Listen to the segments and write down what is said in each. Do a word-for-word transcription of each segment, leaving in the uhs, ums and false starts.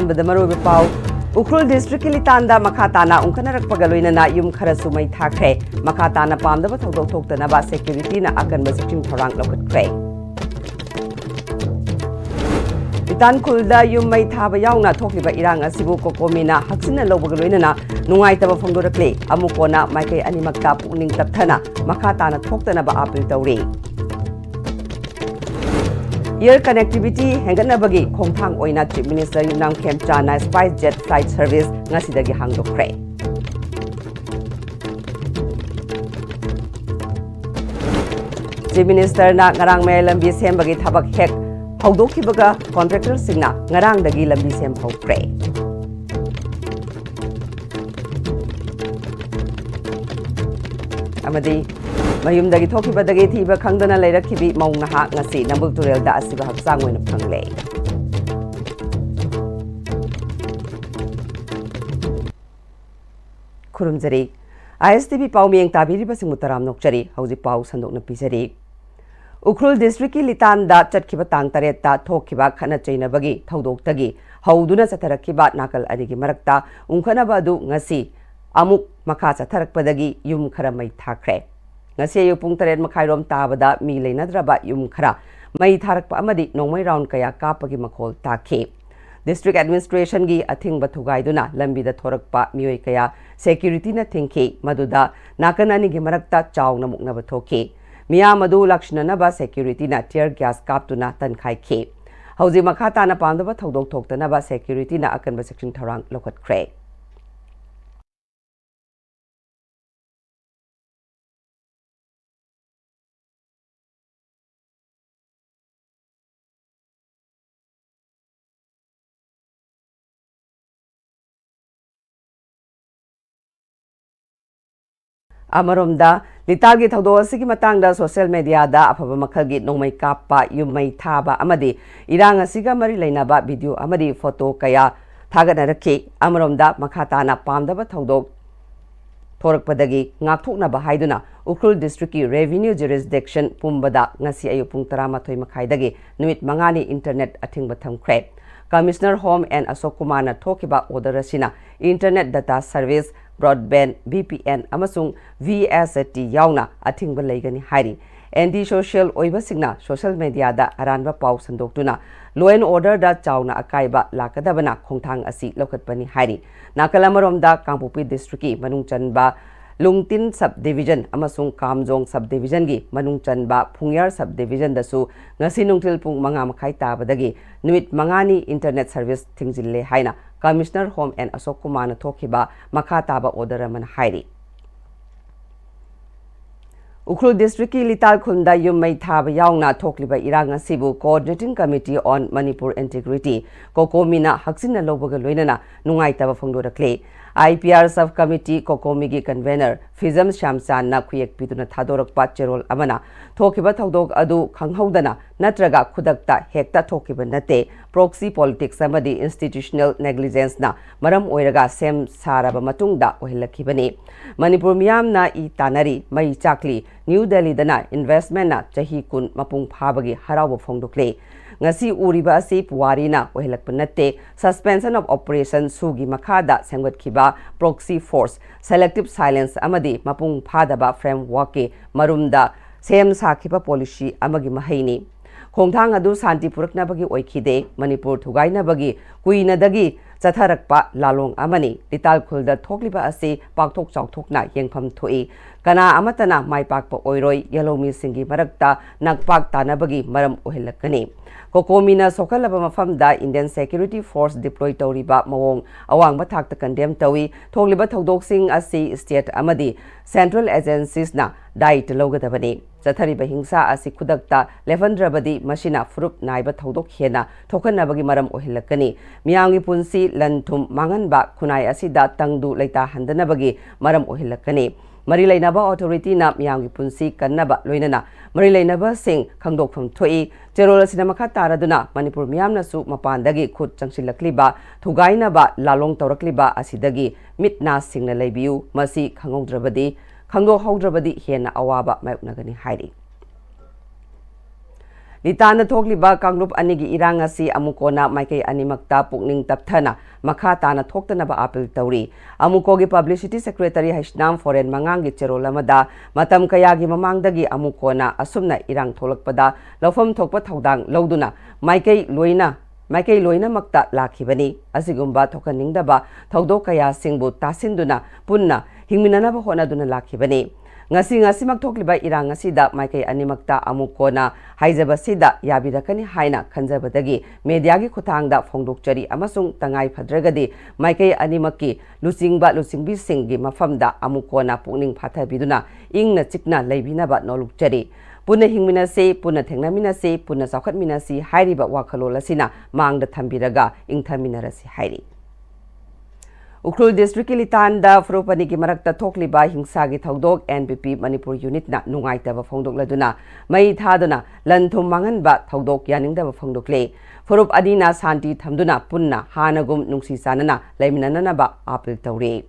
ꯕꯗ ꯃꯔꯨꯑꯣꯏꯕ ꯄꯥꯎ꯫ ꯎꯈ꯭ꯔꯨꯜ ꯗꯤꯁꯇ꯭ꯔꯤꯛꯀꯤ ꯂꯤꯇꯥꯟꯗ ꯃꯈꯥ ꯇꯥꯅ ꯎꯪꯈꯠꯅꯔꯛꯄꯒ ꯂꯣꯏꯅꯅ ꯌꯨꯝ ꯈꯔꯁꯨ ꯃꯩ ꯊꯥꯈ꯭ꯔꯦ꯫ ꯃꯈꯥ ꯇꯥꯅ ꯄꯥꯝꯗꯕ ꯊꯧꯗꯣꯛ ꯊꯣꯛꯇꯅꯕ ꯁꯦꯀ꯭ꯌꯨꯔꯤꯇꯤꯅ ꯑꯀꯟꯕ ꯆꯦꯛꯁꯤꯟ ꯊꯧꯔꯥꯡ ꯂꯧꯈꯠꯈ꯭ꯔꯦ꯫ ꯂꯤꯇꯥꯟ ꯈꯨꯜꯗ ꯌꯨꯝ ꯃꯩ ꯊꯥꯕ ꯌꯥꯎꯅ ꯊꯣꯛꯂꯤꯕ ꯏꯔꯥꯡ ꯑꯁꯤꯕꯨ ꯀꯣꯀꯣꯃꯤꯅ ꯍꯛꯆꯤꯟꯅ ꯂꯧꯕꯒ ꯂꯣꯏꯅꯅ ꯅꯨꯡꯉꯥꯏꯇꯕ ꯐꯣꯡꯗꯣꯔꯛꯂꯤ꯫ ꯑꯃꯨꯛ ꯀꯣꯟꯅ ꯃꯥꯏꯀꯩ ꯑꯅꯤꯃꯛꯇ ꯄꯨꯛꯅꯤꯡ ꯇꯞꯊꯅ ꯃꯈꯥ ꯇꯥꯅ ꯊꯣꯛꯇꯅꯕ ꯑꯥꯄꯤꯜ ꯇꯧꯔꯤ꯫ Air connectivity ꯍꯦꯟꯒꯠꯅꯕꯒꯤ ꯈꯣꯡꯊꯥꯡ ꯑꯣꯏꯅ Chief Minister ꯌꯨꯝꯅꯥꯝ ꯈꯦꯝꯆꯥꯟꯅ SpiceJet flight service ꯉꯁꯤꯗꯒꯤ ꯍꯥꯡꯗꯣꯛꯈ꯭ꯔꯦ꯫ Chief Ministerꯅ ꯉꯔꯥꯡ ꯃꯌꯥꯏ ꯂꯝꯕꯤ ꯁꯦꯝꯕꯒꯤ ꯊꯕꯛ ꯍꯦꯛ ꯍꯧꯗꯣꯛꯈꯤꯕꯒ contractorꯁꯤꯡꯅ ꯉꯔꯥꯡꯗꯒꯤ ꯂꯝꯕꯤ ꯁꯦꯝꯕ ꯍꯧꯈ꯭ꯔꯦ꯫ ꯑꯃꯗꯤ ꯃꯌꯨꯝꯗꯒꯤ ꯊꯣꯛꯈꯤꯕꯗꯒꯤ ꯊꯤꯕ ꯈꯪꯗꯅ ꯂꯩꯔꯛꯈꯤꯕꯤ ꯃꯧ ꯅꯍꯥ ꯉꯁꯤ ꯅꯝꯕꯨꯜ ꯇꯨꯔꯦꯜꯗ ꯑꯁꯤꯕ ꯍꯛꯆꯥꯡ ꯑꯣꯏꯅ ꯐꯪꯂꯦ꯫ ꯈꯨꯔꯨꯝꯖꯔꯤ꯫ ISTV ꯄꯥꯎ ꯃꯤꯌꯦꯡ ꯇꯥꯕꯤꯔꯤꯕꯁꯤꯡꯕꯨ ꯇꯔꯥꯝꯅ ꯑꯣꯛꯆꯔꯤ꯫ ꯍꯧꯖꯤꯛ ꯄꯥꯎ ꯁꯟꯗꯣꯛꯅ ꯄꯤꯖꯔꯤ꯫ ꯎꯈ꯭ꯔꯨꯜ ꯗꯤꯁꯇ꯭ꯔꯤꯛꯀꯤ ꯂꯤꯇꯥꯟꯗ ꯆꯠꯈꯤꯕ ꯇꯥꯡ ꯇꯔꯦꯠꯇ ꯊꯣꯛꯈꯤꯕ ꯈꯠꯅ ꯆꯩꯅꯕꯒꯤ ꯊꯧꯗꯣꯛꯇꯒꯤ ꯍꯧꯗꯨꯅ ꯆꯠꯊꯔꯛꯈꯤꯕ ꯅꯥꯀꯜ ꯑꯅꯤꯒꯤ ꯃꯔꯛꯇ ꯎꯪꯈꯠꯅꯕ ꯑꯗꯨ ꯉꯁꯤ ꯑꯃꯨꯛ ꯃꯈꯥ ꯆꯠꯊꯔꯛꯄꯗꯒꯤ ꯌꯨꯝ ꯈꯔ ꯃꯩ ꯊꯥꯈ꯭ꯔꯦ꯫ ꯉꯁꯤ ꯑꯌꯨꯛ ꯄꯨꯡ ꯇꯔꯦꯠ ꯃꯈꯥꯏꯔꯣꯝ ꯇꯥꯕꯗ ꯃꯤ ꯂꯩꯅꯗ꯭ꯔꯕ ꯌꯨꯝ ꯈꯔ ꯃꯩ ꯊꯥꯔꯛꯄ ꯑꯃꯗꯤ ꯅꯣꯡꯃꯩ round ꯀꯌꯥ ꯀꯥꯞꯄꯒꯤ ꯃꯈꯣꯜ ꯇꯥꯈꯤ꯫ District Administrationꯒꯤ ꯑꯊꯤꯡꯕ ꯊꯨꯒꯥꯏꯗꯨꯅ ꯂꯝꯕꯤꯗ ꯊꯣꯔꯛꯄ ꯃꯤꯑꯣꯏ ꯀꯌꯥ ꯁꯦꯀ꯭ꯌꯨꯔꯤꯇꯤꯅ ꯊꯤꯡꯈꯤ꯫ ꯃꯗꯨꯗ ꯅꯥꯀꯟ ꯑꯅꯤꯒꯤ ꯃꯔꯛꯇ ꯆꯥꯎꯅ ꯃꯨꯛꯅꯕ ꯊꯣꯛꯈꯤ꯫ ꯃꯤꯌꯥꯝ ꯑꯗꯨ ꯂꯥꯛꯁꯤꯟꯅꯅꯕ ꯁꯦꯀ꯭ꯌꯨꯔꯤꯇꯤꯅ tear gas ꯀꯥꯞꯇꯨꯅ ꯇꯟꯈꯥꯏꯈꯤ꯫ ꯍꯧꯖꯤꯛ ꯃꯈꯥ ꯇꯥꯅ ꯄꯥꯝꯗꯕ ꯊꯧꯗꯣꯛ ꯊꯣꯛꯇꯅꯕ ꯁꯦꯀ꯭ꯌꯨꯔꯤꯇꯤꯅ ꯑꯀꯟꯕ ꯆꯦꯛꯁꯤꯟ ꯊꯧꯔꯥꯡ ꯂꯧꯈꯠꯈ꯭ꯔꯦ꯫ ꯑꯃꯔꯣꯝꯗ, ꯂꯤꯇꯥꯜꯒꯤ ꯊꯧꯗꯣꯛ ꯑꯁꯤꯒꯤ ꯃꯇꯥꯡꯗ social mediaꯗ ꯑꯐꯕ ꯃꯈꯜꯒꯤ ꯅꯣꯡꯃꯩ ꯀꯥꯞꯄ, ꯌꯨꯝ ꯃꯩ ꯊꯥꯕ ꯑꯃꯗꯤ ꯏꯔꯥꯡ ꯑꯁꯤꯒ ꯃꯔꯤ ꯂꯩꯅꯕ video ꯑꯃꯗꯤ photo ꯀꯌꯥ ꯊꯥꯒꯠꯅꯔꯛꯈꯤ꯫ ꯑꯃꯔꯣꯝꯗ, ꯃꯈꯥ ꯇꯥꯅ ꯄꯥꯝꯗꯕ ꯊꯧꯗꯣꯛ ꯊꯣꯔꯛꯄꯗꯒꯤ ꯉꯥꯛꯊꯣꯛꯅꯕ ꯍꯥꯏꯗꯨꯅ ꯎꯈ꯭ꯔꯨꯜ districtꯀꯤ revenue jurisdiction ꯄꯨꯝꯕꯗ ꯉꯁꯤ ꯑꯌꯨꯛ ꯄꯨꯡ ꯇꯔꯥꯃꯥꯊꯣꯏ ꯃꯈꯥꯏꯗꯒꯤ ꯅꯨꯃꯤꯠ ꯃꯉꯥꯅꯤ internet ꯑꯊꯤꯡꯕ ꯊꯝꯈ꯭ꯔꯦ꯫ Commissioner Home N Ashok Kumarꯅ ꯊꯣꯛꯈꯤꯕ order ꯑꯁꯤꯅ internet data service, broadband, V P N ꯑꯃꯁꯨꯡ V S A T ꯌꯥꯎꯅ ꯑꯊꯤꯡꯕ ꯂꯩꯒꯅꯤ ꯍꯥꯏꯔꯤ꯫ Anti social ꯑꯣꯏꯕꯁꯤꯡꯅ social mediaꯗ ꯑꯔꯥꯟꯕ ꯄꯥꯎ ꯁꯟꯗꯣꯛꯇꯨꯅ law and orderꯗ ꯆꯥꯎꯅ ꯑꯀꯥꯏꯕ ꯂꯥꯛꯀꯗꯕꯅ ꯈꯣꯡꯊꯥꯡ ꯑꯁꯤ ꯂꯧꯈꯠꯄꯅꯤ ꯍꯥꯏꯔꯤ꯫ ꯅꯥꯀꯜ ꯑꯃꯔꯣꯝꯗ, ꯀꯥꯡꯄꯣꯛꯄꯤ districtꯀꯤ ꯃꯅꯨꯡ ꯆꯟꯕ ꯂꯨꯡꯇꯤꯟ sub division ꯑꯃꯁꯨꯡ ꯀꯥꯝꯖꯣꯡ sub divisionꯒꯤ ꯃꯅꯨꯡ ꯆꯟꯕ ꯐꯨꯡꯌꯥꯔ sub divisionꯗꯁꯨ ꯉꯁꯤ ꯅꯨꯡꯊꯤꯜ ꯄꯨꯡ ꯃꯉꯥ ꯃꯈꯥꯏ ꯇꯥꯕꯗꯒꯤ ꯅꯨꯃꯤꯠ ꯃꯉꯥꯅꯤ internet service ꯊꯤꯡꯖꯤꯜꯂꯦ ꯍꯥꯏꯅ Commissioner Home N Ashok Kumarꯅ ꯊꯣꯛꯈꯤꯕ ꯃꯈꯥ ꯇꯥꯕ order ꯑꯃꯅ ꯍꯥꯏꯔꯤ꯫ ꯎꯈ꯭ꯔꯨꯜ districtꯀꯤ ꯂꯤꯇꯥꯜ ꯈꯨꯜꯗ ꯌꯨꯝ ꯃꯩ ꯊꯥꯕ ꯌꯥꯎꯅ ꯊꯣꯛꯂꯤꯕ ꯏꯔꯥꯡ ꯑꯁꯤꯕꯨ Coordinating Committee on Manipur Integrity, COCOMIꯅ ꯍꯛꯆꯤꯟꯅ ꯂꯧꯕꯒ ꯂꯣꯏꯅꯅ ꯅꯨꯡꯉꯥꯏꯇꯕ ꯐꯣꯡꯗꯣꯔꯛꯂꯦ꯫ I P R sub committee, COCOMIꯒꯤ convener ꯐꯤꯖꯝ ꯁ꯭ꯌꯥꯝꯆꯥꯟꯅ ꯈꯨꯌꯦꯛ ꯄꯤꯗꯨꯅ ꯊꯥꯗꯣꯔꯛꯄ ꯆꯦꯔꯣꯜ ꯑꯃꯅ, ꯊꯣꯛꯈꯤꯕ ꯊꯧꯗꯣꯛ ꯑꯗꯨ ꯈꯪꯍꯧꯗꯅ ꯅꯠꯇ꯭ꯔꯒ ꯈꯨꯗꯛꯇ ꯍꯦꯛꯇ ꯊꯣꯛꯈꯤꯕ ꯅꯠꯇꯦ꯫ Proxy politics ꯑꯃꯗꯤ institutional negligenceꯅ ꯃꯔꯝ ꯑꯣꯏꯔꯒ ꯁꯦꯝ ꯁꯥꯔꯕ ꯃꯇꯨꯡꯗ ꯑꯣꯏꯍꯜꯂꯛꯈꯤꯕꯅꯤ꯫ ꯃꯅꯤꯄꯨꯔ ꯃꯤꯌꯥꯝꯅ ꯏ ꯇꯥꯟꯅꯔꯤ, ꯃꯩ ꯆꯥꯛꯂꯤ, ꯅ꯭ꯌꯨ ꯗꯦꯜꯂꯤꯗꯅ investmentꯅ ꯆꯍꯤ ꯀꯨꯟ ꯃꯄꯨꯡ ꯐꯥꯕꯒꯤ ꯍꯔꯥꯎꯕ ꯐꯣꯡꯗꯣꯛꯂꯤ꯫ ꯉꯁꯤ ꯎꯔꯤꯕ ꯑꯁꯤ ꯄꯨꯋꯥꯔꯤꯅ ꯑꯣꯏꯍꯜꯂꯛꯄ ꯅꯠꯇꯦ꯫ Suspension of operation ꯁꯨꯒꯤ ꯃꯈꯥꯗ ꯁꯦꯝꯒꯠꯈꯤꯕ proxy force, selective silence ꯑꯃꯗꯤ ꯃꯄꯨꯡ ꯐꯥꯗꯕ frameworkꯀꯤ ꯃꯔꯨꯝꯗ ꯁꯦꯝ ꯁꯥꯈꯤꯕ policy ꯑꯃꯒꯤ ꯃꯍꯩꯅꯤ꯫ ꯈꯣꯡꯊꯥꯡ ꯑꯗꯨ ꯁꯥꯟꯇꯤ ꯄꯨꯔꯛꯅꯕꯒꯤ ꯑꯣꯏꯈꯤꯗꯦ꯫ ꯃꯅꯤꯄꯨꯔ ꯊꯨꯒꯥꯏꯅꯕꯒꯤ ꯀꯨꯏꯅꯗꯒꯤ ꯆꯠꯊꯔꯛꯄ ꯂꯥꯂꯣꯡ ꯑꯃꯅꯤ꯫ ꯂꯤꯇꯥꯜ ꯈꯨꯜꯗ ꯊꯣꯛꯂꯤꯕ ꯑꯁꯤ ꯄꯥꯛꯊꯣꯛ ꯆꯥꯎꯊꯣꯛꯅ ꯌꯦꯡꯐꯝ ꯊꯣꯛꯏ꯫ ꯀꯅꯥ ꯑꯃꯠꯇꯅ ꯃꯥꯏ ꯄꯥꯛꯄ ꯑꯣꯏꯔꯣꯏ꯫ ꯌꯦꯜꯍꯧꯃꯤꯁꯤꯡꯒꯤ ꯃꯔꯛꯇ ꯅꯛꯄꯥꯛ ꯇꯥꯅꯕꯒꯤ ꯃꯔꯝ ꯑꯣꯏꯍꯜꯂꯛꯀꯅꯤ꯫ COCOMIꯅ ꯁꯣꯛꯍꯜꯂꯕ ꯃꯐꯝꯗ Indian security force deploy ꯇꯧꯔꯤꯕ ꯃꯑꯣꯡ ꯑꯋꯥꯡꯕ ꯊꯥꯛꯇ condemn ꯇꯧꯏ꯫ ꯊꯣꯛꯂꯤꯕ ꯊꯧꯗꯣꯛꯁꯤꯡ ꯑꯁꯤ state ꯑꯃꯗꯤ central agenciesꯅ ꯗꯥꯏꯇ ꯂꯧꯒꯗꯕꯅꯤ꯫ ꯆꯠꯊꯔꯤꯕ ꯍꯤꯡꯁꯥ ꯑꯁꯤ ꯈꯨꯗꯛꯇ ꯂꯦꯞꯍꯟꯗ꯭ꯔꯕꯗꯤ ꯃꯁꯤꯅ ꯐꯨꯔꯨꯞ ꯅꯥꯏꯕ ꯊꯧꯗꯣꯛ ꯍꯦꯟꯅ ꯊꯣꯛꯍꯟꯅꯕꯒꯤ ꯃꯔꯝ ꯑꯣꯏꯍꯜꯂꯛꯀꯅꯤ꯫ ꯃꯤꯌꯥꯝꯒꯤ ꯄꯨꯟꯁꯤ, ꯂꯟ ꯊꯨꯝ ꯃꯥꯡꯍꯟꯕ, ꯈꯨꯟꯅꯥꯏ ꯑꯁꯤꯗ ꯇꯪꯗꯨ ꯂꯩꯇꯥꯍꯟꯗꯅꯕꯒꯤ ꯃꯔꯝ ꯑꯣꯏꯍꯜꯂꯛꯀꯅꯤ꯫ ꯃꯔꯤ ꯂꯩꯅꯕ authorityꯅ ꯃꯤꯌꯥꯝꯒꯤ ꯄꯨꯟꯁꯤ ꯀꯟꯅꯕ ꯂꯣꯏꯅꯅ ꯃꯔꯤ ꯂꯩꯅꯕꯁꯤꯡ ꯈꯪꯗꯣꯛꯐꯝ ꯊꯣꯛꯏ꯫ ꯆꯦꯔꯣꯜ ꯑꯁꯤꯅ ꯃꯈꯥ ꯇꯥꯔꯗꯨꯅ ꯃꯅꯤꯄꯨꯔ ꯃꯤꯌꯥꯝꯅꯁꯨ ꯃꯄꯥꯟꯗꯒꯤ ꯈꯨꯠ ꯆꯪꯁꯤꯜꯂꯛꯂꯤꯕ, ꯊꯨꯒꯥꯏꯅꯕ ꯂꯥꯂꯣꯡ ꯇꯧꯔꯛꯂꯤꯕ ꯑꯁꯤꯗꯒꯤ ꯃꯤꯠ ꯅꯥ ꯁꯤꯡꯅ ꯂꯩꯕꯤꯌꯨ꯫ ꯃꯁꯤ ꯈꯪꯍꯧꯗ꯭ꯔꯕꯗꯤ, ꯈꯪꯗꯣꯛꯍꯧꯗ꯭ꯔꯕꯗꯤ ꯍꯦꯟꯅ ꯑꯋꯥꯕ ꯃꯥꯌꯣꯛꯅꯒꯅꯤ ꯍꯥꯏꯔꯤ꯫ ꯂꯤꯇꯥꯟꯗ ꯊꯣꯛꯂꯤꯕ ꯀꯥꯡꯂꯨꯞ ꯑꯅꯤꯒꯤ ꯏꯔꯥꯡ ꯑꯁꯤ ꯑꯃꯨꯛ ꯀꯣꯟꯅ ꯃꯥꯏꯀꯩ ꯑꯅꯤꯃꯛꯇ ꯄꯨꯛꯅꯤꯡ ꯇꯞꯊꯅ ꯃꯈꯥ ꯇꯥꯅ ꯊꯣꯛꯇꯅꯕ ꯑꯄꯤꯜ ꯇꯧꯔꯤ꯫ ꯑꯃꯨꯀꯣꯒꯤ publicity secretary ꯍꯩꯁꯅꯥꯝ ꯐꯣꯔꯦꯟ ꯃꯉꯥꯡꯒꯤ ꯆꯦꯔꯣꯜ ꯑꯃꯗ, ꯃꯇꯝ ꯀꯌꯥꯒꯤ ꯃꯃꯥꯡꯗꯒꯤ ꯑꯃꯨꯛ ꯀꯣꯟꯅ ꯑꯁꯨꯝꯅ ꯏꯔꯥꯡ ꯊꯣꯛꯂꯛꯄꯗ ꯂꯧꯐꯝ ꯊꯣꯛꯄ ꯊꯧꯗꯥꯡ ꯂꯧꯗꯨꯅ ꯃꯥꯏꯀꯩ ꯂꯣꯏꯅ ꯃꯥꯏꯀꯩ ꯂꯣꯏꯅꯃꯛꯇ ꯂꯥꯛꯈꯤꯕꯅꯤ꯫ ꯑꯁꯤꯒꯨꯝꯕ ꯊꯣꯛꯍꯟꯅꯤꯡꯗꯕ ꯊꯧꯗꯣꯛ ꯀꯌꯥꯁꯤꯡꯕꯨ ꯇꯥꯁꯤꯟꯗꯨꯅ ꯄꯨꯟꯅ ꯍꯤꯡꯃꯤꯟꯅꯅꯕ ꯍꯣꯠꯅꯗꯨꯅ ꯂꯥꯛꯈꯤꯕꯅꯤ꯫ ꯉꯁꯤ ꯉꯁꯤꯃꯛ ꯊꯣꯛꯂꯤꯕ ꯏꯔꯥꯡ ꯑꯁꯤꯗ ꯃꯥꯏꯀꯩ ꯑꯅꯤꯃꯛꯇ ꯑꯃꯨꯛ ꯀꯣꯟꯅ ꯍꯥꯏꯖꯕꯁꯤꯗ ꯌꯥꯕꯤꯔꯛꯀꯅꯤ ꯍꯥꯏꯅ ꯈꯟꯖꯕꯗꯒꯤ mediaꯒꯤ ꯈꯨꯠꯊꯥꯡꯗ ꯐꯣꯡꯗꯣꯛꯆꯔꯤ ꯑꯃꯁꯨꯡ ꯇꯉꯥꯏ ꯐꯗ꯭ꯔꯒꯗꯤ ꯃꯥꯏꯀꯩ ꯑꯅꯤꯃꯛꯀꯤ ꯂꯨꯆꯤꯡꯕ ꯂꯨꯆꯤꯡꯕꯤꯁꯤꯡꯒꯤ ꯃꯐꯝꯗ ꯑꯃꯨꯛ ꯀꯣꯟꯅ ꯄꯨꯛꯅꯤꯡ ꯐꯥꯊꯕꯤꯗꯨꯅ ꯏꯪꯅ ꯆꯤꯛꯅ ꯂꯩꯕꯤꯅꯕ ꯅꯣꯜꯂꯨꯛꯆꯔꯤ꯫ ꯄꯨꯟꯅ ꯍꯤꯡꯃꯤꯟꯅꯁꯤ, ꯄꯨꯟꯅ ꯊꯦꯡꯅꯃꯤꯟꯅꯁꯤ, ꯄꯨꯟꯅ ꯆꯥꯎꯈꯠꯃꯤꯟꯅꯁꯤ ꯍꯥꯏꯔꯤꯕ ꯋꯥꯈꯜꯂꯣꯟ ꯑꯁꯤꯅ ꯃꯥꯡꯗ ꯊꯝꯕꯤꯔꯒ ꯏꯪꯊꯃꯤꯟꯅꯔꯁꯤ ꯍꯥꯏꯔꯤ꯫ ꯎꯈ꯭ꯔꯨꯜ districtꯀꯤ ꯂꯤꯇꯥꯟꯗ ꯐꯨꯔꯨꯞ ꯑꯅꯤꯒꯤ ꯃꯔꯛꯇ ꯊꯣꯛꯂꯤꯕ ꯍꯤꯡꯁꯥꯒꯤ ꯊꯧꯗꯣꯛ NPP ꯃꯅꯤꯄꯨꯔ unitꯅ ꯅꯨꯡꯉꯥꯏꯇꯕ ꯐꯣꯡꯗꯣꯛꯂꯗꯨꯅ ꯃꯩ ꯊꯥꯗꯨꯅ ꯂꯟ ꯊꯨꯝ ꯃꯥꯡꯍꯟꯕ ꯊꯧꯗꯣꯛ ꯌꯥꯅꯤꯡꯗꯕ ꯐꯣꯡꯗꯣꯛꯂꯦ꯫ ꯐꯨꯔꯨꯞ ꯑꯅꯤꯅ ꯁꯥꯟꯇꯤ ꯊꯝꯗꯨꯅ ꯄꯨꯟꯅ ꯍꯥꯟꯅꯒꯨꯝ ꯅꯨꯡꯁꯤ ꯆꯥꯟꯅꯅ ꯂꯩꯃꯤꯟꯅꯅꯕ ꯑꯄꯤꯜ ꯇꯧꯔꯤ꯫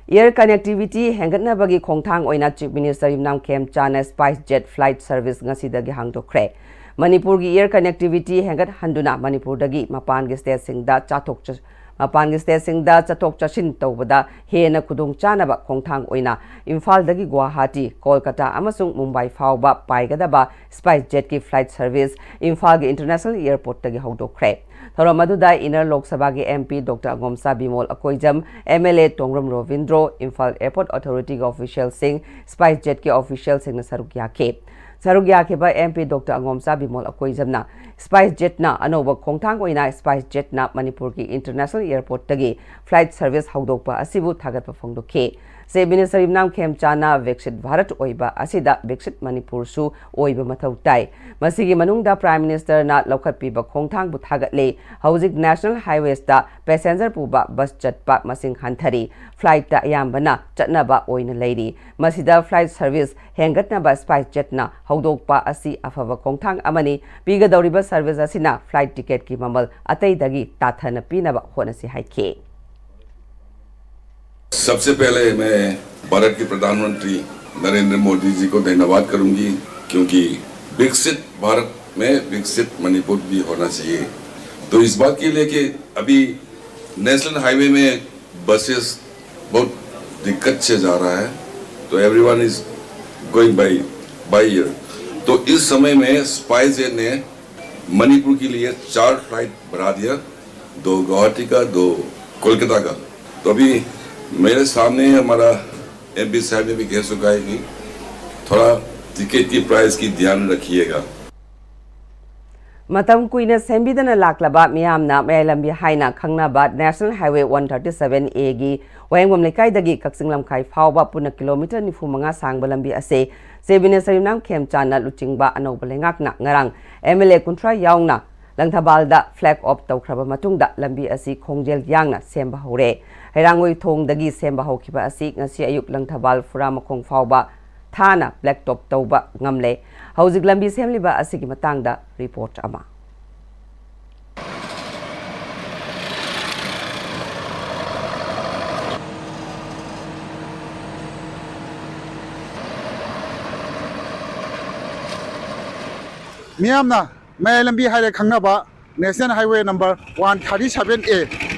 Air connectivity ꯍꯦꯟꯒꯠꯅꯕꯒꯤ ꯈꯣꯡꯊꯥꯡ ꯑꯣꯏꯅ Chief Minister ꯌꯨꯝꯅꯥꯝ ꯈꯦꯝꯆꯥꯅ SpiceJet flight service ꯉꯁꯤꯗꯒꯤ ꯍꯥꯡꯗꯣꯛꯈ꯭ꯔꯦ꯫ ꯃꯅꯤꯄꯨꯔꯒꯤ air connectivity ꯍꯦꯟꯒꯠꯍꯟꯗꯨꯅ ꯃꯅꯤꯄꯨꯔꯗꯒꯤ ꯃꯄꯥꯟꯒꯤ stateꯁꯤꯡꯗ ꯆꯥꯊꯣꯛ ꯆ-, ꯃꯄꯥꯟꯒꯤ stateꯁꯤꯡꯗ ꯆꯠꯊꯣꯛ ꯆꯠꯁꯤꯟ ꯇꯧꯕꯗ ꯍꯦꯟꯅ ꯈꯨꯗꯣꯡꯆꯥꯅꯕ ꯈꯣꯡꯊꯥꯡ ꯑꯣꯏꯅ ꯏꯝꯐꯥꯜꯗꯒꯤ ꯒꯨꯋꯥꯍꯥꯇꯤ, ꯀꯣꯜꯀꯇꯥ ꯑꯃꯁꯨꯡ ꯃꯨꯝꯕꯥꯏ ꯐꯥꯎꯕ ꯄꯥꯏꯒꯗꯕ SpiceJetꯀꯤ flight service ꯏꯝꯐꯥꯜꯒꯤ International Airportꯇꯒꯤ ꯍꯧꯗꯣꯛꯈ꯭ꯔꯦ꯫ ꯊꯧꯔꯝ ꯑꯗꯨꯗ Inner Lok Sabhaꯒꯤ MP Doctor ꯑꯉꯣꯝꯆꯥ Bimol Akoijam, MLA ꯇꯣꯡꯕ꯭ꯔꯝ ꯔꯣꯕꯤꯟꯗ꯭ꯔꯣ, ꯏꯝꯐꯥꯜ Airport Authorityꯒꯤ officialꯁꯤꯡ, SpiceJetꯀꯤ officialꯁꯤꯡꯅ ꯁꯔꯨꯛ ꯌꯥꯈꯤ꯫ ꯁꯔꯨꯛ ꯌꯥꯈꯤꯕ MP Doctor ꯑꯉꯣꯝꯆꯥ ꯕꯤꯃꯣꯜ ꯑꯀꯣꯏꯖꯝꯅ SpiceJetꯅ ꯑꯅꯧꯕ ꯈꯣꯡꯊꯥꯡ ꯑꯣꯏꯅ SpiceJetꯅ ꯃꯅꯤꯄꯨꯔꯒꯤ International Airportꯇꯒꯤ flight service ꯍꯧꯗꯣꯛꯄ ꯑꯁꯤꯕꯨ ꯊꯥꯒꯠꯄ ꯐꯣꯡꯗꯣꯛꯈꯤ꯫ Chief Minister ꯌꯨꯝꯅꯥꯝ ꯈꯦꯝꯆꯥꯅ ꯕꯤꯛꯁꯤꯠ ꯚꯥꯔꯠ ꯑꯣꯏꯕ ꯑꯁꯤꯗ ꯕꯤꯛꯁꯤꯠ ꯃꯅꯤꯄꯨꯔꯁꯨ ꯑꯣꯏꯕ ꯃꯊꯧ ꯇꯥꯏ꯫ ꯃꯁꯤꯒꯤ ꯃꯅꯨꯡꯗ Prime Ministerꯅ ꯂꯧꯈꯠꯄꯤꯕ ꯈꯣꯡꯊꯥꯡꯕꯨ ꯊꯥꯒꯠꯂꯤ꯫ ꯍꯧꯖꯤꯛ National Highwaysꯇ passenger ꯄꯨꯕ bus ꯆꯠꯄ ꯃꯁꯤꯡ ꯍꯟꯊꯔꯤ꯫ Flightꯇ ꯑꯌꯥꯝꯕꯅ ꯆꯠꯅꯕ ꯑꯣꯏꯅ ꯂꯩꯔꯤ꯫ ꯃꯁꯤꯗ flight service ꯍꯦꯟꯒꯠꯅꯕ SpiceJetꯅ ꯍꯧꯗꯣꯛꯄ ꯑꯁꯤ ꯑꯐꯕ ꯈꯣꯡꯊꯥꯡ ꯑꯃꯅꯤ꯫ ꯄꯤꯒꯗꯧꯔꯤꯕ service ꯑꯁꯤꯅ flight ticketꯀꯤ ꯃꯃꯜ ꯑꯇꯩꯗꯒꯤ ꯇꯥꯊꯅ ꯄꯤꯅꯕ ꯍꯣꯠꯅꯁꯤ ꯍꯥꯏꯈꯤ꯫ सबसे पहले मैं भारत के प्रधानमंत्री नरेंद्र मोदी जी को धन्यवाद करूंगी, क्योंकि विकसित भारत में विकसित मणिपुर भी होना चाहिए। तो इस बात के लिए कि अभी नेशनल हाईवे में बसेस बहुत दिक्कत से जा रहा है, तो everyone is going by by air। तो इस समय में स्पाइस जेट ने मणिपुर के लिए चार फ्लाइट बढ़ा दिया, दो गुवाहाटी का, दो कोलकाता का। तो अभी मेरे सामने हमारा एमपी साहब ने भी कह चुका है कि थोड़ा टिकट की प्राइस की ध्यान रखिएगा। ꯃꯇꯝ ꯀꯨꯏꯅ ꯁꯦꯝꯕꯤꯗꯅ ꯂꯥꯛꯂꯕ ꯃꯤꯌꯥꯝꯅ ꯃꯌꯥꯏ ꯂꯝꯕꯤ ꯍꯥꯏꯅ ꯈꯪꯅꯕ National Highway one thirty seven A ꯒꯤ ꯋꯥꯍꯦꯡꯕꯝ ꯂꯩꯀꯥꯏꯗꯒꯤ ꯀꯛꯆꯤꯡ ꯂꯝꯈꯥꯏ ꯐꯥꯎꯕ ꯄꯨꯟꯅ ꯀꯤꯂꯣꯃꯤꯇꯔ ꯅꯤꯐꯨ ꯃꯉꯥ ꯁꯥꯡꯕ ꯂꯝꯕꯤ ꯑꯁꯤ ꯆꯤꯐ ꯃꯤꯅꯤꯁꯇꯔ ꯌꯨꯝꯅꯥꯝ ꯈꯦꯝꯆꯥꯟꯅ ꯂꯨꯆꯤꯡꯕ ꯑꯅꯧꯕ ꯂꯩꯉꯥꯛꯅ ꯉꯔꯥꯡ ꯑꯦꯝ ꯑꯦꯜ ꯑꯦ ꯀꯨꯟꯊ꯭ꯔꯥ ꯌꯥꯎꯅ ꯂꯪꯊꯕꯥꯜꯗ ꯐ꯭ꯂꯦꯒ ꯑꯣꯐ ꯇꯧꯈ꯭ꯔꯕ ꯃꯇꯨꯡꯗ ꯂꯝꯕꯤ ꯑꯁꯤ ꯈꯣꯡꯖꯦꯜ ꯌꯥꯡꯅ ꯁꯦꯝꯕ ꯍꯧꯔꯦ꯫ ꯍꯩꯔꯥꯡꯒꯣꯏ ꯊꯣꯡꯗꯒꯤ ꯁꯦꯝꯕ ꯍꯧꯈꯤꯕ ꯑꯁꯤ ꯉꯁꯤ ꯑꯌꯨꯛ ꯂꯪꯊꯕꯥꯜ ꯐꯨꯔꯥꯃꯈꯣꯡ ꯐꯥꯎꯕ ꯊꯥꯅ ꯕ꯭ꯂꯦꯛ ꯇꯣꯞ ꯇꯧꯕ ꯉꯝꯂꯦ꯫ ꯍꯧꯖꯤꯛ ꯂꯝꯕꯤ ꯁꯦꯝꯂꯤꯕ ꯑꯁꯤꯒꯤ ꯃꯇꯥꯡꯗ ꯔꯤꯄꯣꯔꯠ ꯑꯃ꯫ ꯃꯤꯌꯥꯝꯅ ꯃꯌꯥꯏ ꯂꯝꯕꯤ ꯍꯥꯏꯔꯦ ꯈꯪꯅꯕ National Highway number one thirty seven A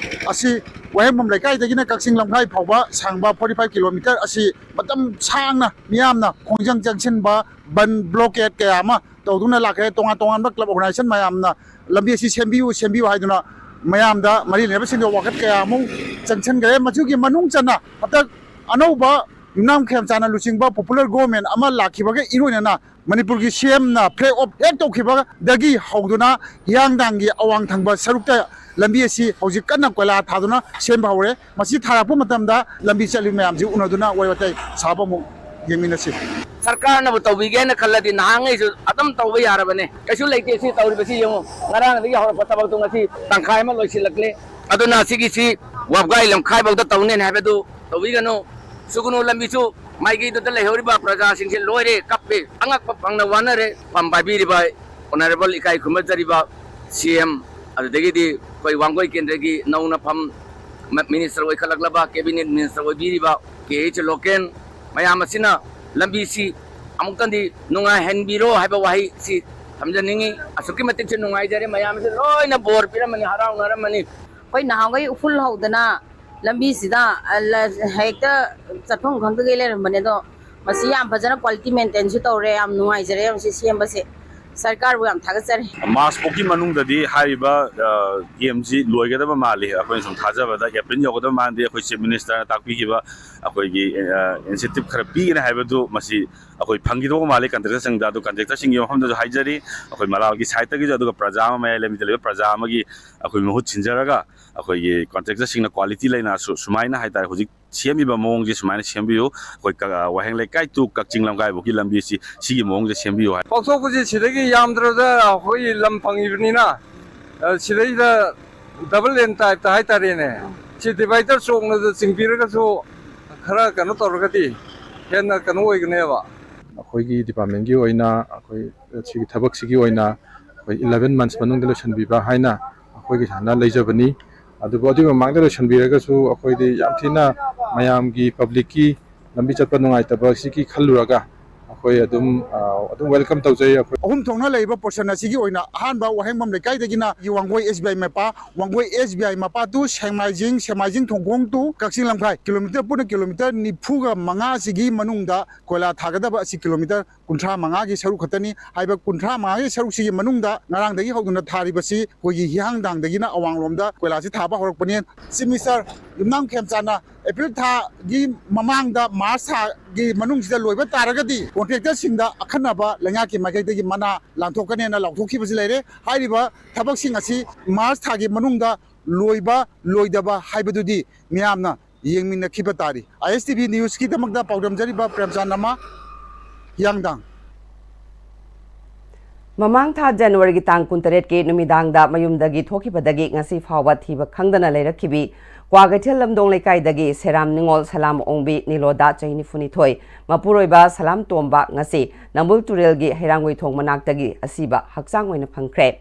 ꯑꯁꯤ ꯋꯥꯍꯦꯡꯕꯝ ꯂꯩꯀꯥꯏꯗꯒꯤꯅ ꯀꯛꯆꯤꯡ ꯂꯝꯈꯥꯏ ꯐꯥꯎꯕ ꯁꯥꯡꯕ forty five kilometer ꯑꯁꯤ ꯃꯇꯝ ꯁꯥꯡꯅ ꯃꯤꯌꯥꯝꯅ ꯈꯣꯡꯖꯪ ꯆꯪꯁꯤꯟꯕ, ꯕꯟ, ꯕ꯭ꯂꯣꯀꯦꯠ ꯀꯌꯥ ꯑꯃ ꯇꯧꯗꯨꯅ ꯂꯥꯛꯈ꯭ꯔꯦ꯫ ꯇꯣꯉꯥꯟ ꯇꯣꯉꯥꯟꯕ ꯀ꯭ꯂꯕ ꯑꯣꯔꯒꯅꯥꯏꯖꯦꯁꯟ ꯃꯌꯥꯝꯅ ꯂꯝꯕꯤ ꯑꯁꯤ ꯁꯦꯝꯕꯤꯌꯨ, ꯁꯦꯝꯕꯤꯌꯨ ꯍꯥꯏꯗꯨꯅ ꯃꯌꯥꯝꯗ, ꯃꯔꯤ ꯂꯩꯅꯕꯁꯤꯡꯗ ꯋꯥꯀꯠ ꯀꯌꯥ ꯑꯃꯨꯛ ꯆꯪꯁꯤꯟꯈ꯭ꯔꯦ꯫ ꯃꯁꯤꯒꯤ ꯃꯅꯨꯡ ꯆꯟꯅ ꯍꯟꯗꯛ ꯑꯅꯧꯕ ꯌꯨꯝꯅꯥꯝ ꯈꯦꯝꯆꯥꯟꯅ ꯂꯨꯆꯤꯡꯕ ꯄꯣꯄꯨꯂꯔ ꯒꯣꯚꯔꯟꯃꯦꯟꯠ ꯑꯃ ꯂꯥꯛꯈꯤꯕꯒ ꯏꯔꯣꯏꯅꯅ ꯃꯅꯤꯄꯨꯔꯒꯤ ꯁꯤ ꯑꯦꯝꯅ ꯐ꯭ꯂꯦꯒ ꯑꯣꯐ ꯍꯦꯛ ꯇꯧꯈꯤꯕꯗꯒꯤ ꯍꯧꯗꯨꯅ ꯍꯤꯌꯥꯡꯊꯥꯡꯒꯤ ꯑꯋꯥꯡ ꯊꯪꯕ ꯁꯔꯨꯛꯇ ꯂꯝꯕꯤ ꯑꯁꯤ ꯍꯧꯖꯤꯛ ꯀꯟꯅ ꯀꯣꯏꯂꯥ ꯊꯥꯗꯨꯅ ꯁꯦꯝꯕ ꯍꯧꯔꯦ꯫ ꯃꯁꯤ ꯊꯥꯔꯛꯄ ꯃꯇꯝꯗ ꯂꯝꯕꯤ ꯆꯠꯂꯤꯕ ꯃꯌꯥꯝꯁꯤ ꯎꯅꯗꯨꯅ ꯋꯥꯔꯤ ꯋꯥꯇꯥꯏ ꯁꯥꯕ ꯑꯃꯨꯛ ꯌꯦꯡꯃꯤꯟꯅꯁꯤ꯫ ꯁꯔꯀꯥꯔꯅꯕꯨ ꯇꯧꯕꯤꯒꯦꯅ ꯈꯜꯂꯗꯤ ꯅꯍꯥꯟꯉꯩꯁꯨ ꯑꯗꯨꯝ ꯇꯧꯕ ꯌꯥꯔꯕꯅꯦ꯫ ꯀꯩꯁꯨ ꯂꯩꯇꯦ ꯁꯤ ꯇꯧꯔꯤꯕꯁꯤ ꯌꯦꯡꯉꯨ꯫ ꯉꯔꯥꯡꯗꯒꯤ ꯍꯧꯔꯛꯄ ꯊꯕꯛꯇꯣ ꯉꯁꯤ ꯇꯪꯈꯥꯏ ꯑꯃ ꯂꯣꯏꯁꯤꯜꯂꯛꯂꯦ꯫ ꯑꯗꯨꯅ ꯁꯤꯒꯤꯁꯤ ꯋꯥꯕꯒꯥꯏ ꯂꯝꯈꯥꯏꯐꯧꯗ ꯇꯧꯅꯦꯅ ꯍꯥꯏꯕꯗꯨ ꯇꯧꯕꯤꯒꯅꯨ꯫ ꯁꯨꯒꯅꯨ ꯂꯝꯕꯤꯁꯨ ꯃꯥꯏꯀꯩꯗꯨꯗ ꯂꯩꯍꯧꯔꯤꯕ ꯄ꯭ꯔꯖꯥꯁꯤꯡꯁꯦ ꯂꯣꯏꯔꯦ, ꯀꯞꯄꯦ, ꯑꯉꯛꯄ ꯐꯪꯅ ꯋꯥꯅꯔꯦ꯫ ꯐꯝ ꯄꯥꯏꯕꯤꯔꯤꯕ ꯑꯣꯅꯔꯦꯕꯜ ꯏꯀꯥꯏ ꯈꯨꯝꯅꯖꯔꯤꯕ ꯁꯤ ꯑꯦꯝ, ꯑꯗꯨꯗꯒꯤꯗꯤ ꯑꯩꯈꯣꯏ ꯋꯥꯡꯒꯣꯏ ꯀꯦꯟꯗ꯭ꯔꯒꯤ ꯅꯧꯅ ꯐꯝ ꯃ-, ꯃꯤꯅꯤꯁꯇꯔ ꯑꯣꯏꯈꯠꯂꯛꯂꯕ, ꯀꯦꯕꯤꯅꯦꯠ ꯃꯤꯅꯤꯁꯇꯔ ꯑꯣꯏꯕꯤꯔꯤꯕ ꯀꯦ ꯑꯩꯆ ꯂꯣꯀꯦꯟ, ꯃꯌꯥꯝ ꯑꯁꯤꯅ ꯂꯝꯕꯤꯁꯤ ꯑꯃꯨꯛꯇꯪꯗꯤ ꯅꯨꯡꯉꯥꯏꯍꯟꯕꯤꯔꯣ ꯍꯥꯏꯕ ꯋꯥꯍꯩꯁꯤ ꯊꯝꯖꯅꯤꯡꯉꯤ꯫ ꯑꯁꯨꯛꯀꯤ ꯃꯇꯤꯛꯁꯨ ꯅꯨꯡꯉꯥꯏꯖꯔꯦ, ꯃꯌꯥꯝꯁꯦ ꯂꯣꯏꯅ ꯕꯣꯔ ꯄꯤꯔꯝꯃꯅꯤ, ꯍꯔꯥꯎꯅꯔꯝꯃꯅꯤ꯫ ꯑꯩꯈꯣꯏ ꯅꯍꯥꯟꯈꯩ ꯎꯐꯨꯜ ꯍꯧꯗꯅ ꯂꯝꯕꯤꯁꯤꯗ, ꯑ, ꯂ-, ꯍꯦꯛꯇ ꯆꯠꯐꯝ ꯈꯪꯗꯒꯩ ꯂꯩꯔꯝꯕꯅꯦ꯫ ꯑꯗꯣ ꯃꯁꯤ ꯌꯥꯝ ꯐꯖꯅ quality maintainꯁꯨ ꯇꯧꯔꯦ꯫ ꯌꯥꯝ ꯅꯨꯡꯉꯥꯏꯖꯔꯦ ꯃꯁꯤ ꯁꯦꯝꯕꯁꯦ꯫ ꯁꯔꯀꯥꯔꯕꯨ ꯌꯥꯝ ꯊꯥꯒꯠꯆꯔꯤ꯫ ꯃꯥꯔꯆ ꯐꯥꯎꯒꯤ ꯃꯅꯨꯡꯗꯗꯤ ꯍꯥꯏꯔꯤꯕ, ꯑ, ꯀꯦꯝꯁꯤ ꯂꯣꯏꯒꯗꯕ ꯃꯥꯜꯂꯤ꯫ ꯑꯩꯈꯣꯏꯅ ꯁꯨꯝ ꯊꯥꯖꯕꯗ ꯑꯦꯄ꯭ꯔꯤꯜ ꯌꯧꯒꯗꯕ ꯃꯥꯜꯂꯤ꯫ ꯑꯩꯈꯣꯏ ꯆꯤꯐ ꯃꯤꯅꯤꯁꯇꯔꯅ ꯇꯥꯛꯄꯤꯈꯤꯕ ꯑꯩꯈꯣꯏꯒꯤ, ꯑ, incentive ꯈꯔ ꯄꯤꯒꯅꯤ ꯍꯥꯏꯕꯗꯨ ꯃꯁꯤ ꯑꯩꯈꯣꯏ ꯐꯪꯈꯤꯗꯧꯕ ꯃꯥꯜꯂꯤ ꯀꯟꯇ꯭ꯔꯦꯛꯇꯔꯁꯤꯡꯗ꯫ ꯑꯗꯨ ꯀꯟꯇ꯭ꯔꯦꯛꯇꯔꯁꯤꯡꯒꯤ ꯃꯐꯝꯗꯁꯨ ꯍꯥꯏꯖꯔꯤ, ꯑꯩꯈꯣꯏ ꯃꯂꯥꯜꯒꯤ ꯁꯥꯏꯠꯇꯒꯤꯁꯨ, ꯑꯗꯨꯒ ꯄ꯭ꯔꯖꯥ ꯑꯃ, ꯃꯌꯥꯏ ꯂꯝꯕꯤꯗ ꯂꯩꯕ ꯄ꯭ꯔꯖꯥ ꯑꯃꯒꯤ ꯑꯩꯈꯣꯏ ꯃꯍꯨꯠ ꯁꯤꯟꯖꯔꯒ ꯑꯩꯈꯣꯏꯒꯤ ꯀꯟꯇ꯭ꯔꯦꯛꯇꯔꯁꯤꯡꯅ quality ꯂꯩꯅ ꯁꯨ-, ꯁꯨꯃꯥꯏꯅ ꯍꯥꯏꯇꯥꯔꯦ, ꯍꯧꯖꯤꯛ ꯁꯦꯝꯃꯤꯕ ꯃꯑꯣꯡꯁꯦ ꯁꯨꯃꯥꯏꯅ ꯁꯦꯝꯕꯤꯌꯨ꯫ ꯑꯩꯈꯣꯏ ꯀ-, ꯋꯥꯍꯦꯡ ꯂꯩꯀꯥꯏ to ꯀꯛꯆꯤꯡ ꯂꯝꯈꯥꯏꯐꯥꯎꯒꯤ ꯂꯝꯕꯤꯁꯤ ꯁꯤꯒꯤ ꯃꯑꯣꯡꯗ ꯁꯦꯝꯕꯤꯌꯨ ꯍꯥꯏ꯫ ꯄꯥꯡꯊꯣꯛꯄꯁꯤ ꯁꯤꯗꯒꯤ ꯌꯥꯝꯗ꯭ꯔꯕꯗ ꯑꯩꯈꯣꯏꯒꯤ ꯂꯝ ꯐꯪꯉꯤꯕꯅꯤꯅ, ꯑ, ꯁꯤꯗꯩꯗ double lane typeꯇ ꯍꯥꯏꯇꯥꯔꯦꯅꯦ, ꯁꯤ divider ꯆꯣꯡꯅꯗ ꯆꯤꯡꯕꯤꯔꯒꯁꯨ ꯈꯔ ꯀꯩꯅꯣ ꯇꯧꯔꯒꯗꯤ ꯍꯦꯟꯅ ꯀꯩꯅꯣ ꯑꯣꯏꯒꯅꯦꯕ꯫ ꯑꯩꯈꯣꯏꯒꯤ departmentꯀꯤ ꯑꯣꯏꯅ ꯑꯩꯈꯣꯏ ꯁꯤꯒꯤ ꯊꯕꯛꯁꯤꯒꯤ ꯑꯣꯏꯅ ꯑꯩꯈꯣꯏ eleven months ꯃꯅꯨꯡꯗ ꯂꯣꯏꯁꯤꯟꯕꯤꯕ ꯍꯥꯏꯅ ꯑꯩꯈꯣꯏꯒꯤ ꯁꯨꯃꯥꯏꯅ ꯂꯩꯖꯕꯅꯤ꯫ ꯑꯗꯨꯕꯨ ꯑꯗꯨꯒꯤ ꯃꯃꯥꯡꯗ ꯂꯣꯏꯁꯤꯟꯕꯤꯔꯒꯁꯨ ꯑꯩꯈꯣꯏꯗꯤ ꯌꯥꯝ ꯊꯤꯅ ꯃꯌꯥꯝꯒꯤ, publicꯀꯤ ꯂꯝꯕꯤ ꯆꯠꯄ ꯅꯨꯡꯉꯥꯏꯇꯕ ꯁꯤꯒꯤ ꯈꯜꯂꯨꯔꯒ ꯑꯩꯈꯣꯏ ꯑꯗꯨꯝ, ꯑ, ꯑꯗꯨꯝ welcome ꯇꯧꯖꯩ꯫ ꯑꯩꯈꯣꯏ ꯑꯍꯨꯝ ꯊꯣꯛꯅ ꯂꯩꯔꯤꯕ portion ꯑꯁꯤꯒꯤ ꯑꯣꯏꯅ ꯑꯍꯥꯟꯕ ꯋꯥꯍꯦꯡꯕꯝ ꯂꯩꯀꯥꯏꯗꯒꯤꯅ ꯋꯥꯡꯒꯣꯏ S B I ꯃꯄꯥ, ꯋꯥꯡꯒꯣꯏ S B I ꯃꯄꯥ to ꯁꯦꯡꯃꯥꯏꯖꯤꯡ, ꯁꯦꯡꯃꯥꯏꯖꯤꯡ Thongkhong to Kakching Lamkhai kilometre ꯄꯨꯟꯅ ꯀꯤꯂꯣꯃꯤꯇꯔ ꯅꯤꯐꯨꯒ ꯃꯉꯥ ꯑꯁꯤꯒꯤ ꯃꯅꯨꯡꯗ ꯀꯣꯏꯂꯥ ꯊꯥꯒꯗꯕ ꯑꯁꯤ ꯀꯤꯂꯣꯃꯤꯇꯔ ꯀꯨꯟꯊ꯭ꯔꯥ ꯃꯉꯥꯒꯤ ꯁꯔꯨꯛ ꯈꯛꯇꯅꯤ꯫ ꯍꯥꯏꯕ ꯀꯨꯟꯊ꯭ꯔꯥ ꯃꯉꯥꯒꯤ ꯁꯔꯨꯛꯁꯤꯒꯤ ꯃꯅꯨꯡꯗ ꯉꯔꯥꯡꯗꯒꯤ ꯍꯧꯗꯨꯅ ꯊꯥꯔꯤꯕꯁꯤ ꯑꯩꯈꯣꯏꯒꯤ ꯍꯤꯌꯥꯡꯊꯥꯡꯗꯒꯤꯅ ꯑꯋꯥꯡꯂꯣꯝꯗ ꯀꯣꯏꯂꯥꯁꯤ ꯊꯥꯕ ꯍꯧꯔꯛꯄꯅꯤ꯫ Chief Minister ꯌꯨꯝꯅꯥꯝ ꯈꯦꯝꯆꯥꯟꯅ ꯑꯦꯄ꯭ꯔꯤꯜ ꯊꯥꯒꯤ ꯃꯃꯥꯡꯗ ꯃꯥꯔꯆ ꯊꯥꯒꯤ ꯃꯅꯨꯡꯁꯤꯗ ꯂꯣꯏꯕ ꯇꯥꯔꯒꯗꯤ contractorꯁꯤꯡꯗ ꯑꯈꯟꯅꯕ ꯂꯩꯉꯥꯛꯀꯤ ꯃꯥꯏꯀꯩꯗꯒꯤ ꯃꯅꯥ ꯂꯥꯟꯊꯣꯛꯀꯅꯦꯅ ꯂꯥꯎꯊꯣꯛꯈꯤꯕꯁꯤ ꯂꯩꯔꯦ꯫ ꯍꯥꯏꯔꯤꯕ ꯊꯕꯛꯁꯤꯡ ꯑꯁꯤ ꯃꯥꯔꯆ ꯊꯥꯒꯤ ꯃꯅꯨꯡꯗ ꯂꯣꯏꯕ ꯂꯣꯏꯗꯕ ꯍꯥꯏꯕꯗꯨꯗꯤ ꯃꯤꯌꯥꯝꯅ ꯌꯦꯡꯃꯤꯟꯅꯈꯤꯕ ꯇꯥꯔꯤ꯫ I S T V Newsꯀꯤꯗꯃꯛꯇ ꯄꯥꯎꯗꯝꯖꯔꯤꯕ ꯄ꯭ꯔꯦꯝꯆꯥꯟ ꯅꯃ, ꯍꯤꯌꯥꯡꯊꯥꯡ꯫ ꯃꯃꯥꯡ ꯊꯥ ꯖꯅꯋꯥꯔꯤꯒꯤ ꯇꯥꯡ ꯀꯨꯟꯇꯔꯦꯠꯀꯤ ꯅꯨꯃꯤꯗꯥꯡꯗ ꯃꯌꯨꯝꯗꯒꯤ ꯊꯣꯛꯈꯤꯕꯗꯒꯤ ꯉꯁꯤ ꯐꯥꯎꯕ ꯊꯤꯕ ꯈꯪꯗꯅ ꯂꯩꯔꯛꯈꯤꯕꯤ ꯀ꯭ꯋꯥꯀꯩꯊꯦꯜ ꯂꯝꯗꯣꯡ ꯂꯩꯀꯥꯏꯗꯒꯤ ꯁꯦꯔꯥꯝ ꯅꯤꯉꯣꯜ ꯁꯂꯥꯝ ꯑꯣꯡꯕꯤ ꯅꯤꯂꯣꯗꯥ, ꯆꯍꯤ ꯅꯤꯐꯨꯅꯤꯊꯣꯏ, ꯃꯄꯨꯔꯣꯏꯕ ꯁꯂꯥꯝ ꯇꯣꯝꯕ, ꯉꯁꯤ ꯅꯝꯕꯨꯜ ꯇꯨꯔꯦꯜꯒꯤ ꯍꯩꯔꯥꯡꯒꯣꯏꯊꯣꯡ ꯃꯅꯥꯛꯇꯒꯤ ꯑꯁꯤꯕ ꯍꯛꯆꯥꯡ ꯑꯣꯏꯅ ꯐꯪꯈ꯭ꯔꯦ꯫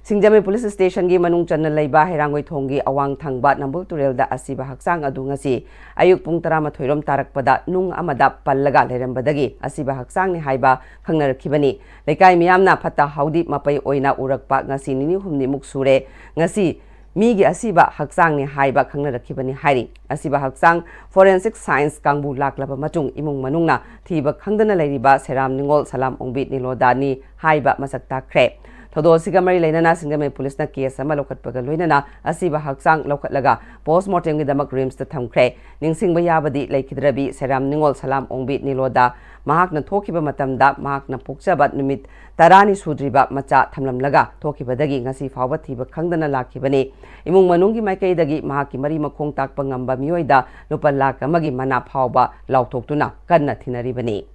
ꯁꯤꯡꯖꯃꯩ ꯄꯨꯂꯤꯁ ꯁ꯭ꯇꯦꯁꯟꯒꯤ ꯃꯅꯨꯡ ꯆꯟꯅ ꯂꯩꯕ ꯍꯩꯔꯥꯡꯒꯣꯏꯊꯣꯡꯒꯤ ꯑꯋꯥꯡ ꯊꯪꯕ ꯅꯝꯕꯨꯜ ꯇꯨꯔꯦꯜꯗ ꯑꯁꯤꯕ ꯍꯛꯆꯥꯡ ꯑꯗꯨ ꯉꯁꯤ ꯑꯌꯨꯛ ꯄꯨꯡ ꯇꯔꯥꯃꯥꯊꯣꯏ ꯔꯣꯝ ꯇꯥꯔꯛꯄꯗ ꯅꯨꯡ ꯑꯃꯗ ꯄꯜꯂꯒ ꯂꯩꯔꯝꯕꯗꯒꯤ ꯑꯁꯤꯕ ꯍꯛꯆꯥꯡꯅꯤ ꯍꯥꯏꯕ ꯈꯪꯅꯔꯛꯈꯤꯕꯅꯤ꯫ ꯂꯩꯀꯥꯏ ꯃꯤꯌꯥꯝꯅ ꯐꯠꯇ ꯍꯥꯎꯗꯤ ꯃꯄꯩ ꯑꯣꯏꯅ ꯎꯔꯛꯄ ꯉꯁꯤ ꯅꯤꯅꯤ ꯍꯨꯝꯅꯤꯃꯨꯛ ꯁꯨꯔꯦ꯫ ꯉꯁꯤ ꯃꯤꯒꯤ ꯑꯁꯤꯕ ꯍꯛꯆꯥꯡꯅꯤ ꯍꯥꯏꯕ ꯈꯪꯅꯔꯛꯈꯤꯕꯅꯤ ꯍꯥꯏꯔꯤ꯫ ꯑꯁꯤꯕ ꯍꯛꯆꯥꯡ forensic science ꯀꯥꯡꯕꯨ ꯂꯥꯛꯂꯕ ꯃꯇꯨꯡ ꯏꯃꯨꯡ ꯃꯅꯨꯡꯅ ꯊꯤꯕ ꯈꯪꯗꯅ ꯂꯩꯔꯤꯕ ꯁꯦꯔꯥꯝ ꯅꯤꯉꯣꯜ ꯁꯂꯥꯝ ꯑꯣꯡꯕꯤ ꯅꯤꯂꯣꯗꯥꯅꯤ ꯍꯥꯏꯕ ꯃꯁꯛ ꯇꯥꯛꯈ꯭ꯔꯦ꯫ ꯊꯧꯗꯣꯛ ꯑꯁꯤꯒ ꯃꯔꯤ ꯂꯩꯅꯅ ꯁꯤꯡꯖꯃꯩ ꯄꯨꯂꯤꯁꯅ ꯀꯦꯁ ꯑꯃ ꯂꯧꯈꯠꯄꯒ ꯂꯣꯏꯅꯅ ꯑꯁꯤꯕ ꯍꯛꯆꯥꯡ ꯂꯧꯈꯠꯂꯒ ꯄꯣꯁꯃꯣꯔꯇꯦꯝꯒꯤꯗꯃꯛ ꯔꯤꯝꯁꯇ ꯊꯝꯈ꯭ꯔꯦ꯫ ꯅꯤꯡꯁꯤꯡꯕ ꯌꯥꯕꯗꯤ ꯂꯩꯈꯤꯗ꯭ꯔꯕꯤ ꯁꯦꯔꯥꯝ ꯅꯤꯉꯣꯜ ꯁꯂꯥꯝ ꯑꯣꯡꯕꯤ ꯅꯤꯂꯣꯗꯥ ꯃꯍꯥꯛꯅ ꯊꯣꯛꯈꯤꯕ ꯃꯇꯝꯗ ꯃꯍꯥꯛꯅ ꯄꯣꯛꯆꯕ ꯅꯨꯃꯤꯠ ꯇꯔꯥꯅꯤ ꯁꯨꯗ꯭ꯔꯤꯕ ꯃꯆꯥ ꯊꯝꯂꯝꯂꯒ ꯊꯣꯛꯈꯤꯕꯗꯒꯤ ꯉꯁꯤ ꯐꯥꯎꯕ ꯊꯤꯕ ꯈꯪꯗꯅ ꯂꯥꯛꯈꯤꯕꯅꯤ꯫ ꯏꯃꯨꯡ ꯃꯅꯨꯡꯒꯤ ꯃꯥꯏꯀꯩꯗꯒꯤ ꯃꯍꯥꯛꯀꯤ ꯃꯔꯤ ꯃꯈꯣꯡ ꯇꯥꯛꯄ ꯉꯝꯕ ꯃꯤꯑꯣꯏꯗ ꯂꯨꯄꯥ ꯂꯥꯈ ꯑꯃꯒꯤ ꯃꯅꯥ ꯐꯥꯎꯕ ꯂꯥꯎꯊꯣꯛꯇꯨꯅ ꯀꯟꯅ ꯊꯤꯅꯔꯤꯕꯅꯤ꯫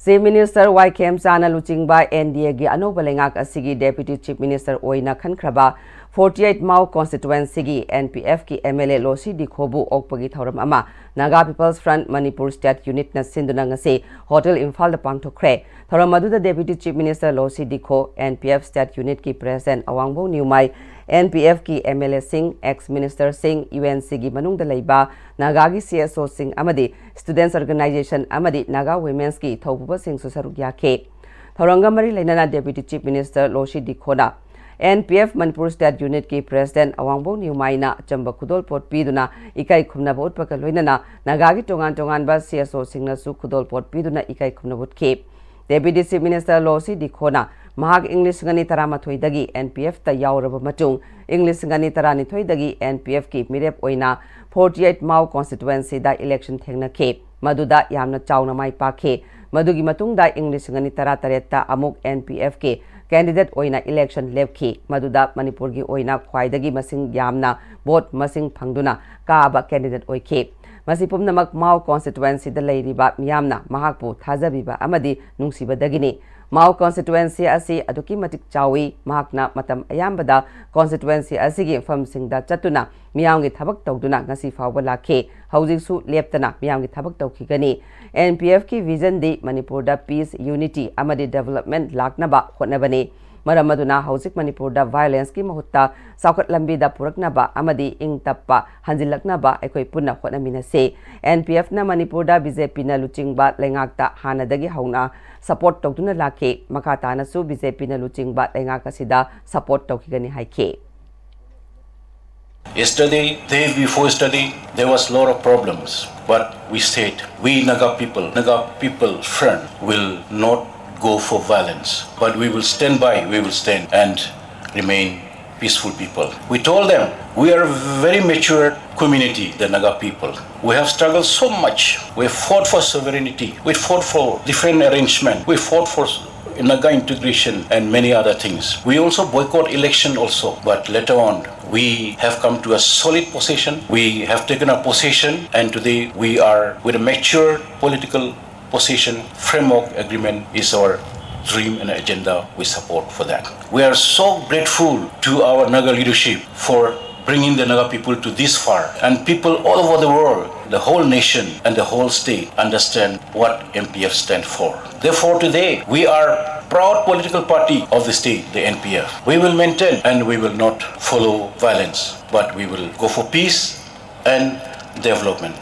Chief Minister ꯋꯥꯏ ꯈꯦꯝꯆꯥꯟꯅ ꯂꯨꯆꯤꯡꯕ N D A ꯒꯤ ꯑꯅꯧꯕ ꯂꯩꯉꯥꯛ ꯑꯁꯤꯒꯤ Deputy Chief Minister ꯑꯣꯏꯅ ꯈꯟꯈ꯭ꯔꯕ forty eight Mao constituency ꯒꯤ N P F ꯀꯤ M L A ꯂꯣꯁꯤ ꯗꯤꯈꯣꯕꯨ ꯑꯣꯛꯄꯒꯤ ꯊꯧꯔꯝ ꯑꯃ Naga People's Front Manipur State Unit ꯅ ꯁꯤꯟꯗꯨꯅ ꯉꯁꯤ ꯍꯣꯇꯦꯜ ꯏꯝꯐꯥꯜꯗ ꯄꯥꯡꯊꯣꯛꯈ꯭ꯔꯦ꯫ ꯊꯧꯔꯝ ꯑꯗꯨꯗ Deputy Chief Minister ꯂꯣꯁꯤ ꯗꯤꯈꯣ, N P F State Unit ꯀꯤ President ꯑꯋꯥꯡꯕꯧ ꯅ꯭ꯌꯨꯃꯥꯏ, N P F ꯀꯤ M L A ꯁꯤꯡ, ex minister ꯁꯤꯡ, U N C ꯒꯤ ꯃꯅꯨꯡꯗ ꯂꯩꯕ ꯅꯥꯒꯥꯒꯤ C S O ꯁꯤꯡ ꯑꯃꯗꯤ Students Organization ꯑꯃꯗꯤ Naga Women's ꯀꯤ ꯊꯧꯄꯨꯕꯁꯤꯡꯁꯨ ꯁꯔꯨꯛ ꯌꯥꯈꯤ꯫ ꯊꯧꯔꯝꯒ ꯃꯔꯤ ꯂꯩꯅꯅ Deputy Chief Minister ꯂꯣꯁꯤ ꯗꯤꯈꯣꯅ N P F Manipur State Unit ꯀꯤ President ꯑꯋꯥꯡꯕꯧ ꯅ꯭ꯌꯨꯃꯥꯏꯅ ꯑꯆꯝꯕ ꯈꯨꯗꯣꯜꯄꯣꯠ ꯄꯤꯗꯨꯅ ꯏꯀꯥꯏ ꯈꯨꯝꯅꯕ ꯎꯠꯄꯒ ꯂꯣꯏꯅꯅ ꯅꯥꯒꯥꯒꯤ ꯇꯣꯉꯥꯟ ꯇꯣꯉꯥꯟꯕ C S O ꯁꯤꯡꯅꯁꯨ ꯈꯨꯗꯣꯜꯄꯣꯠ ꯄꯤꯗꯨꯅ ꯏꯀꯥꯏ ꯈꯨꯝꯅꯕ ꯎꯠꯈꯤ꯫ Deputy Chief Minister ꯂꯣꯁꯤ ꯗꯤꯈꯣꯅ ꯃꯍꯥꯛ ꯏꯪ ꯂꯤꯁꯤꯡ ꯑꯅꯤ ꯇꯔꯥꯃꯥꯊꯣꯏꯗꯒꯤ N P F ꯇ ꯌꯥꯎꯔꯕ ꯃꯇꯨꯡ, ꯏꯪ ꯂꯤꯁꯤꯡ ꯑꯅꯤ ꯇꯔꯥꯅꯤꯊꯣꯏꯗꯒꯤ N P F ꯀꯤ ꯃꯤꯔꯦꯞ ꯑꯣꯏꯅ forty eight Mao constituency ꯗ election ꯊꯦꯡꯅꯈꯤ, ꯃꯗꯨꯗ ꯌꯥꯝꯅ ꯆꯥꯎꯅ ꯃꯥꯏ ꯄꯥꯛꯈꯤ꯫ ꯃꯗꯨꯒꯤ ꯃꯇꯨꯡꯗ ꯏꯪ ꯂꯤꯁꯤꯡ ꯑꯅꯤ ꯇꯔꯥꯇꯔꯦꯠꯇ ꯑꯃꯨꯛ N P F ꯀꯤ candidate ꯑꯣꯏꯅ election ꯂꯦꯞꯈꯤ, ꯃꯗꯨꯗ ꯃꯅꯤꯄꯨꯔꯒꯤ ꯑꯣꯏꯅ ꯈ꯭ꯋꯥꯏꯗꯒꯤ ꯃꯁꯤꯡ ꯌꯥꯝꯅ vote ꯃꯁꯤꯡ ꯐꯪꯗꯨꯅ ꯀꯥꯕ candidate ꯑꯣꯏꯈꯤ꯫ ꯃꯁꯤ ꯄꯨꯝꯅꯃꯛ Mao constituency ꯗ ꯂꯩꯔꯤꯕ ꯃꯤꯌꯥꯝꯅ ꯃꯍꯥꯛꯄꯨ ꯊꯥꯖꯕꯤꯕ ꯑꯃꯗꯤ ꯅꯨꯡꯁꯤꯕꯗꯒꯤꯅꯤ꯫ ꯃꯥꯎ constituency ꯑꯁꯤ ꯑꯗꯨꯛꯀꯤ ꯃꯇꯤꯛ ꯆꯥꯎꯏ꯫ ꯃꯍꯥꯛꯅ ꯃꯇꯝ ꯑꯌꯥꯝꯕꯗ constituency ꯑꯁꯤꯒꯤ ꯃꯐꯝꯁꯤꯡꯗ ꯆꯠꯇꯨꯅ ꯃꯤꯌꯥꯝꯒꯤ ꯊꯕꯛ ꯇꯧꯗꯨꯅ ꯉꯁꯤ ꯐꯥꯎꯕ ꯂꯥꯛꯈꯤ꯫ ꯍꯧꯖꯤꯛꯁꯨ ꯂꯦꯞꯇꯅ ꯃꯤꯌꯥꯝꯒꯤ ꯊꯕꯛ ꯇꯧꯈꯤꯒꯅꯤ꯫ NPFꯀꯤ visionꯗꯤ ꯃꯅꯤꯄꯨꯔꯗ peace, unity ꯑꯃꯗꯤ development ꯂꯥꯛꯅꯕ ꯍꯣꯠꯅꯕꯅꯤ꯫ ꯃꯔꯝ ꯑꯗꯨꯅ ꯍꯧꯖꯤꯛ ꯃꯅꯤꯄꯨꯔꯗ violenceꯀꯤ ꯃꯍꯨꯠꯇ ꯆꯥꯎꯈꯠ ꯂꯝꯕꯤꯗ ꯄꯨꯔꯛꯅꯕ ꯑꯃꯗꯤ ꯏꯪ ꯇꯞꯄ ꯍꯟꯖꯤꯜꯂꯛꯅꯕ ꯑꯩꯈꯣꯏ ꯄꯨꯟꯅ ꯍꯣꯠꯅꯃꯤꯟꯅꯁꯤ꯫ NPFꯅ ꯃꯅꯤꯄꯨꯔꯗ BJPꯅ ꯂꯨꯆꯤꯡꯕ ꯂꯩꯉꯥꯛꯇ ꯍꯥꯟꯅꯗꯒꯤ ꯍꯧꯅ support ꯇꯧꯗꯨꯅ ꯂꯥꯛꯈꯤ꯫ ꯃꯈꯥ ꯇꯥꯅꯁꯨ BJPꯅ ꯂꯨꯆꯤꯡꯕ ꯂꯩꯉꯥꯛ ꯑꯁꯤꯗ support ꯇꯧꯈꯤꯒꯅꯤ ꯍꯥꯏꯈꯤ꯫ Yesterday, day before yesterday, there was a lot of problems. But we said, we Naga people, Naga People Front will not go for violence. But we will stand by, we will stand and remain peaceful people. We told them, we are a very mature community, the Naga people. We have struggled so much. We fought for sovereignty. We fought for different arrangement. We fought for Naga integration and many other things. We also boycott election also, but later on we have come to a solid position. We have taken a position, and today we are with a mature political position. Framework agreement is our dream and agenda we support for that. We are so grateful to our Naga leadership for bringing the Naga people to this far, and people all over the world, the whole nation and the whole state understand what NPF stand for. Therefore, today we are proud political party of the state, the NPF. We will maintain and we will not follow violence, but we will go for peace and development.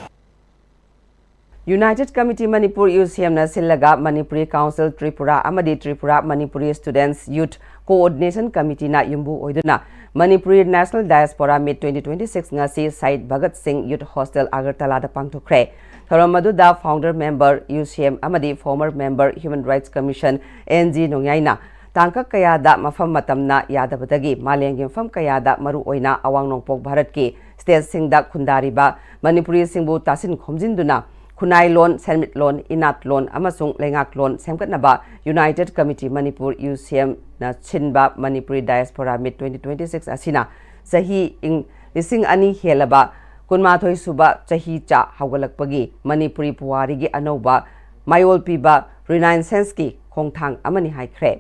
United Committee Manipur, UCMꯅ ꯁꯤꯜꯂꯒ Manipuri Council Tripura ꯑꯃꯗꯤ Tripura Manipuri Students Youth Coordination Committeeꯅ ꯌꯨꯝꯕꯨ ꯑꯣꯏꯗꯨꯅ Manipuri National Diaspora Meet twenty twenty-six ꯉꯁꯤ Shahid Bhagat Singh Youth Hostel Agartalaꯗ ꯄꯥꯡꯊꯣꯛꯈ꯭ꯔꯦ꯫ ꯊꯧꯔꯝ ꯑꯗꯨꯗ founder member UCM ꯑꯃꯗꯤ former member Human Rights Commission NG ꯅꯣꯡꯌꯥꯏꯅ ꯇꯥꯡꯀꯛ ꯀꯌꯥꯗ ꯃꯐꯝ ꯃꯇꯝꯅ ꯌꯥꯗꯕꯗꯒꯤ ꯃꯥꯂꯦꯝꯒꯤ ꯃꯐꯝ ꯀꯌꯥꯗ ꯃꯔꯨꯑꯣꯏꯅ ꯑꯋꯥꯡ ꯅꯣꯡꯄꯣꯛ ꯚꯥꯔꯠꯀꯤ stateꯁꯤꯡꯗ ꯈꯨꯟꯗꯥꯔꯤꯕ ꯃꯅꯤꯄꯨꯔꯤꯁꯤꯡꯕꯨ ꯇꯥꯁꯤꯟ ꯈꯣꯝꯖꯤꯟꯗꯨꯅ ꯈꯨꯟꯅꯥꯏ ꯂꯣꯟ, ꯁꯦꯟꯃꯤꯠꯂꯣꯟ, ꯏꯅꯥꯠꯂꯣꯟ ꯑꯃꯁꯨꯡ ꯂꯩꯉꯥꯛꯂꯣꯟ ꯁꯦꯝꯒꯠꯅꯕ United Committee Manipur, UCMꯅ ꯁꯤꯟꯕ Manipuri Diaspora Meet twenty twenty-six ꯑꯁꯤꯅ ꯆꯍꯤ ꯏꯪ ꯂꯤꯁꯤꯡ ꯑꯅꯤ ꯍꯦꯜꯂꯕ ꯀꯨꯟꯃꯥꯊꯣꯏ ꯁꯨꯕ ꯆꯍꯤ ꯆꯥ ꯍꯧꯒꯠꯂꯛꯄꯒꯤ ꯃꯅꯤꯄꯨꯔꯤ ꯄꯨꯋꯥꯔꯤꯒꯤ ꯑꯅꯧꯕ ꯃꯌꯣꯜ ꯄꯤꯕ Renaissanceꯀꯤ ꯈꯣꯡꯊꯥꯡ ꯑꯃꯅꯤ ꯍꯥꯏꯈ꯭ꯔꯦ꯫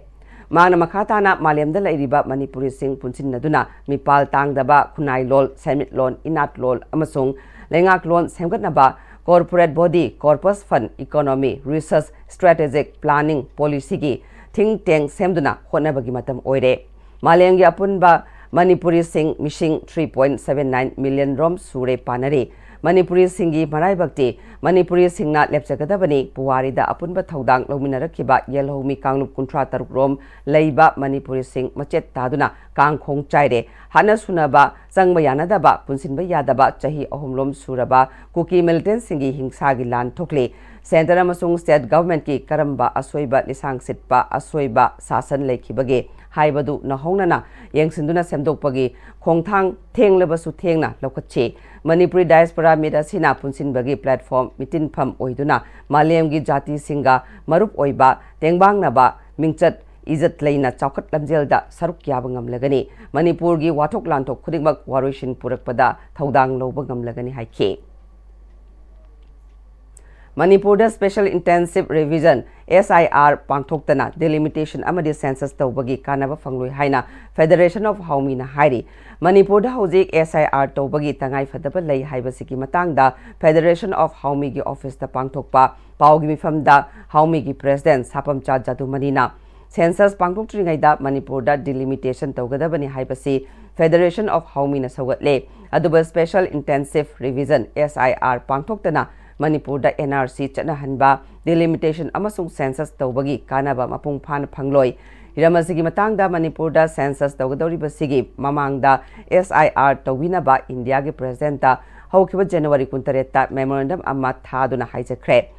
ꯃꯍꯥꯛꯅ ꯃꯈꯥ ꯇꯥꯅ ꯃꯥꯂꯦꯝꯗ ꯂꯩꯔꯤꯕ ꯃꯅꯤꯄꯨꯔꯤꯁꯤꯡ ꯄꯨꯟꯁꯤꯟꯅꯗꯨꯅ ꯃꯤꯄꯥꯜ ꯇꯥꯡꯗꯕ ꯈꯨꯟꯅꯥꯏꯂꯣꯟ, ꯁꯦꯟꯃꯤꯠꯂꯣꯟ, ꯏꯅꯥꯠꯂꯣꯟ ꯑꯃꯁꯨꯡ ꯂꯩꯉꯥꯛꯂꯣꯟ ꯁꯦꯝꯒꯠꯅꯕ corporate body, corpus fund, economy, research, strategic planning, policyꯒꯤ think tank ꯁꯦꯝꯗꯨꯅ ꯍꯣꯠꯅꯕꯒꯤ ꯃꯇꯝ ꯑꯣꯏꯔꯦ꯫ ꯃꯥꯂꯦꯝꯒꯤ ꯑꯄꯨꯟꯕ ꯃꯅꯤꯄꯨꯔꯤꯁꯤꯡ ꯃꯤꯁꯤꯡ three point seven nine million ꯔꯣꯝ ꯁꯨꯔꯦ ꯄꯥꯅꯔꯤ꯫ ꯃꯅꯤꯄꯨꯔꯤꯁꯤꯡꯒꯤ ꯃꯔꯥꯏꯕꯛꯇꯤ ꯃꯅꯤꯄꯨꯔꯤꯁꯤꯡꯅ ꯂꯦꯞꯆꯒꯗꯕꯅꯤ꯫ ꯄꯨꯋꯥꯔꯤꯗ ꯑꯄꯨꯟꯕ ꯊꯧꯗꯥꯡ ꯂꯧꯃꯤꯟꯅꯔꯛꯈꯤꯕ ꯌꯦꯜꯍꯧꯃꯤ ꯀꯥꯡꯂꯨꯞ ꯀꯨꯟꯊ꯭ꯔꯥ ꯇꯔꯨꯛ ꯔꯣꯝ ꯂꯩꯕ ꯃꯅꯤꯄꯨꯔꯤꯁꯤꯡ ꯃꯆꯦꯠ ꯇꯥꯗꯨꯅ ꯀꯥꯡꯈꯣꯡ ꯆꯥꯏꯔꯦ꯫ ꯍꯥꯠꯅ ꯁꯨꯅꯕ, ꯆꯪꯕ ꯌꯥꯅꯗꯕ, ꯄꯨꯟꯁꯤꯟꯕ ꯌꯥꯗꯕ ꯆꯍꯤ ꯑꯍꯨꯝ ꯂꯣꯝ ꯁꯨꯔꯕ ꯀꯨꯀꯤ militantꯁꯤꯡꯒꯤ ꯍꯤꯡꯁꯥꯒꯤ ꯂꯥꯟ ꯊꯣꯛꯂꯤ꯫ Centre ꯑꯃꯁꯨꯡ state governmentꯀꯤ ꯀꯔꯝꯕ ꯑꯁꯣꯏꯕ ꯂꯤꯁꯥꯡ ꯁꯤꯠꯄ, ꯑꯁꯣꯏꯕ ꯁꯥꯁꯟ ꯂꯩꯈꯤꯕꯒꯦ ꯍꯥꯏꯕꯗꯨ ꯅꯧꯍꯧꯅꯅ ꯌꯦꯡꯁꯤꯟꯗꯨꯅ ꯁꯦꯝꯗꯣꯛꯄꯒꯤ ꯈꯣꯡꯊꯥꯡ ꯊꯦꯡꯂꯕꯁꯨ ꯊꯦꯡꯅ ꯂꯧꯈꯠꯁꯤ꯫ ꯃꯅꯤꯄꯨꯔꯤ diaspora meet ꯑꯁꯤꯅ ꯄꯨꯟꯁꯤꯟꯕꯒꯤ platform, ꯃꯤꯇꯤꯟꯐꯝ ꯑꯣꯏꯗꯨꯅ ꯃꯥꯂꯦꯝꯒꯤ ꯖꯥꯇꯤꯁꯤꯡꯒ ꯃꯔꯨꯞ ꯑꯣꯏꯕ, ꯇꯦꯡꯕꯥꯡꯅꯕ, ꯃꯤꯡꯆꯠ ꯏꯖꯠ ꯂꯩꯅ ꯆꯥꯎꯈꯠ ꯂꯝꯖꯦꯜꯗ ꯁꯔꯨꯛ ꯌꯥꯕ ꯉꯝꯂꯒꯅꯤ꯫ ꯃꯅꯤꯄꯨꯔꯒꯤ ꯋꯥꯊꯣꯛ ꯂꯥꯟꯊꯣꯛ ꯈꯨꯗꯤꯡꯃꯛ ꯋꯥꯔꯣꯏꯁꯤꯟ ꯄꯨꯔꯛꯄꯗ ꯊꯧꯗꯥꯡ ꯂꯧꯕ ꯉꯝꯂꯒꯅꯤ ꯍꯥꯏꯈꯤ꯫ ꯃꯅꯤꯄꯨꯔꯗ Special Intensive Revision, S I R, ꯄꯥꯡꯊꯣꯛꯇꯅ delimitation ꯑꯃꯗꯤ census ꯇꯧꯕꯒꯤ ꯀꯥꯟꯅꯕ ꯐꯪꯂꯣꯏ ꯍꯥꯏꯅ Federation of ꯍꯥꯎꯃꯤꯅ ꯍꯥꯏꯔꯤ꯫ ꯃꯅꯤꯄꯨꯔꯗ ꯍꯧꯖꯤꯛ S I R ꯇꯧꯕꯒꯤ ꯇꯉꯥꯏꯐꯗꯕ ꯂꯩ ꯍꯥꯏꯕꯁꯤꯒꯤ ꯃꯇꯥꯡꯗ Federation of ꯍꯥꯎꯃꯤꯒꯤ officeꯇ ꯄꯥꯡꯊꯣꯛꯄ ꯄꯥꯎꯒꯤ ꯃꯤꯐꯝꯗ ꯍꯥꯎꯃꯤꯒꯤ president ꯁꯥꯄꯝꯆꯥ ꯖꯥꯗꯨꯃꯅꯤꯅ census ꯄꯥꯡꯊꯣꯛꯇ꯭ꯔꯤꯉꯩꯗ ꯃꯅꯤꯄꯨꯔꯗ delimitation ꯇꯧꯒꯗꯕꯅꯤ ꯍꯥꯏꯕꯁꯤ Federation of ꯍꯥꯎꯃꯤꯅ ꯁꯧꯒꯠꯂꯦ꯫ ꯑꯗꯨꯕꯨ Special Intensive Revision, S I R, ꯄꯥꯡꯊꯣꯛꯇꯅ ꯃꯅꯤꯄꯨꯔꯗ N R C ꯆꯠꯅꯍꯟꯕ, delimitation ꯑꯃꯁꯨꯡ census ꯇꯧꯕꯒꯤ ꯀꯥꯟꯅꯕ ꯃꯄꯨꯡ ꯐꯥꯅ ꯐꯪꯂꯣꯏ꯫ ꯍꯤꯔꯝ ꯑꯁꯤꯒꯤ ꯃꯇꯥꯡꯗ ꯃꯅꯤꯄꯨꯔꯗ census ꯇꯧꯒꯗꯧꯔꯤꯕꯁꯤꯒꯤ ꯃꯃꯥꯡꯗ S I R ꯇꯧꯕꯤꯅꯕ ꯏꯟꯗꯤꯌꯥꯒꯤ presidentꯇ ꯍꯧꯈꯤꯕ January ꯀꯨꯟꯇꯔꯦꯠꯇ memorandum ꯑꯃ ꯊꯥꯗꯨꯅ ꯍꯥꯏꯖꯈ꯭ꯔꯦ꯫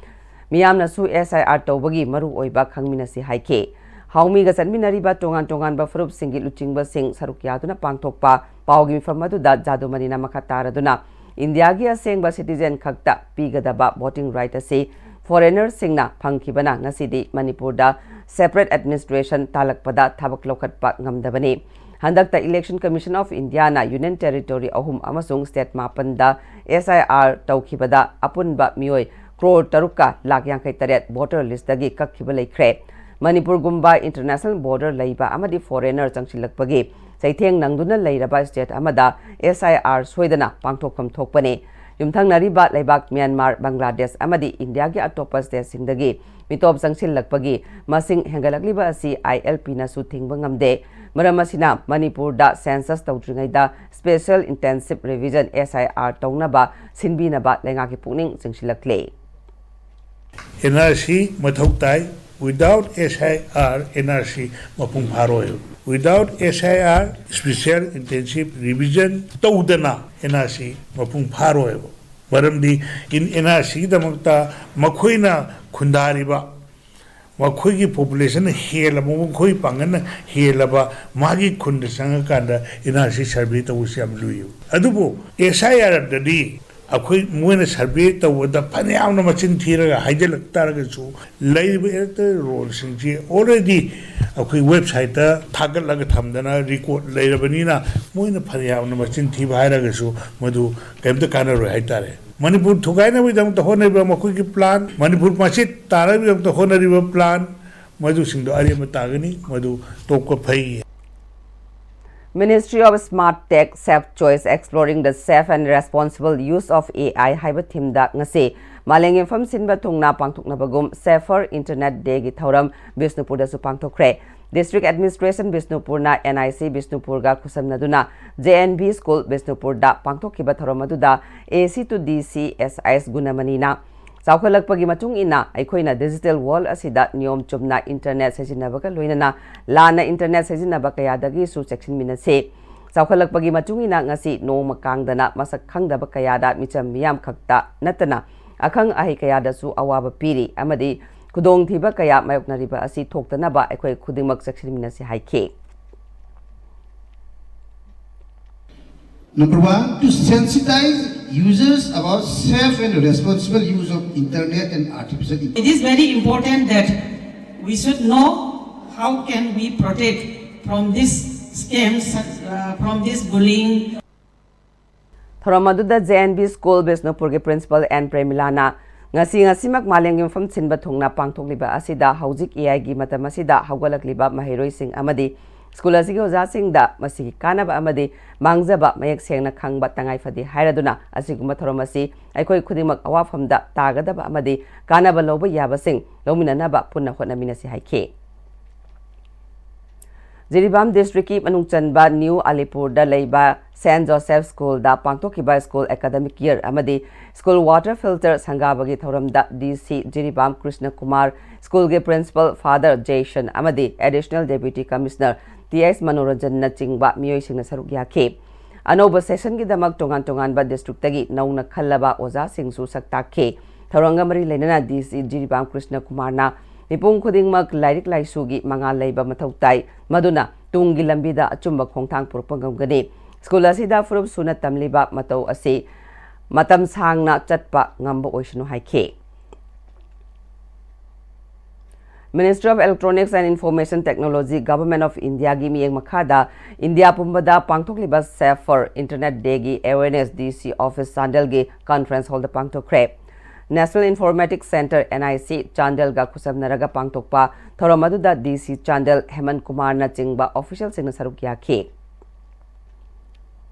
ꯃꯤꯌꯥꯝꯅꯁꯨ S I R ꯇꯧꯕꯒꯤ ꯃꯔꯨꯑꯣꯏꯕ ꯈꯪꯃꯤꯟꯅꯁꯤ ꯍꯥꯏꯈꯤ꯫ ꯍꯥꯎꯃꯤꯒ ꯆꯠꯃꯤꯟꯅꯔꯤꯕ ꯇꯣꯉꯥꯟ ꯇꯣꯉꯥꯟꯕ ꯐꯨꯔꯨꯞꯁꯤꯡꯒꯤ ꯂꯨꯆꯤꯡꯕꯁꯤꯡ ꯁꯔꯨꯛ ꯌꯥꯗꯨꯅ ꯄꯥꯡꯊꯣꯛꯄ ꯄꯥꯎꯒꯤ ꯃꯤꯐꯝ ꯑꯗꯨꯗ ꯖꯥꯗꯨꯃꯅꯤꯅ ꯃꯈꯥ ꯇꯥꯔꯗꯨꯅ ꯏꯟꯗꯤꯌꯥꯒꯤ ꯑꯁꯦꯡꯕ citizen ꯈꯛꯇ ꯄꯤꯒꯗꯕ voting right ꯑꯁꯤ foreignerꯁꯤꯡꯅ ꯐꯪꯈꯤꯕꯅ ꯉꯁꯤꯗꯤ ꯃꯅꯤꯄꯨꯔꯗ separate administration ꯇꯥꯂꯛꯄꯗ ꯊꯕꯛ ꯂꯧꯈꯠꯄ ꯉꯝꯗꯕꯅꯤ꯫ ꯍꯟꯗꯛꯇ Election Commission of Indiaꯅ Union Territory ꯑꯍꯨꯝ ꯑꯃꯁꯨꯡ state ꯃꯥꯄꯟꯗ S I R ꯇꯧꯈꯤꯕꯗ ꯑꯄꯨꯟꯕ ꯃꯤꯑꯣꯏ crore ꯇꯔꯨꯛꯀ ꯂꯥꯈ ꯌꯥꯡꯈꯩ ꯇꯔꯦꯠ voter listꯇꯒꯤ ꯀꯛꯈꯤꯕ ꯂꯩꯈ꯭ꯔꯦ꯫ ꯃꯅꯤꯄꯨꯔꯒꯨꯝꯕ international border ꯂꯩꯕ ꯑꯃꯗꯤ foreigner ꯆꯪꯁꯤꯜꯂꯛꯄꯒꯤ ꯆꯩꯊꯦꯡ ꯅꯪꯗꯨꯅ ꯂꯩꯔꯕ state ꯑꯃꯗ S I R ꯁꯣꯏꯗꯅ ꯄꯥꯡꯊꯣꯛꯐꯝ ꯊꯣꯛꯄꯅꯤ꯫ ꯌꯨꯝꯊꯪꯅꯔꯤꯕ ꯂꯩꯕꯥꯛ ꯃ꯭ꯌꯥꯟꯃꯥꯔ, ꯕꯪꯒ꯭ꯂꯥꯗꯦꯁ ꯑꯃꯗꯤ ꯏꯟꯗꯤꯌꯥꯒꯤ ꯑꯇꯣꯞꯄ stateꯁꯤꯡꯗꯒꯤ ꯃꯤꯇꯣꯞ ꯆꯪꯁꯤꯜꯂꯛꯄꯒꯤ ꯃꯁꯤꯡ ꯍꯦꯟꯒꯠꯂꯛꯂꯤꯕ ꯑꯁꯤ I L Pꯅꯁꯨ ꯊꯤꯡꯕ ꯉꯝꯗꯦ꯫ ꯃꯔꯝ ꯑꯁꯤꯅ ꯃꯅꯤꯄꯨꯔꯗ census ꯇꯧꯗ꯭ꯔꯤꯉꯩꯗ special intensive revision, S I R, ꯇꯧꯅꯕ ꯁꯤꯟꯕꯤꯅꯕ ꯂꯩꯉꯥꯛꯀꯤ ꯄꯨꯛꯅꯤꯡ ꯆꯤꯡꯁꯤꯜꯂꯛꯂꯤ꯫ N R C ꯃꯊꯧ ꯇꯥꯏ꯫ Without S I R, N R C ꯃꯄꯨꯡ ꯐꯥꯔꯣꯏ꯫ Without S I R, special intensive revision ꯇꯧꯗꯅ N R C ꯃꯄꯨꯡ ꯐꯥꯔꯣꯏꯕ꯫ ꯃꯔꯝꯗꯤ N R Cꯒꯤꯗꯃꯛꯇ ꯃꯈꯣꯏꯅ ꯈꯨꯟꯗꯥꯔꯤꯕ, ꯃꯈꯣꯏꯒꯤ population ꯍꯦꯜꯂꯕ, ꯃꯈꯣꯏ ꯄꯥꯡꯒꯜꯅ ꯍꯦꯜꯂꯕ ꯃꯥꯒꯤ ꯈꯨꯟꯗ ꯆꯪꯉꯀꯥꯟꯗ N R C survey ꯇꯧꯕꯁꯤ ꯌꯥꯝ ꯂꯨꯏꯌꯦꯕ꯫ ꯑꯗꯨꯕꯨ S I R ꯗꯗꯤ ꯑꯩꯈꯣꯏ ꯃꯣꯏꯅ survey ꯇꯧꯕꯗ ꯐꯅꯌꯥꯝꯅ ꯃꯆꯤꯟ ꯊꯤꯔꯒ ꯍꯥꯏꯖꯤꯜꯂꯛ ꯇꯥꯔꯒꯁꯨ, ꯂꯩꯔꯤꯕ electoral rollꯁꯤꯡꯁꯤ already ꯑꯩꯈꯣꯏ websiteꯇ ꯊꯥꯒꯠꯂꯒ ꯊꯝꯗꯅ record ꯂꯩꯔꯕꯅꯤꯅ, ꯃꯣꯏꯅ ꯐꯅꯌꯥꯝꯅ ꯃꯆꯤꯟ ꯊꯤꯕ ꯍꯥꯏꯔꯒꯁꯨ ꯃꯗꯨ ꯀꯔꯤꯝꯇ ꯀꯥꯟꯅꯔꯣꯏ ꯍꯥꯏꯇꯥꯔꯦ꯫ ꯃꯅꯤꯄꯨꯔ ꯊꯨꯒꯥꯏꯅꯕꯒꯤꯗꯃꯛꯇ ꯍꯣꯠꯅꯔꯤꯕ ꯃꯈꯣꯏꯒꯤ plan, ꯃꯅꯤꯄꯨꯔ ꯃꯆꯦꯠ ꯇꯥꯅꯕꯒꯤꯗꯃꯛꯇ ꯍꯣꯠꯅꯔꯤꯕ plan, ꯃꯗꯨꯁꯤꯡꯗꯣ ꯑꯔꯦꯝꯕ ꯇꯥꯒꯅꯤ, ꯃꯗꯨ ꯇꯣꯛꯄ ꯐꯩ꯫ Ministry of Smart Tech, Safe Choice, Exploring the Safe and Responsible Use of A I ꯍꯥꯏꯕ themeꯗ ꯉꯁꯤ ꯃꯥꯂꯦꯝꯒꯤ ꯃꯐꯝ ꯁꯤꯟꯕ ꯊꯨꯡꯅ ꯄꯥꯡꯊꯣꯛꯅꯕꯒꯨꯝ Safer Internet Dayꯒꯤ ꯊꯧꯔꯝ ꯕꯤꯁꯅꯨꯄꯨꯔꯗꯁꯨ ꯄꯥꯡꯊꯣꯛꯈ꯭ꯔꯦ꯫ District Administration ꯕꯤꯁꯅꯨꯄꯨꯔꯅ N I C ꯕꯤꯁꯅꯨꯄꯨꯔꯒ ꯈꯨꯠꯁꯝꯅꯗꯨꯅ J N V School ꯕꯤꯁꯅꯨꯄꯨꯔꯗ ꯄꯥꯡꯊꯣꯛꯈꯤꯕ ꯊꯧꯔꯝ ꯑꯗꯨꯗ A C to D C S I S ꯒꯨꯅꯃꯅꯤꯅ ꯆꯥꯎꯈꯠꯂꯛꯄꯒꯤ ꯃꯇꯨꯡ ꯏꯟꯅ ꯑꯩꯈꯣꯏꯅ digital world ꯑꯁꯤꯗ ꯅꯤꯌꯣꯝ ꯆꯨꯝꯅ internet ꯁꯤꯖꯤꯟꯅꯕꯒ ꯂꯣꯏꯅꯅ ꯂꯥꯟꯅ internet ꯁꯤꯖꯤꯟꯅꯕ ꯀꯌꯥꯗꯒꯤꯁꯨ ꯆꯦꯛꯁꯤꯟꯃꯤꯟꯅꯁꯤ꯫ ꯆꯥꯎꯈꯠꯂꯛꯄꯒꯤ ꯃꯇꯨꯡ ꯏꯟꯅ ꯉꯁꯤ ꯅꯣꯡꯃ ꯀꯥꯡꯗꯅ ꯃꯁꯛ ꯈꯪꯗꯕ ꯀꯌꯥꯗ ꯃꯤꯆꯝ ꯃꯤꯌꯥꯝ ꯈꯛꯇ ꯅꯠꯇꯅ ꯑꯈꯪ ꯑꯍꯩ ꯀꯌꯥꯗꯁꯨ ꯑꯋꯥꯕ ꯄꯤꯔꯤ ꯑꯃꯗꯤ ꯈꯨꯗꯣꯡꯊꯤꯕ ꯀꯌꯥ ꯃꯥꯌꯣꯛꯅꯔꯤꯕ ꯑꯁꯤ ꯊꯣꯛꯇꯅꯕ ꯑꯩꯈꯣꯏ ꯈꯨꯗꯤꯡꯃꯛ ꯆꯦꯛꯁꯤꯟꯃꯤꯟꯅꯁꯤ ꯍꯥꯏꯈꯤ꯫ Number one, to sensitize users about safe and responsible use of internet and artificial intelligence. It is very important that we should know how can we protect from this scam, uh, from this bullying. ꯊꯧꯔꯝ ꯑꯗꯨꯗ J N V School ꯕꯤꯁꯅꯨꯄꯨꯔꯒꯤ Principal N ꯄ꯭ꯔꯦꯃꯤꯂꯥꯅ ꯉꯁꯤ ꯉꯁꯤꯃꯛ ꯃꯥꯂꯦꯝꯒꯤ ꯃꯐꯝ ꯁꯤꯟꯕ ꯊꯨꯡꯅ ꯄꯥꯡꯊꯣꯛꯂꯤꯕ ꯑꯁꯤꯗ ꯍꯧꯖꯤꯛ ꯑꯦ ꯑꯥꯏꯒꯤ ꯃꯇꯝ ꯑꯁꯤꯗ ꯍꯧꯒꯠꯂꯛꯂꯤꯕ ꯃꯍꯩꯔꯣꯏꯁꯤꯡ ꯑꯃꯗꯤ ꯁ꯭ꯀꯨꯜ ꯑꯁꯤꯒꯤ ꯑꯣꯖꯥꯁꯤꯡꯗ ꯃꯁꯤꯒꯤ ꯀꯥꯟꯅꯕ ꯑꯃꯗꯤ ꯃꯥꯡꯖꯕ ꯃꯌꯦꯛ ꯁꯦꯡꯅ ꯈꯪꯕ ꯇꯉꯥꯏ ꯐꯗꯦ ꯍꯥꯏꯔꯗꯨꯅ ꯑꯁꯤꯒꯨꯝꯕ ꯊꯧꯔꯝ ꯑꯁꯤ ꯑꯩꯈꯣꯏ ꯈꯨꯗꯤꯡꯃꯛ ꯑꯋꯥꯐꯝꯗ ꯇꯥꯒꯗꯕ ꯑꯃꯗꯤ ꯀꯥꯟꯅꯕ ꯂꯧꯕ ꯌꯥꯕꯁꯤꯡ ꯂꯧꯃꯤꯟꯅꯅꯕ ꯄꯨꯟꯅ ꯍꯣꯠꯅꯃꯤꯟꯅꯁꯤ ꯍꯥꯏꯈꯤ꯫ ꯖꯤꯔꯤꯕꯥꯝ ꯗꯤꯁꯇ꯭ꯔꯤꯛꯀꯤ ꯃꯅꯨꯡ ꯆꯟꯕ ꯅ꯭ꯌꯨ ꯑꯂꯤꯄꯨꯔꯗ ꯂꯩꯕ ꯁꯦꯟꯠ ꯖꯣꯁꯦꯐ ꯁ꯭ꯀꯨꯜꯗ ꯄꯥꯡꯊꯣꯛꯈꯤꯕ ꯁ꯭ꯀꯨꯜ ꯑꯦꯀꯥꯗꯃꯤꯛ ꯏꯌꯔ ꯑꯃꯗꯤ ꯁ꯭ꯀꯨꯜ ꯋꯥꯇꯔ ꯐꯤꯜꯇꯔ ꯁꯪꯒꯥꯕꯒꯤ ꯊꯧꯔꯝꯗ ꯗꯤ ꯁꯤ ꯖꯤꯔꯤꯕꯥꯝ ꯀ꯭ꯔꯤꯁꯅ ꯀꯨꯃꯥꯔ, ꯁ꯭ꯀꯨꯜꯒꯤ ꯄ꯭ꯔꯤꯟꯁꯤꯄꯜ ꯐꯥꯗꯔ ꯖꯦꯁꯟ ꯑꯃꯗꯤ ꯑꯦꯗꯤꯁꯅꯦꯜ ꯗꯦꯄ꯭ꯌꯨꯇꯤ ꯀꯃꯤꯁꯅꯔ ꯇꯤ ꯑꯦꯁ ꯃꯅꯣꯔꯟꯖꯟꯅꯆꯤꯡꯕ ꯃꯤꯑꯣꯏꯁꯤꯡꯅ ꯁꯔꯨꯛ ꯌꯥꯈꯤ꯫ ꯑꯅꯧꯕ ꯁꯦꯁꯟꯒꯤꯗꯃꯛ ꯇꯣꯉꯥꯟ ꯇꯣꯉꯥꯟꯕ ꯗꯤꯁꯇ꯭ꯔꯤꯛꯇꯒꯤ ꯅꯧꯅ ꯈꯜꯂꯕ ꯑꯣꯖꯥꯁꯤꯡꯁꯨ ꯁꯛ ꯇꯥꯛꯈꯤ꯫ ꯊꯧꯔꯝꯒ ꯃꯔꯤ ꯂꯩꯅꯅ ꯗꯤ ꯁꯤ ꯖꯤꯔꯤꯕꯥꯝ ꯀ꯭ꯔꯤꯁꯅ ꯀꯨꯃꯥꯔꯅ ꯃꯤꯄꯨꯝ ꯈꯨꯗꯤꯡꯃꯛ ꯂꯥꯏꯔꯤꯛ ꯂꯥꯏꯁꯨꯒꯤ ꯃꯉꯥꯜ ꯂꯩꯕ ꯃꯊꯧ ꯇꯥꯏ, ꯃꯗꯨꯅ ꯇꯨꯡꯒꯤ ꯂꯝꯕꯤꯗ ꯑꯆꯨꯝꯕ ꯈꯣꯡꯊꯥꯡ ꯄꯨꯔꯛꯄ ꯉꯝꯒꯅꯤ꯫ ꯁ꯭ꯀꯨꯜ ꯑꯁꯤꯗ ꯐꯨꯔꯨꯞ ꯁꯨꯅ ꯇꯝꯂꯤꯕ ꯃꯇꯧ ꯑꯁꯤ ꯃꯇꯝ ꯁꯥꯡꯅ ꯆꯠꯄ ꯉꯝꯕ ꯑꯣꯏꯁꯅꯨ ꯍꯥꯏꯈꯤ꯫ Ministry of Electronics and Information Technology, Government of Indiaꯒꯤ ꯃꯤꯠꯌꯦꯡ ꯃꯈꯥꯗ ꯏꯟꯗꯤꯌꯥ ꯄꯨꯝꯕꯗ ꯄꯥꯡꯊꯣꯛꯂꯤꯕ Safer Internet Dayꯒꯤ awareness D C office ꯆꯥꯟꯗꯦꯜꯒꯤ conference hallꯗ ꯄꯥꯡꯊꯣꯛꯈ꯭ꯔꯦ꯫ National Informatics Centre, N I C, ꯆꯥꯟꯗꯦꯜꯒ ꯈꯨꯠꯁꯝꯅꯔꯒ ꯄꯥꯡꯊꯣꯛꯄ ꯊꯧꯔꯝ ꯑꯗꯨꯗ D C ꯆꯥꯟꯗꯦꯜ ꯍꯦꯃꯟ ꯀꯨꯃꯥꯔꯅꯆꯤꯡꯕ officialꯁꯤꯡꯅ ꯁꯔꯨꯛ ꯌꯥꯈꯤ꯫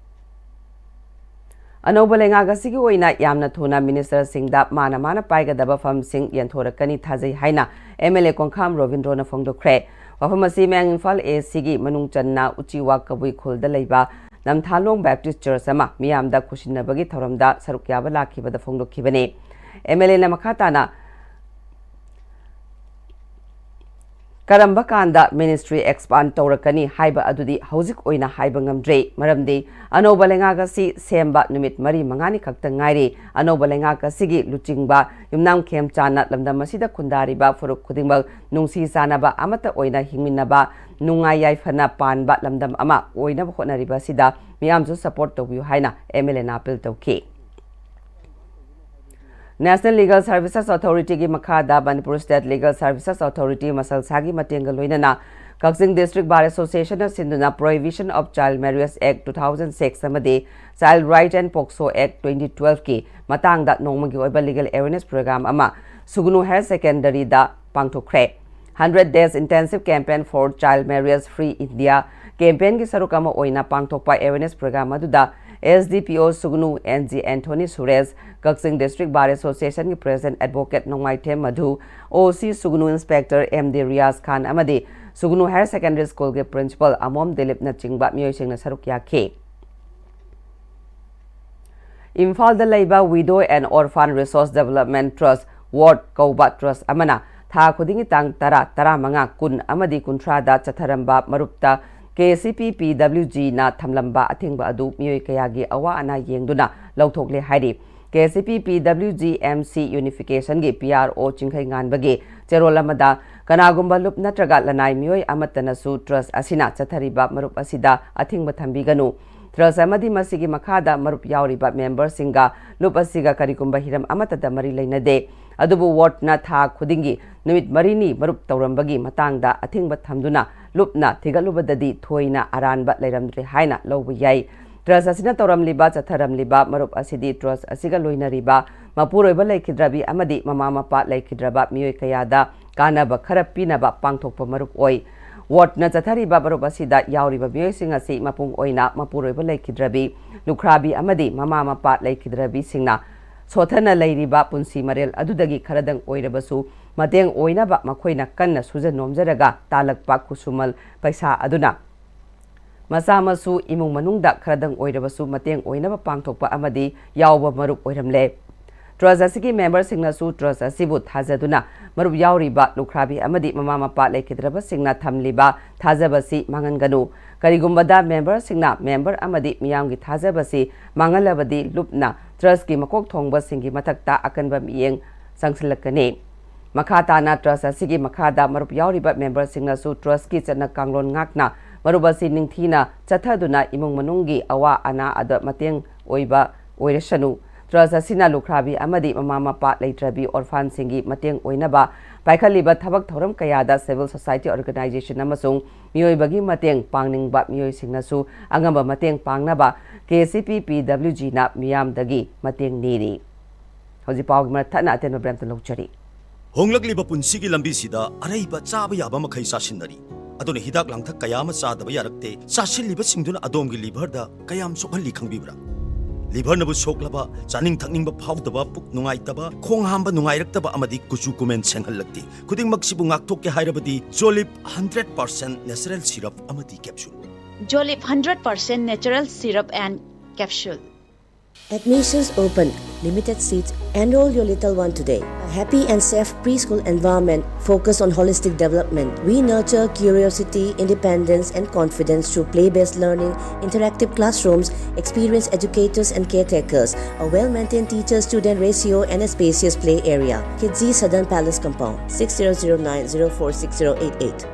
ꯑꯅꯧꯕ ꯂꯩꯉꯥꯛ ꯑꯁꯤꯒꯤ ꯑꯣꯏꯅ ꯌꯥꯝꯅ ꯊꯨꯅ ministerꯁꯤꯡꯗ ꯃꯥꯅ ꯃꯥꯅ ꯄꯥꯏꯒꯗꯕ ꯐꯝꯁꯤꯡ ꯌꯦꯟꯊꯣꯔꯛꯀꯅꯤ ꯊꯥꯖꯩ ꯍꯥꯏꯅ M L A ꯀꯣꯡꯈꯥꯝ ꯔꯣꯕꯤꯟꯗ꯭ꯔꯣꯅ ꯐꯣꯡꯗꯣꯛꯈ꯭ꯔꯦ꯫ ꯋꯥꯐꯝ ꯑꯁꯤ ꯃꯌꯥꯡ ꯏꯝꯐꯥꯜ A Cꯒꯤ ꯃꯅꯨꯡ ꯆꯟꯅ ꯎꯆꯤꯋꯥ ꯀꯕꯨꯏ ꯈꯨꯜꯗ ꯂꯩꯕ ꯅꯝꯊꯥꯂꯣꯡ Baptist Church ꯑꯃ ꯃꯤꯌꯥꯝꯗ ꯈꯨꯠꯁꯤꯟꯅꯕꯒꯤ ꯊꯧꯔꯝꯗ ꯁꯔꯨꯛ ꯌꯥꯕ ꯂꯥꯛꯈꯤꯕꯗ ꯐꯣꯡꯗꯣꯛꯈꯤꯕꯅꯤ꯫ M L Aꯅ ꯃꯈꯥ ꯇꯥꯅ ꯀꯔꯝꯕ ꯀꯥꯟꯗ ministry expand ꯇꯧꯔꯛꯀꯅꯤ ꯍꯥꯏꯕ ꯑꯗꯨꯗꯤ ꯍꯧꯖꯤꯛ ꯑꯣꯏꯅ ꯍꯥꯏꯕ ꯉꯝꯗ꯭ꯔꯤ, ꯃꯔꯝꯗꯤ ꯑꯅꯧꯕ ꯂꯩꯉꯥꯛ ꯑꯁꯤ ꯁꯦꯝꯕ ꯅꯨꯃꯤꯠ ꯃꯔꯤ ꯃꯉꯥꯅꯤ ꯈꯛꯇ ꯉꯥꯏꯔꯤ꯫ ꯑꯅꯧꯕ ꯂꯩꯉꯥꯛ ꯑꯁꯤꯒꯤ ꯂꯨꯆꯤꯡꯕ ꯌꯨꯝꯅꯥꯝ ꯈꯦꯝꯆꯥꯟꯅ ꯂꯝꯗꯝ ꯑꯁꯤꯗ ꯈꯨꯟꯗꯥꯔꯤꯕ ꯐꯨꯔꯨꯞ ꯈꯨꯗꯤꯡꯃꯛ ꯅꯨꯡꯁꯤ ꯆꯥꯟꯅꯕ ꯑꯃꯠꯇ ꯑꯣꯏꯅ ꯍꯤꯡꯃꯤꯟꯅꯕ, ꯅꯨꯡꯉꯥꯏ ꯌꯥꯏꯐꯅ ꯄꯥꯟꯕ ꯂꯝꯗꯝ ꯑꯃ ꯑꯣꯏꯅꯕ ꯍꯣꯠꯅꯔꯤꯕ ꯑꯁꯤꯗ ꯃꯤꯌꯥꯝꯁꯨ support ꯇꯧꯕꯤꯌꯨ ꯍꯥꯏꯅ M L Aꯅ appeal ꯇꯧꯈꯤ꯫ National Legal Services Authorityꯒꯤ ꯃꯈꯥꯗ Manipur State Legal Services Authority ꯃꯁꯜꯁꯥꯒꯤ ꯃꯇꯦꯡꯒ ꯂꯣꯏꯅꯅ ꯀꯛꯆꯤꯡ District Bar Association ꯅ ꯁꯤꯟꯗꯨꯅ Prohibition of Child Marriage Act two thousand six ꯑꯃꯗꯤ Child Right and POCSO Act twenty twelve ꯀꯤ ꯃꯇꯥꯡꯗ ꯅꯣꯡꯃꯒꯤ ꯑꯣꯏꯕ legal awareness program ꯑꯃ ꯁꯨꯒꯅꯨ Higher Secondary the ꯄꯥꯡꯊꯣꯛꯈ꯭ꯔꯦ꯫ Hundred Days Intensive Campaign for Child Marriage Free India campaign ꯒꯤ ꯁꯔꯨꯛ ꯑꯃ ꯑꯣꯏꯅ ꯄꯥꯡꯊꯣꯛꯄ awareness program ꯑꯗꯨꯗ S D P O ꯁꯨꯒꯅꯨ N G Anthony Suresh, ꯀꯛꯆꯤꯡ District Bar Association ꯒꯤ President Advocate ꯅꯣꯡꯃꯥꯏꯊꯦꯝ Madhu, O C ꯁꯨꯒꯅꯨ Inspector M D Riyaz ꯈꯥꯟ ꯑꯃꯗꯤ ꯁꯨꯒꯅꯨ Higher Secondary School ꯒꯤ Principal ꯑꯃꯣꯝ ꯗꯤꯂꯤꯞꯅꯆꯤꯡꯕ ꯃꯤꯑꯣꯏꯁꯤꯡꯅ ꯁꯔꯨꯛ ꯌꯥꯈꯤ꯫ ꯏꯝꯐꯥꯜꯗ ꯂꯩꯕ Widow and Orphan Resource Development Trust, WARD ꯀꯧꯕ trust ꯑꯃꯅ ꯊꯥ ꯈꯨꯗꯤꯡꯒꯤ ꯇꯥꯡ ꯇꯔꯥ, ꯇꯔꯥꯃꯉꯥ, ꯀꯨꯟ ꯑꯃꯗꯤ ꯀꯨꯟꯊ꯭ꯔꯥꯗ ꯆꯠꯊꯔꯝꯕ ꯃꯔꯨꯞꯇ K C P P W G ꯅ ꯊꯝꯂꯝꯕ ꯑꯊꯤꯡꯕ ꯑꯗꯨ ꯃꯤꯑꯣꯏ ꯀꯌꯥꯒꯤ ꯑꯋꯥ ꯑꯅꯥ ꯌꯦꯡꯗꯨꯅ ꯂꯧꯊꯣꯛꯂꯦ ꯍꯥꯏꯔꯤ꯫ K C P P W G M C Unification ꯒꯤ P R O ꯆꯤꯡꯈꯩ ꯉꯥꯟꯕꯒꯤ ꯆꯦꯔꯣꯜ ꯑꯃꯗ ꯀꯅꯥꯒꯨꯝꯕ ꯂꯨꯞ ꯅꯠꯇ꯭ꯔꯒ ꯂꯅꯥꯏ ꯃꯤꯑꯣꯏ ꯑꯃꯠꯇꯅꯁꯨ trust ꯑꯁꯤꯅ ꯆꯠꯊꯔꯤꯕ ꯃꯔꯨꯞ ꯑꯁꯤꯗ ꯑꯊꯤꯡꯕ ꯊꯝꯕꯤꯒꯅꯨ꯫ Trust ꯑꯃꯗꯤ ꯃꯁꯤꯒꯤ ꯃꯈꯥꯗ ꯃꯔꯨꯞ ꯌꯥꯎꯔꯤꯕ member ꯁꯤꯡꯒ ꯂꯨꯞ ꯑꯁꯤꯒ ꯀꯔꯤꯒꯨꯝꯕ ꯍꯤꯔꯝ ꯑꯃꯠꯇꯗ ꯃꯔꯤ ꯂꯩꯅꯗꯦ꯫ ꯑꯗꯨꯕꯨ WARD ꯅ ꯊꯥ ꯈꯨꯗꯤꯡꯒꯤ ꯅꯨꯃꯤꯠ ꯃꯔꯤꯅꯤ ꯃꯔꯨꯞ ꯇꯧꯔꯝꯕꯒꯤ ꯃꯇꯥꯡꯗ ꯑꯊꯤꯡꯕ ꯊꯝꯗꯨꯅ ꯂꯨꯞꯅ ꯊꯤꯒꯠꯂꯨꯕꯗꯗꯤ ꯊꯣꯏꯅ ꯑꯔꯥꯟꯕ ꯂꯩꯔꯝꯗ꯭ꯔꯦ ꯍꯥꯏꯅ ꯂꯧꯕ ꯌꯥꯏ꯫ Trust ꯑꯁꯤꯅ ꯇꯧꯔꯝꯂꯤꯕ, ꯆꯠꯊꯔꯝꯂꯤꯕ ꯃꯔꯨꯞ ꯑꯁꯤꯗꯤ trust ꯑꯁꯤꯒ ꯂꯣꯏꯅꯔꯤꯕ ꯃꯄꯨꯔꯣꯏꯕ ꯂꯩꯈꯤꯗ꯭ꯔꯕꯤ ꯑꯃꯗꯤ ꯃꯃꯥ ꯃꯄꯥ ꯂꯩꯈꯤꯗ꯭ꯔꯕ ꯃꯤꯑꯣꯏ ꯀꯌꯥꯗ ꯀꯥꯟꯅꯕ ꯈꯔ ꯄꯤꯅꯕ ꯄꯥꯡꯊꯣꯛꯄ ꯃꯔꯨꯞ ꯑꯣꯏ꯫ WARD ꯅ ꯆꯠꯊꯔꯤꯕ ꯃꯔꯨꯞ ꯑꯁꯤꯗ ꯌꯥꯎꯔꯤꯕ ꯃꯤꯑꯣꯏꯁꯤꯡ ꯑꯁꯤ ꯃꯄꯨꯡ ꯑꯣꯏꯅ ꯃꯄꯨꯔꯣꯏꯕ ꯂꯩꯈꯤꯗ꯭ꯔꯕꯤ, ꯂꯨꯈ꯭ꯔꯥꯕꯤ ꯑꯃꯗꯤ ꯃꯃꯥ ꯃꯄꯥ ꯂꯩꯈꯤꯗ꯭ꯔꯕꯤꯁꯤꯡꯅ ꯁꯣꯠꯊꯅ ꯂꯩꯔꯤꯕ ꯄꯨꯟꯁꯤ ꯃꯔꯦꯜ ꯑꯗꯨꯗꯒꯤ ꯈꯔꯗꯪ ꯑꯣꯏꯔꯕꯁꯨ ꯃꯇꯦꯡ ꯑꯣꯏꯅꯕ ꯃꯈꯣꯏꯅ ꯀꯟꯅ ꯁꯨꯖ ꯅꯣꯝꯖꯔꯒ ꯇꯥꯜꯂꯛꯄ ꯈꯨꯠꯁꯨꯃꯜ ꯄꯩꯁꯥ ꯑꯗꯨꯅ ꯃꯆꯥ ꯃꯁꯨ ꯏꯃꯨꯡ ꯃꯅꯨꯡꯗ ꯈꯔꯗꯪ ꯑꯣꯏꯔꯕꯁꯨ ꯃꯇꯦꯡ ꯑꯣꯏꯅꯕ ꯄꯥꯡꯊꯣꯛꯄ ꯑꯃꯗꯤ ꯌꯥꯎꯕ ꯃꯔꯨꯞ ꯑꯣꯏꯔꯝꯂꯦ꯫ Trust ꯑꯁꯤꯒꯤ member ꯁꯤꯡꯅꯁꯨ trust ꯑꯁꯤꯕꯨ ꯊꯥꯖꯗꯨꯅ ꯃꯔꯨꯞ ꯌꯥꯎꯔꯤꯕ ꯂꯨꯈ꯭ꯔꯥꯕꯤ ꯑꯃꯗꯤ ꯃꯃꯥ ꯃꯄꯥ ꯂꯩꯈꯤꯗ꯭ꯔꯕꯁꯤꯡꯅ ꯊꯝꯂꯤꯕ ꯊꯥꯖꯕꯁꯤ ꯃꯥꯡꯍꯟꯒꯅꯨ꯫ ꯀꯔꯤꯒꯨꯝꯕꯗ member ꯁꯤꯡꯅ member ꯑꯃꯗꯤ ꯃꯤꯌꯥꯝꯒꯤ ꯊꯥꯖꯕꯁꯤ ꯃꯥꯡꯍꯜꯂꯕꯗꯤ ꯂꯨꯞꯅ trust ꯀꯤ ꯃꯀꯣꯛ ꯊꯣꯡꯕꯁꯤꯡꯒꯤ ꯃꯊꯛꯇ ꯑꯀꯟꯕ ꯃꯤꯠꯌꯦꯡ ꯆꯪꯁꯤꯜꯂꯛꯀꯅꯤ꯫ ꯃꯈꯥ ꯇꯥꯅ trust ꯑꯁꯤꯒꯤ ꯃꯈꯥꯗ ꯃꯔꯨꯞ ꯌꯥꯎꯔꯤꯕ member ꯁꯤꯡꯅꯁꯨ trust ꯀꯤ ꯆꯠꯅ ꯀꯥꯡꯂꯣꯟ ꯉꯥꯛꯅ ꯃꯔꯨꯞ ꯑꯁꯤ ꯅꯤꯡꯊꯤꯅ ꯆꯠꯊꯗꯨꯅ ꯏꯃꯨꯡ ꯃꯅꯨꯡꯒꯤ ꯑꯋꯥ ꯑꯅꯥ ꯑꯗ ꯃꯇꯦꯡ ꯑꯣꯏꯕ ꯑꯣꯏꯔꯁꯅꯨ꯫ Trust ꯑꯁꯤꯅ ꯂꯨꯈ꯭ꯔꯥꯕꯤ ꯑꯃꯗꯤ ꯃꯃꯥ ꯃꯄꯥ ꯂꯩꯇ꯭ꯔꯕꯤ orphanꯁꯤꯡꯒꯤ ꯃꯇꯦꯡ ꯑꯣꯏꯅꯕ ꯄꯥꯏꯈꯠꯂꯤꯕ ꯊꯕꯛ ꯊꯧꯔꯝ ꯀꯌꯥꯗ civil society organization ꯑꯃꯁꯨꯡ ꯃꯤꯑꯣꯏꯕꯒꯤ ꯃꯇꯦꯡ ꯄꯥꯡꯅꯤꯡꯕ ꯃꯤꯑꯣꯏꯁꯤꯡꯅꯁꯨ ꯑꯉꯝꯕ ꯃꯇꯦꯡ ꯄꯥꯡꯅꯕ K C P P W Gꯅ ꯃꯤꯌꯥꯝꯗꯒꯤ ꯃꯇꯦꯡ ꯅꯤꯔꯤ꯫ ꯍꯧꯖꯤꯛ ꯄꯥꯎꯒꯤ ꯃꯔꯛ ꯊꯠꯅ ꯑꯇꯦꯟꯕ ꯕ꯭ꯔꯦꯛ ꯑꯃꯇ ꯂꯧꯖꯔꯤ꯫ ꯍꯣꯡꯂꯛꯂꯤꯕ ꯄꯨꯟꯁꯤꯒꯤ ꯂꯝꯕꯤꯁꯤꯗ ꯑꯔꯩꯕ ꯆꯥꯕ ꯌꯥꯕ ꯃꯈꯩ ꯆꯥꯁꯤꯟꯅꯔꯤ꯫ ꯑꯗꯨꯅ ꯍꯤꯗꯥꯛ ꯂꯥꯡꯊꯛ ꯀꯌꯥ ꯑꯃ ꯆꯥꯗꯕ ꯌꯥꯔꯛꯇꯦ꯫ ꯆꯥꯁꯤꯜꯂꯤꯕꯁꯤꯡꯗꯨꯅ ꯑꯗꯣꯝꯒꯤ liverꯗ ꯀꯌꯥꯝ ꯁꯣꯛꯍꯜꯂꯤ ꯈꯪꯕꯤꯕ꯭ꯔꯥ? Liverꯅꯕꯨ ꯁꯣꯛꯂꯕ, ꯆꯥꯅꯤꯡ ꯊꯛꯅꯤꯡꯕ ꯐꯥꯎꯗꯕ, ꯄꯨꯛ ꯅꯨꯡꯉꯥꯏꯇꯕ, ꯈꯣꯡ ꯍꯥꯝꯕ ꯅꯨꯡꯉꯥꯏꯔꯛꯇꯕ ꯑꯃꯗꯤ ꯀꯨꯆꯨ ꯀꯨꯃꯦꯟ ꯁꯦꯡꯍꯜꯂꯛꯇꯦ꯫ ꯈꯨꯗꯤꯡꯃꯛꯁꯤꯕꯨ ꯉꯥꯛꯊꯣꯛꯀꯦ ꯍꯥꯏꯔꯕꯗꯤ Jolib hundred percent natural syrup ꯑꯃꯗꯤ capsule꯫ Jolib hundred percent natural syrup and capsule. Admissions open. Limited seats. Enroll your little one today. A happy and safe preschool environment focused on holistic development. We nurture curiosity, independence, and confidence through play based learning, interactive classrooms, experienced educators and caretakers, a well maintained teacher student ratio, and a spacious play area. Kidzi Southern Palace Compound, six zero zero nine zero four six zero eight eight.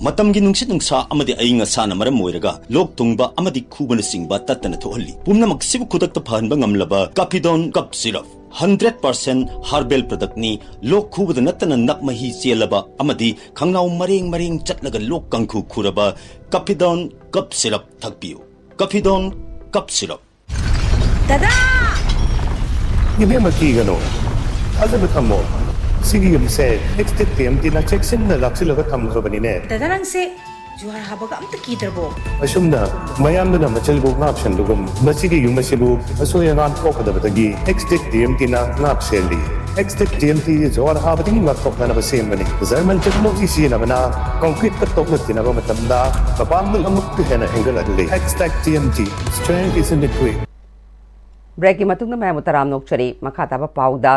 ꯃꯇꯝꯒꯤ ꯅꯨꯡꯁꯤꯠ ꯅꯨꯡꯁꯥ ꯑꯃꯗꯤ ꯑꯏꯪ ꯑꯁꯥꯅ ꯃꯔꯝ ꯑꯣꯏꯔꯒ ꯂꯣꯛ ꯊꯨꯡꯕ ꯑꯃꯗꯤ ꯈꯨꯕꯅꯆꯤꯡꯕ ꯇꯠꯇꯅ ꯊꯣꯛꯍꯜꯂꯤ꯫ ꯄꯨꯝꯅꯃꯛꯁꯤꯕꯨ ꯈꯨꯗꯛꯇ ꯐꯍꯟꯕ ꯉꯝꯂꯕ Capidone Cough Syrup hundred percent herbal productꯅꯤ꯫ ꯂꯣꯛ ꯈꯨꯕꯗ ꯅꯠꯇꯅ ꯅꯞ ꯃꯍꯤ ꯆꯦꯜꯂꯕ ꯑꯃꯗꯤ ꯈꯪꯅꯥꯎ ꯃꯔꯦꯡ ꯃꯔꯦꯡ ꯆꯠꯂꯒ ꯂꯣꯛ ꯀꯥꯡꯈꯨ ꯈꯨꯔꯕ Capidone Cough Syrup ꯊꯛꯄꯤꯌꯨ꯫ Capidone Cough Syrup꯫ ꯗꯗꯥ! ꯏꯕꯦꯝꯃ, ꯀꯤꯒꯅꯨ, ꯊꯥꯖꯕ ꯊꯝꯃꯣ꯫ ꯁꯤꯒꯤ ꯌꯨꯝꯁꯦ Extech TMTꯅ ꯆꯦꯛꯁꯤꯟꯅ ꯂꯥꯛꯁꯤꯜꯂꯒ ꯊꯝꯈ꯭ꯔꯕꯅꯤꯅꯦ꯫ ꯗꯗꯥ, ꯅꯪꯁꯦ ꯖꯨꯍꯥꯔ ꯍꯥꯕꯒ ꯑꯝꯇ ꯀꯤꯗ꯭ꯔꯕꯣ? ꯑꯁꯨꯝꯅ ꯃꯌꯥꯝꯗꯨꯅ ꯃꯆꯤꯜꯕꯨ ꯉꯥꯛ ꯁꯦꯟꯕꯒꯨꯝ, ꯃꯁꯤꯒꯤ ꯌꯨꯝ ꯑꯁꯤꯕꯨ ꯑꯁꯣꯏ ꯑꯉꯥꯝ ꯊꯣꯛꯀꯗꯕꯗꯒꯤ Extech TMTꯅ ꯉꯥꯛ ꯁꯦꯜꯂꯤ꯫ Extech TMT ꯖꯨꯍꯥꯔ ꯍꯥꯕꯗꯒꯤ ꯉꯥꯛꯊꯣꯛꯅꯅꯕ ꯁꯦꯝꯕꯅꯤ꯫ German technology ꯁꯤꯖꯤꯟꯅꯕꯅ concreteꯀ ꯇꯣꯛꯅ ꯇꯤꯟꯅꯕ ꯃꯇꯝꯗ ꯃꯄꯥꯡꯒꯜ ꯑꯃꯨꯛꯀ ꯍꯦꯟꯅ ꯍꯦꯟꯒꯠꯍꯜꯂꯤ꯫ Extech TMT, strength is in the grit꯫ ꯕ꯭ꯔꯦꯛꯀꯤ ꯃꯇꯨꯡꯗ ꯃꯌꯥꯝꯕꯨ ꯇꯔꯥꯝꯅ ꯑꯣꯛꯆꯔꯤ꯫ ꯃꯈꯥ ꯇꯥꯕ ꯄꯥꯎꯗ,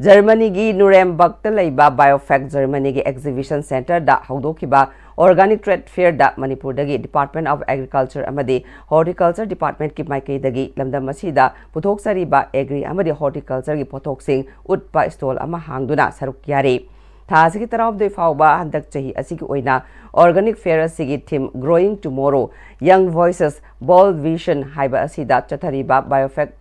ꯖꯔꯃꯅꯤꯒꯤ ꯅꯨꯔꯦꯝꯕꯔꯒꯇ ꯂꯩꯕ Biofach Germanyꯒꯤ exhibition centreꯗ ꯍꯧꯗꯣꯛꯈꯤꯕ organic trade fairꯗ ꯃꯅꯤꯄꯨꯔꯗꯒꯤ Department of Agriculture ꯑꯃꯗꯤ Horticulture Departmentꯀꯤ ꯃꯥꯏꯀꯩꯗꯒꯤ ꯂꯝꯗꯝ ꯑꯁꯤꯗ ꯄꯨꯊꯣꯛꯆꯔꯤꯕ agri ꯑꯃꯗꯤ horticultureꯒꯤ ꯄꯣꯠꯊꯣꯛꯁꯤꯡ ꯎꯠꯄ stall ꯑꯃ ꯍꯥꯡꯗꯨꯅ ꯁꯔꯨꯛ ꯌꯥꯔꯤ꯫ ꯊꯥ ꯑꯁꯤꯒꯤ ꯇꯔꯥꯍꯨꯝꯗꯣꯏ ꯐꯥꯎꯕ ꯍꯟꯗꯛ ꯆꯍꯤ ꯑꯁꯤꯒꯤ ꯑꯣꯏꯅ organic fair ꯑꯁꯤꯒꯤ theme Growing Tomorrow, Young Voices, Bold Vision ꯍꯥꯏꯕ ꯑꯁꯤꯗ ꯆꯠꯊꯔꯤꯕ Biofach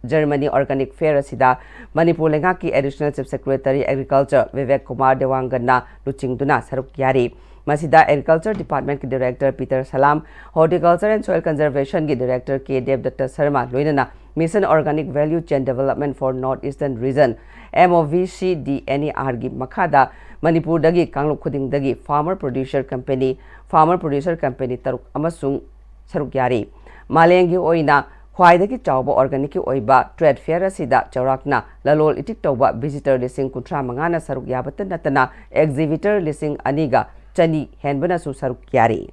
Germany Organic Fair ꯑꯁꯤꯗ ꯃꯅꯤꯄꯨꯔ ꯂꯩꯉꯥꯛꯀꯤ Additional Chief Secretary Agriculture Vivek Kumar ꯗꯦꯋꯥꯡꯒꯟꯅ ꯂꯨꯆꯤꯡꯗꯨꯅ ꯁꯔꯨꯛ ꯌꯥꯔꯤ꯫ ꯃꯁꯤꯗ Agriculture Department ꯀꯤ Director Peter Salam, Horticulture and Soil Conservation ꯒꯤ Director ꯀꯦ ꯗꯦꯕꯗꯠꯇ ꯁꯔꯃ, ꯂꯣꯏꯅꯅ Mission Organic Value Chain Development for North Eastern Region, M O V C D N E R ꯒꯤ ꯃꯈꯥꯗ ꯃꯅꯤꯄꯨꯔꯗꯒꯤ ꯀꯥꯡꯂꯨꯞ ꯈꯨꯗꯤꯡꯗꯒꯤ farmer producer company, farmer producer company ꯇꯔꯨꯛ ꯑꯃꯁꯨꯡ ꯁꯔꯨꯛ ꯌꯥꯔꯤ꯫ ꯃꯥꯂꯦꯝꯒꯤ ꯑꯣꯏꯅ ꯈ꯭ꯋꯥꯏꯗꯒꯤ ꯆꯥꯎꯕ organic ꯀꯤ ꯑꯣꯏꯕ trade fair ꯑꯁꯤꯗ ꯆꯥꯎꯔꯥꯛꯅ ꯂꯂꯣꯜ ꯏꯇꯤꯛ ꯇꯧꯕ visitor ꯂꯤꯁꯤꯡ ꯀꯨꯟꯊ꯭ꯔꯥ ꯃꯉꯥꯅ ꯁꯔꯨꯛ ꯌꯥꯕꯇ ꯅꯠꯇꯅ exhibitor ꯂꯤꯁꯤꯡ ꯑꯅꯤꯒ ꯆꯅꯤ ꯍꯦꯟꯕꯅꯁꯨ ꯁꯔꯨꯛ ꯌꯥꯔꯤ꯫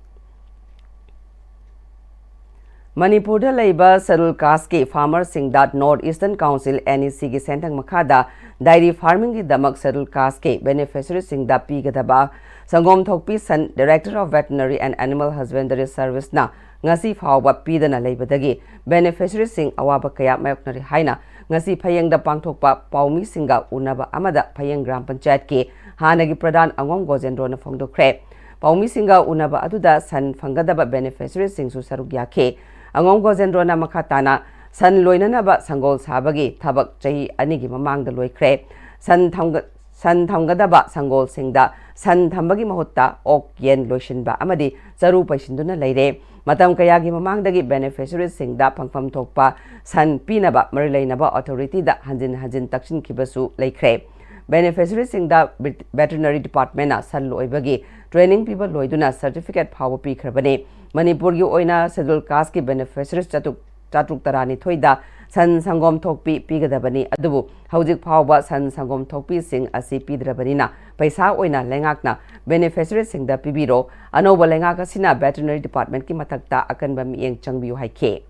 ꯃꯅꯤꯄꯨꯔꯗ ꯂꯩꯕ Scheduled Caste ꯀꯤ farmer ꯁꯤꯡꯗ North Eastern Council, N E C ꯒꯤ ꯁꯦꯟꯊꯪ ꯃꯈꯥꯗ dairy farming ꯒꯤꯗꯃꯛ Scheduled Caste ꯀꯤ beneficiary ꯁꯤꯡꯗ ꯄꯤꯒꯗꯕ ꯁꯪꯒꯣꯝ ꯊꯣꯛꯄꯤ ꯁꯟ Director of Veterinary and Animal Husbandry Service ꯅ ꯉꯁꯤ ꯐꯥꯎꯕ ꯄꯤꯗꯅ ꯂꯩꯕꯗꯒꯤ beneficiary ꯁꯤꯡ ꯑꯋꯥꯕ ꯀꯌꯥ ꯃꯥꯌꯣꯛꯅꯔꯤ ꯍꯥꯏꯅ ꯉꯁꯤ ꯐꯌꯦꯡꯗ ꯄꯥꯡꯊꯣꯛꯄ ꯄꯥꯎꯃꯤꯁꯤꯡꯒ ꯎꯅꯕ ꯑꯃꯗ ꯐꯌꯦꯡ ꯒ꯭ꯔꯥꯝ ꯄꯟꯆꯥꯌꯠꯀꯤ ꯍꯥꯟꯅꯒꯤ ꯄ꯭ꯔꯙꯥꯟ ꯑꯉꯣꯝ ꯒꯣꯖꯦꯟꯗ꯭ꯔꯣꯅ ꯐꯣꯡꯗꯣꯛꯈ꯭ꯔꯦ꯫ ꯄꯥꯎꯃꯤꯁꯤꯡꯒ ꯎꯅꯕ ꯑꯗꯨꯗ ꯁꯟ ꯐꯪꯒꯗꯕ beneficiary ꯁꯤꯡꯁꯨ ꯁꯔꯨꯛ ꯌꯥꯈꯤ꯫ ꯑꯉꯣꯝ ꯒꯣꯖꯦꯟꯗ꯭ꯔꯣꯅ ꯃꯈꯥ ꯇꯥꯅ ꯁꯟ ꯂꯣꯏꯅꯅꯕ ꯁꯪꯒꯣꯜ ꯁꯥꯕꯒꯤ ꯊꯕꯛ ꯆꯍꯤ ꯑꯅꯤꯒꯤ ꯃꯃꯥꯡꯗ ꯂꯣꯏꯈ꯭ꯔꯦ꯫ ꯁꯟ ꯊꯝꯒ-, ꯁꯟ ꯊꯝꯒꯗꯕ ꯁꯪꯒꯣꯜꯁꯤꯡꯗ ꯁꯟ ꯊꯝꯕꯒꯤ ꯃꯍꯨꯠꯇ ꯑꯣꯛ, ꯌꯦꯟ ꯂꯣꯏꯁꯤꯟꯕ ꯑꯃꯗꯤ ꯆꯔꯨ ꯄꯩꯁꯤꯟꯗꯨꯅ ꯂꯩꯔꯦ꯫ ꯃꯇꯝ ꯀꯌꯥꯒꯤ ꯃꯃꯥꯡꯗꯒꯤ beneficiary ꯁꯤꯡꯗ ꯐꯪꯐꯝ ꯊꯣꯛꯄ ꯁꯟ ꯄꯤꯅꯕ ꯃꯔꯤ ꯂꯩꯅꯕ authority ꯗ ꯍꯟꯖꯤꯟ ꯍꯟꯖꯤꯟ ꯇꯛꯁꯤꯟꯈꯤꯕꯁꯨ ꯂꯩꯈ꯭ꯔꯦ꯫ Beneficiary ꯁꯤꯡꯗ vet-, Veterinary Department ꯅ ꯁꯟ ꯂꯣꯏꯕꯒꯤ training ꯄꯤꯕ ꯂꯣꯏꯗꯨꯅ certificate ꯐꯥꯎꯕ ꯄꯤꯈ꯭ꯔꯕꯅꯤ꯫ ꯃꯅꯤꯄꯨꯔꯒꯤ ꯑꯣꯏꯅ Scheduled Caste ꯀꯤ beneficiaries ꯆꯥꯇ꯭ꯔꯨꯛ, ꯆꯥꯇ꯭ꯔꯨꯛ ꯇꯔꯥꯅꯤꯊꯣꯏꯗ ꯁꯟ ꯁꯪꯒꯣꯝ ꯊꯣꯛꯄꯤ ꯄꯤꯒꯗꯕꯅꯤ꯫ ꯑꯗꯨꯕꯨ ꯍꯧꯖꯤꯛ ꯐꯥꯎꯕ ꯁꯟ ꯁꯪꯒꯣꯝ ꯊꯣꯛꯄꯤꯁꯤꯡ ꯑꯁꯤ ꯄꯤꯗ꯭ꯔꯕꯅꯤꯅ ꯄꯩꯁꯥ ꯑꯣꯏꯅ ꯂꯩꯉꯥꯛꯅ beneficiary ꯁꯤꯡꯗ ꯄꯤꯕꯤꯔꯣ꯫ ꯑꯅꯧꯕ ꯂꯩꯉꯥꯛ ꯑꯁꯤꯅ Veterinary Department ꯀꯤ ꯃꯊꯛꯇ ꯑꯀꯟꯕ ꯃꯤꯠꯌꯦꯡ ꯆꯪꯕꯤꯌꯨ ꯍꯥꯏꯈꯤ꯫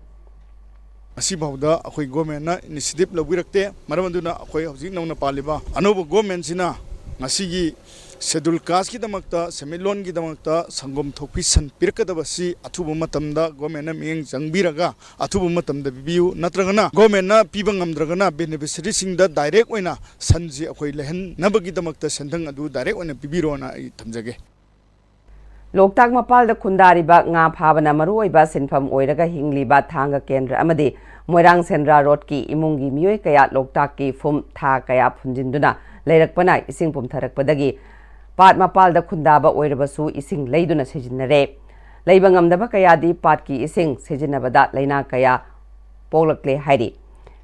ꯉꯁꯤꯐꯥꯎꯗ ꯑꯩꯈꯣꯏ government ꯅ initiative ꯂꯧꯕꯤꯔꯛꯇꯦ꯫ ꯃꯔꯝ ꯑꯗꯨꯅ ꯑꯩꯈꯣꯏ ꯍꯧꯖꯤꯛ ꯅꯧꯅ ꯄꯥꯜꯂꯤꯕ ꯑꯅꯧꯕ government ꯁꯤꯅ ꯉꯁꯤꯒꯤ Scheduled Caste ꯀꯤꯗꯃꯛꯇ, ꯁꯦꯟꯃꯤꯠꯂꯣꯟꯒꯤꯗꯃꯛꯇ ꯁꯪꯒꯣꯝ ꯊꯣꯛꯄꯤ ꯁꯟ ꯄꯤꯔꯛꯀꯗꯕꯁꯤ ꯑꯊꯨꯕ ꯃꯇꯝꯗ government ꯅ ꯃꯤꯠꯌꯦꯡ ꯆꯪꯕꯤꯔꯒ ꯑꯊꯨꯕ ꯃꯇꯝꯗ ꯄꯤꯕꯤꯌꯨ, ꯅꯠꯇ꯭ꯔꯒꯅ government ꯅ ꯄꯤꯕ ꯉꯝꯗ꯭ꯔꯒꯅ beneficiary ꯁꯤꯡꯗ direct ꯑꯣꯏꯅ ꯁꯟꯁꯤ ꯑꯩꯈꯣꯏ ꯂꯩꯍꯟꯅꯕꯒꯤꯗꯃꯛꯇ ꯁꯦꯟꯊꯪ ꯑꯗꯨ direct ꯑꯣꯏꯅ ꯄꯤꯕꯤꯔꯣꯅ ꯑꯩ ꯊꯝꯖꯒꯦ꯫ ꯂꯣꯛꯇꯥꯛ ꯃꯄꯥꯜꯗ ꯈꯨꯟꯗꯥꯔꯤꯕ ꯉꯥ ꯐꯥꯕꯅ ꯃꯔꯨꯑꯣꯏꯕ ꯁꯤꯟꯐꯝ ꯑꯣꯏꯔꯒ ꯍꯤꯡꯂꯤꯕ ꯊꯥꯡꯒ ꯀꯦꯟꯗ꯭ꯔ ꯑꯃꯗꯤ ꯃꯣꯏꯔꯥꯡ ꯁꯦꯟꯗ꯭ꯔꯥ ꯔꯣꯗꯀꯤ ꯏꯃꯨꯡꯒꯤ ꯃꯤꯑꯣꯏ ꯀꯌꯥ ꯂꯣꯛꯇꯥꯛꯀꯤ ꯐꯨꯝ ꯊꯥ ꯀꯌꯥ ꯐꯨꯟꯖꯤꯟꯗꯨꯅ ꯂꯩꯔꯛꯄꯅ ꯏꯁꯤꯡ ꯄꯨꯝꯊꯔꯛꯄꯗꯒꯤ ꯄꯥꯠ ꯃꯄꯥꯜꯗ ꯈꯨꯟꯗꯥꯕ ꯑꯣꯏꯔꯕꯁꯨ ꯏꯁꯤꯡ ꯂꯩꯗꯨꯅ ꯁꯤꯖꯤꯟꯅꯔꯦ꯫ ꯂꯩꯕ ꯉꯝꯗꯕ ꯀꯌꯥꯗꯤ ꯄꯥꯠꯀꯤ ꯏꯁꯤꯡ ꯁꯤꯖꯤꯟꯅꯕꯗ ꯂꯥꯏꯅꯥ ꯀꯌꯥ ꯄꯣꯛꯂꯛꯂꯦ ꯍꯥꯏꯔꯤ꯫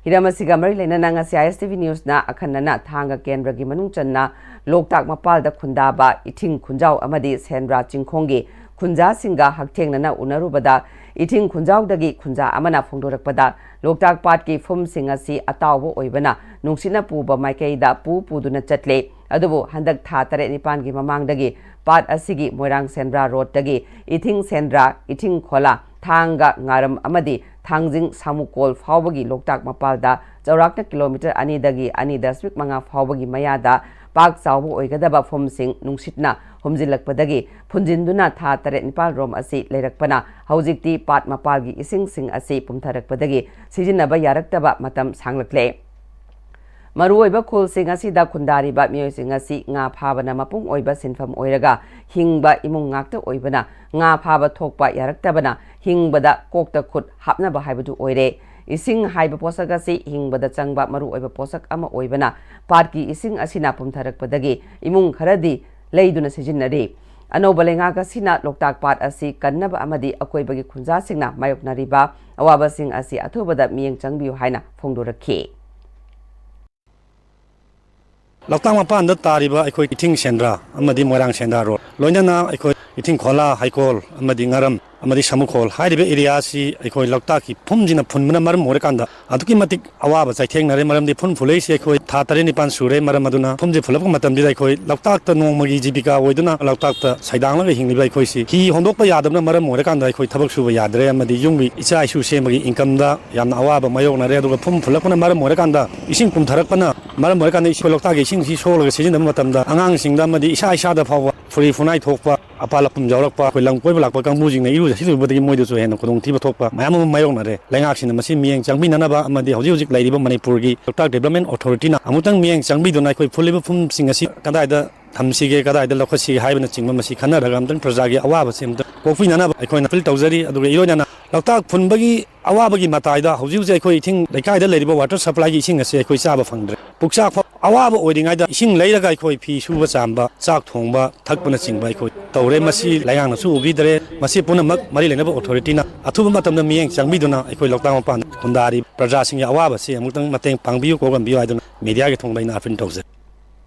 ꯍꯤꯔꯝ ꯑꯁꯤꯒ ꯃꯔꯤ ꯂꯩꯅꯅ ꯉꯁꯤ ISTV Newsꯅ ꯑꯈꯟꯅꯅ ꯊꯥꯡꯒ ꯀꯦꯟꯗ꯭ꯔꯒꯤ ꯃꯅꯨꯡ ꯆꯟꯅ ꯂꯣꯛꯇꯥꯛ ꯃꯄꯥꯜꯗ ꯈꯨꯟꯗꯥꯕ ꯏꯊꯤꯡ ꯈꯨꯟꯖꯥꯎ ꯑꯃꯗꯤ ꯁꯦꯟꯗ꯭ꯔꯥ ꯆꯤꯡꯈꯣꯡꯒꯤ ꯈꯨꯟꯖꯥꯁꯤꯡꯒ ꯍꯛꯊꯦꯡꯅꯅ ꯎꯅꯔꯨꯕꯗ, ꯏꯊꯤꯡ ꯈꯨꯟꯖꯥꯎꯗꯒꯤ ꯈꯨꯟꯖꯥ ꯑꯃꯅ ꯐꯣꯡꯗꯣꯔꯛꯄꯗ, ꯂꯣꯛꯇꯥꯛ ꯄꯥꯠꯀꯤ ꯐꯨꯝꯁꯤꯡ ꯑꯁꯤ ꯑꯇꯥꯎꯕ ꯑꯣꯏꯕꯅ ꯅꯨꯡꯁꯤꯠꯅ ꯄꯨꯕ ꯃꯥꯏꯀꯩꯗ ꯄꯨ ꯄꯨꯗꯨꯅ ꯆꯠꯂꯦ꯫ ꯑꯗꯨꯕꯨ ꯍꯟꯗꯛ ꯊꯥ ꯇꯔꯦꯠ ꯅꯤꯄꯥꯟꯒꯤ ꯃꯃꯥꯡꯗꯒꯤ ꯄꯥꯠ ꯑꯁꯤꯒꯤ ꯃꯣꯏꯔꯥꯡ ꯁꯦꯟꯗ꯭ꯔꯥ ꯔꯣꯗꯇꯒꯤ ꯏꯊꯤꯡ ꯁꯦꯟꯗ꯭ꯔꯥ, ꯏꯊꯤꯡ ꯈꯣꯂꯥ, ꯊꯥꯡꯒ ꯉꯥꯔꯝ ꯑꯃꯗꯤ ꯊꯥꯡꯖꯤꯡ ꯁꯥꯃꯨꯀꯣꯜ ꯐꯥꯎꯕꯒꯤ ꯂꯣꯛꯇꯥꯛ ꯃꯄꯥꯜꯗ ꯆꯥꯎꯔꯥꯛꯅ ꯀꯤꯂꯣꯃꯤꯇꯔ ꯑꯅꯤꯗꯒꯤ ꯑꯅꯤ ꯗꯁꯃꯤꯛ ꯃꯉꯥ ꯐꯥꯎꯕꯒꯤ ꯃꯌꯥꯗ ꯄꯥꯛ ꯆꯥꯎꯕ ꯑꯣꯏꯒꯗꯕ ꯐꯨꯝꯁꯤꯡ ꯅꯨꯡꯁꯤꯠꯅ ꯍꯨꯝꯖꯤꯜꯂꯛꯄꯗꯒꯤ ꯐꯨꯟꯖꯤꯟꯗꯨꯅ ꯊꯥ ꯇꯔꯦꯠ ꯅꯤꯄꯥꯜ ꯔꯣꯝ ꯑꯁꯤ ꯂꯩꯔꯛꯄꯅ ꯍꯧꯖꯤꯛꯇꯤ ꯄꯥꯠ ꯃꯄꯥꯜꯒꯤ ꯏꯁꯤꯡꯁꯤꯡ ꯑꯁꯤ ꯄꯨꯝꯊꯔꯛꯄꯗꯒꯤ ꯁꯤꯖꯤꯟꯅꯕ ꯌꯥꯔꯛꯇꯕ ꯃꯇꯝ ꯁꯥꯡꯂꯛꯂꯦ꯫ ꯃꯔꯨꯑꯣꯏꯕ ꯈꯨꯜꯁꯤꯡ ꯑꯁꯤꯗ ꯈꯨꯟꯗꯥꯔꯤꯕ ꯃꯤꯑꯣꯏꯁꯤꯡ ꯑꯁꯤ ꯉꯥ ꯐꯥꯕꯅ ꯃꯄꯨꯡ ꯑꯣꯏꯕ ꯁꯤꯟꯐꯝ ꯑꯣꯏꯔꯒ ꯍꯤꯡꯕ ꯏꯃꯨꯡ ꯉꯥꯛꯇ ꯑꯣꯏꯕꯅ, ꯉꯥ ꯐꯥꯕ ꯊꯣꯛꯄ ꯌꯥꯔꯛꯇꯕꯅ ꯍꯤꯡꯕꯗ ꯀꯣꯛꯇ ꯈꯨꯠ ꯍꯥꯞꯅꯕ ꯍꯥꯏꯕꯗꯨ ꯑꯣꯏꯔꯦ꯫ ꯏꯁꯤꯡ ꯍꯥꯏꯕ ꯄꯣꯠꯁꯛ ꯑꯁꯤ ꯍꯤꯡꯕꯗ ꯆꯪꯕ ꯃꯔꯨꯑꯣꯏꯕ ꯄꯣꯠꯁꯛ ꯑꯃ ꯑꯣꯏꯕꯅ, ꯄꯥꯠꯀꯤ ꯏꯁꯤꯡ ꯑꯁꯤꯅ ꯄꯨꯝꯊꯔꯛꯄꯗꯒꯤ ꯏꯃꯨꯡ ꯈꯔꯗꯤ ꯂꯩꯗꯨꯅ ꯁꯤꯖꯤꯟꯅꯔꯤ꯫ ꯑꯅꯧꯕ ꯂꯩꯉꯥꯛ ꯑꯁꯤꯅ ꯂꯣꯛꯇꯥꯛ ꯄꯥꯠ ꯑꯁꯤ ꯀꯟꯅꯕ ꯑꯃꯗꯤ ꯑꯀꯣꯏꯕꯒꯤ ꯈꯨꯟꯖꯥꯁꯤꯡꯅ ꯃꯥꯌꯣꯛꯅꯔꯤꯕ ꯑꯋꯥꯕꯁꯤꯡ ꯑꯁꯤ ꯑꯊꯨꯕꯗ ꯃꯤꯠꯌꯦꯡ ꯆꯪꯕꯤꯌꯨ ꯍꯥꯏꯅ ꯐꯣꯡꯗꯣꯔꯛꯈꯤ꯫ ꯂꯣꯛꯇꯥꯛ ꯃꯄꯥꯟꯗ ꯇꯥꯔꯤꯕ ꯑꯩꯈꯣꯏ ꯏꯊꯤꯡ ꯁꯦꯟꯗ꯭ꯔꯥ ꯑꯃꯗꯤ ꯃꯣꯏꯔꯥꯡ ꯁꯦꯟꯗ꯭ꯔꯥ ꯔꯣꯗ, ꯂꯣꯏꯅꯅ ꯑꯩꯈꯣꯏ ꯏꯊꯤꯡ ꯈꯣꯂꯥ, ꯍꯩꯀꯣꯜ ꯑꯃꯗꯤ ꯉꯥꯔꯝ ꯑꯃꯗꯤ ꯁꯥꯃꯨꯈꯣꯜ ꯍꯥꯏꯔꯤꯕ ꯑꯦꯔꯤꯌꯥ ꯑꯁꯤ ꯑꯩꯈꯣꯏ ꯂꯣꯛꯇꯥꯛꯀꯤ ꯐꯨꯝꯁꯤꯅ ꯐꯨꯟꯕꯅ ꯃꯔꯝ ꯑꯣꯏꯔꯀꯥꯟꯗ ꯑꯗꯨꯛꯀꯤ ꯃꯇꯤꯛ ꯑꯋꯥꯕ ꯆꯩꯊꯦꯡꯅꯔꯦ꯫ ꯃꯔꯝꯗꯤ ꯐꯨꯝ ꯐꯨꯂꯛꯏꯁꯤ ꯑꯩꯈꯣꯏ ꯊꯥ ꯇꯔꯦꯠ ꯅꯤꯄꯥꯜ ꯁꯨꯔꯦ꯫ ꯃꯔꯝ ꯑꯗꯨꯅ ꯐꯨꯝꯁꯤ ꯐꯨꯂꯛꯄ ꯃꯇꯝꯁꯤꯗ ꯑꯩꯈꯣꯏ ꯂꯣꯛꯇꯥꯛꯇ ꯅꯣꯡꯃꯒꯤ ꯖꯤꯕꯤꯀꯥ ꯑꯣꯏꯗꯨꯅ ꯂꯣꯛꯇꯥꯛꯇ ꯁꯩꯗꯥꯡꯂꯒ ꯍꯤꯡꯂꯤꯕ ꯑꯩꯈꯣꯏꯁꯤ ꯍꯤ ꯍꯣꯟꯗꯣꯛꯄ ꯌꯥꯗꯕꯅ ꯃꯔꯝ ꯑꯣꯏꯔꯀꯥꯟꯗ ꯑꯩꯈꯣꯏ ꯊꯕꯛ ꯁꯨꯕ ꯌꯥꯗ꯭ꯔꯦ ꯑꯃꯗꯤ ꯌꯨꯝꯒꯤ ꯏꯆꯥ ꯏꯁꯨ ꯁꯦꯝꯕꯒꯤ ꯏꯟꯀꯝꯗ ꯌꯥꯝꯅ ꯑꯋꯥꯕ ꯃꯥꯌꯣꯛꯅꯔꯦ꯫ ꯑꯗꯨꯒ ꯐꯨꯝ ꯐꯨꯂꯛꯄꯅ ꯃꯔꯝ ꯑꯣꯏꯔꯀꯥꯟꯗ, ꯏꯁꯤꯡ ꯄꯨꯝꯊꯔꯛꯄꯅ ꯃꯔꯝ ꯑꯣꯏꯔꯀꯥꯟꯗ ꯑꯩꯈꯣꯏ ꯂꯣꯛꯇꯥꯛꯀꯤ ꯏꯁꯤꯡꯁꯤ ꯁꯣꯛꯂꯒ ꯁꯤꯖꯤꯟꯅꯕ ꯃꯇꯝꯗ ꯑꯉꯥꯡꯁꯤꯡꯗ ꯑꯃꯗꯤ ꯏꯁꯥ ꯏꯁꯥꯗ ꯐꯥꯎꯕ ꯐꯨꯔꯤ ꯐꯨꯅꯥꯏ ꯊꯣꯛꯄ, ꯑꯄꯥ ꯂꯄꯨꯝ ꯌꯥꯎꯔꯛꯄ, ꯑꯩꯈꯣꯏ ꯂꯝ ꯀꯣꯏꯕ ꯂꯥꯛꯄ ꯀꯥꯡꯕꯨꯁꯤꯡꯅ ꯏꯔꯨ ꯆꯠꯁꯤꯜꯂꯨꯕꯗꯒꯤ ꯃꯣꯏꯗꯁꯨ ꯍꯦꯟꯅ ꯈꯨꯗꯣꯡꯊꯤꯕ ꯊꯣꯛꯄ ꯃꯌꯥꯝ ꯑꯃ ꯃꯥꯌꯣꯛꯅꯔꯦ꯫ ꯂꯩꯉꯥꯛꯁꯤꯡꯅ ꯃꯁꯤ ꯃꯤꯠꯌꯦꯡ ꯆꯪꯕꯤꯅꯅꯕ ꯑꯃꯗꯤ ꯍꯧꯖꯤꯛ ꯍꯧꯖꯤꯛ ꯂꯩꯔꯤꯕ ꯃꯅꯤꯄꯨꯔꯒꯤ ꯂꯣꯛꯇꯥꯛ ꯗꯤꯕ꯭ꯂꯞꯃꯦꯟ ꯑꯣꯊꯣꯔꯤꯇꯤꯅ ꯑꯃꯨꯛꯇꯪ ꯃꯤꯠꯌꯦꯡ ꯆꯪꯕꯤꯗꯨꯅ ꯑꯩꯈꯣꯏ ꯐꯨꯜꯂꯤꯕ ꯐꯨꯝꯁꯤꯡ ꯑꯁꯤ ꯀꯗꯥꯏꯗ ꯊꯝꯁꯤꯒꯦ, ꯀꯗꯥꯏꯗ ꯂꯧꯈꯠꯁꯤꯒꯦ ꯍꯥꯏꯕꯅꯆꯤꯡꯕ ꯃꯁꯤ ꯈꯟꯅꯔꯒ ꯑꯝꯇꯪ ꯄ꯭ꯔꯖꯥꯒꯤ ꯑꯋꯥꯕꯁꯦ ꯑꯝꯇꯪ ꯀꯣꯛꯄꯤꯅꯅꯕ ꯑꯩꯈꯣꯏꯅ ꯑꯄꯤꯜ ꯇꯧꯖꯔꯤ꯫ ꯑꯗꯨꯒ ꯏꯔꯣꯏꯅꯅ ꯂꯣꯛꯇꯥꯛ ꯐꯨꯟꯕꯒꯤ ꯑꯋꯥꯕꯒꯤ ꯃꯇꯥꯏꯗ ꯍꯧꯖꯤꯛ ꯍꯧꯖꯤꯛ ꯑꯩꯈꯣꯏ ꯏꯊꯤꯡ ꯂꯩꯀꯥꯏꯗ ꯂꯩꯔꯤꯕ ꯋꯥꯇꯔ ꯁꯄ꯭ꯂꯥꯏꯒꯤ ꯏꯁꯤꯡ ꯑꯁꯤ ꯑꯩꯈꯣꯏ ꯆꯥꯕ ꯐꯪꯗ꯭ꯔꯦ꯫ ꯄꯨꯛꯆꯥꯛ ꯐꯥꯎ ꯑꯋꯥꯕ ꯑꯣꯏꯔꯤꯉꯩꯗ ꯏꯁꯤꯡ ꯂꯩꯔꯒ ꯑꯩꯈꯣꯏ ꯐꯤ ꯁꯨꯕ ꯆꯥꯝꯕ, ꯆꯥꯛ ꯊꯣꯡꯕ, ꯊꯛꯄꯅꯆꯤꯡꯕ ꯑꯩꯈꯣꯏ ꯇꯧꯔꯦ꯫ ꯃꯁꯤ ꯂꯩꯉꯥꯛꯅꯁꯨ ꯎꯕꯤꯗ꯭ꯔꯦ꯫ ꯃꯁꯤ ꯄꯨꯝꯅꯃꯛ ꯃꯔꯤ ꯂꯩꯅꯕ ꯑꯣꯊꯣꯔꯤꯇꯤꯅ ꯑꯊꯨꯕ ꯃꯇꯝꯗ ꯃꯤꯠꯌꯦꯡ ꯆꯪꯕꯤꯗꯨꯅ ꯑꯩꯈꯣꯏ ꯂꯣꯛꯇꯥꯛ ꯃꯄꯥꯟꯗ ꯈꯨꯟꯗꯥꯔꯤꯕ ꯄ꯭ꯔꯖꯥꯁꯤꯡꯒꯤ ꯑꯋꯥꯕꯁꯤ ꯑꯃꯨꯛꯇꯪ ꯃꯇꯦꯡ ꯄꯥꯡꯕꯤꯌꯨ, ꯀꯣꯛꯍꯟꯕꯤꯌꯨ ꯍꯥꯏꯗꯨꯅ ꯃꯦꯗꯤꯌꯥꯒꯤ ꯊꯣꯡꯗ ꯑꯩꯅ ꯑꯄꯤꯜ ꯇꯧꯖꯔꯤ꯫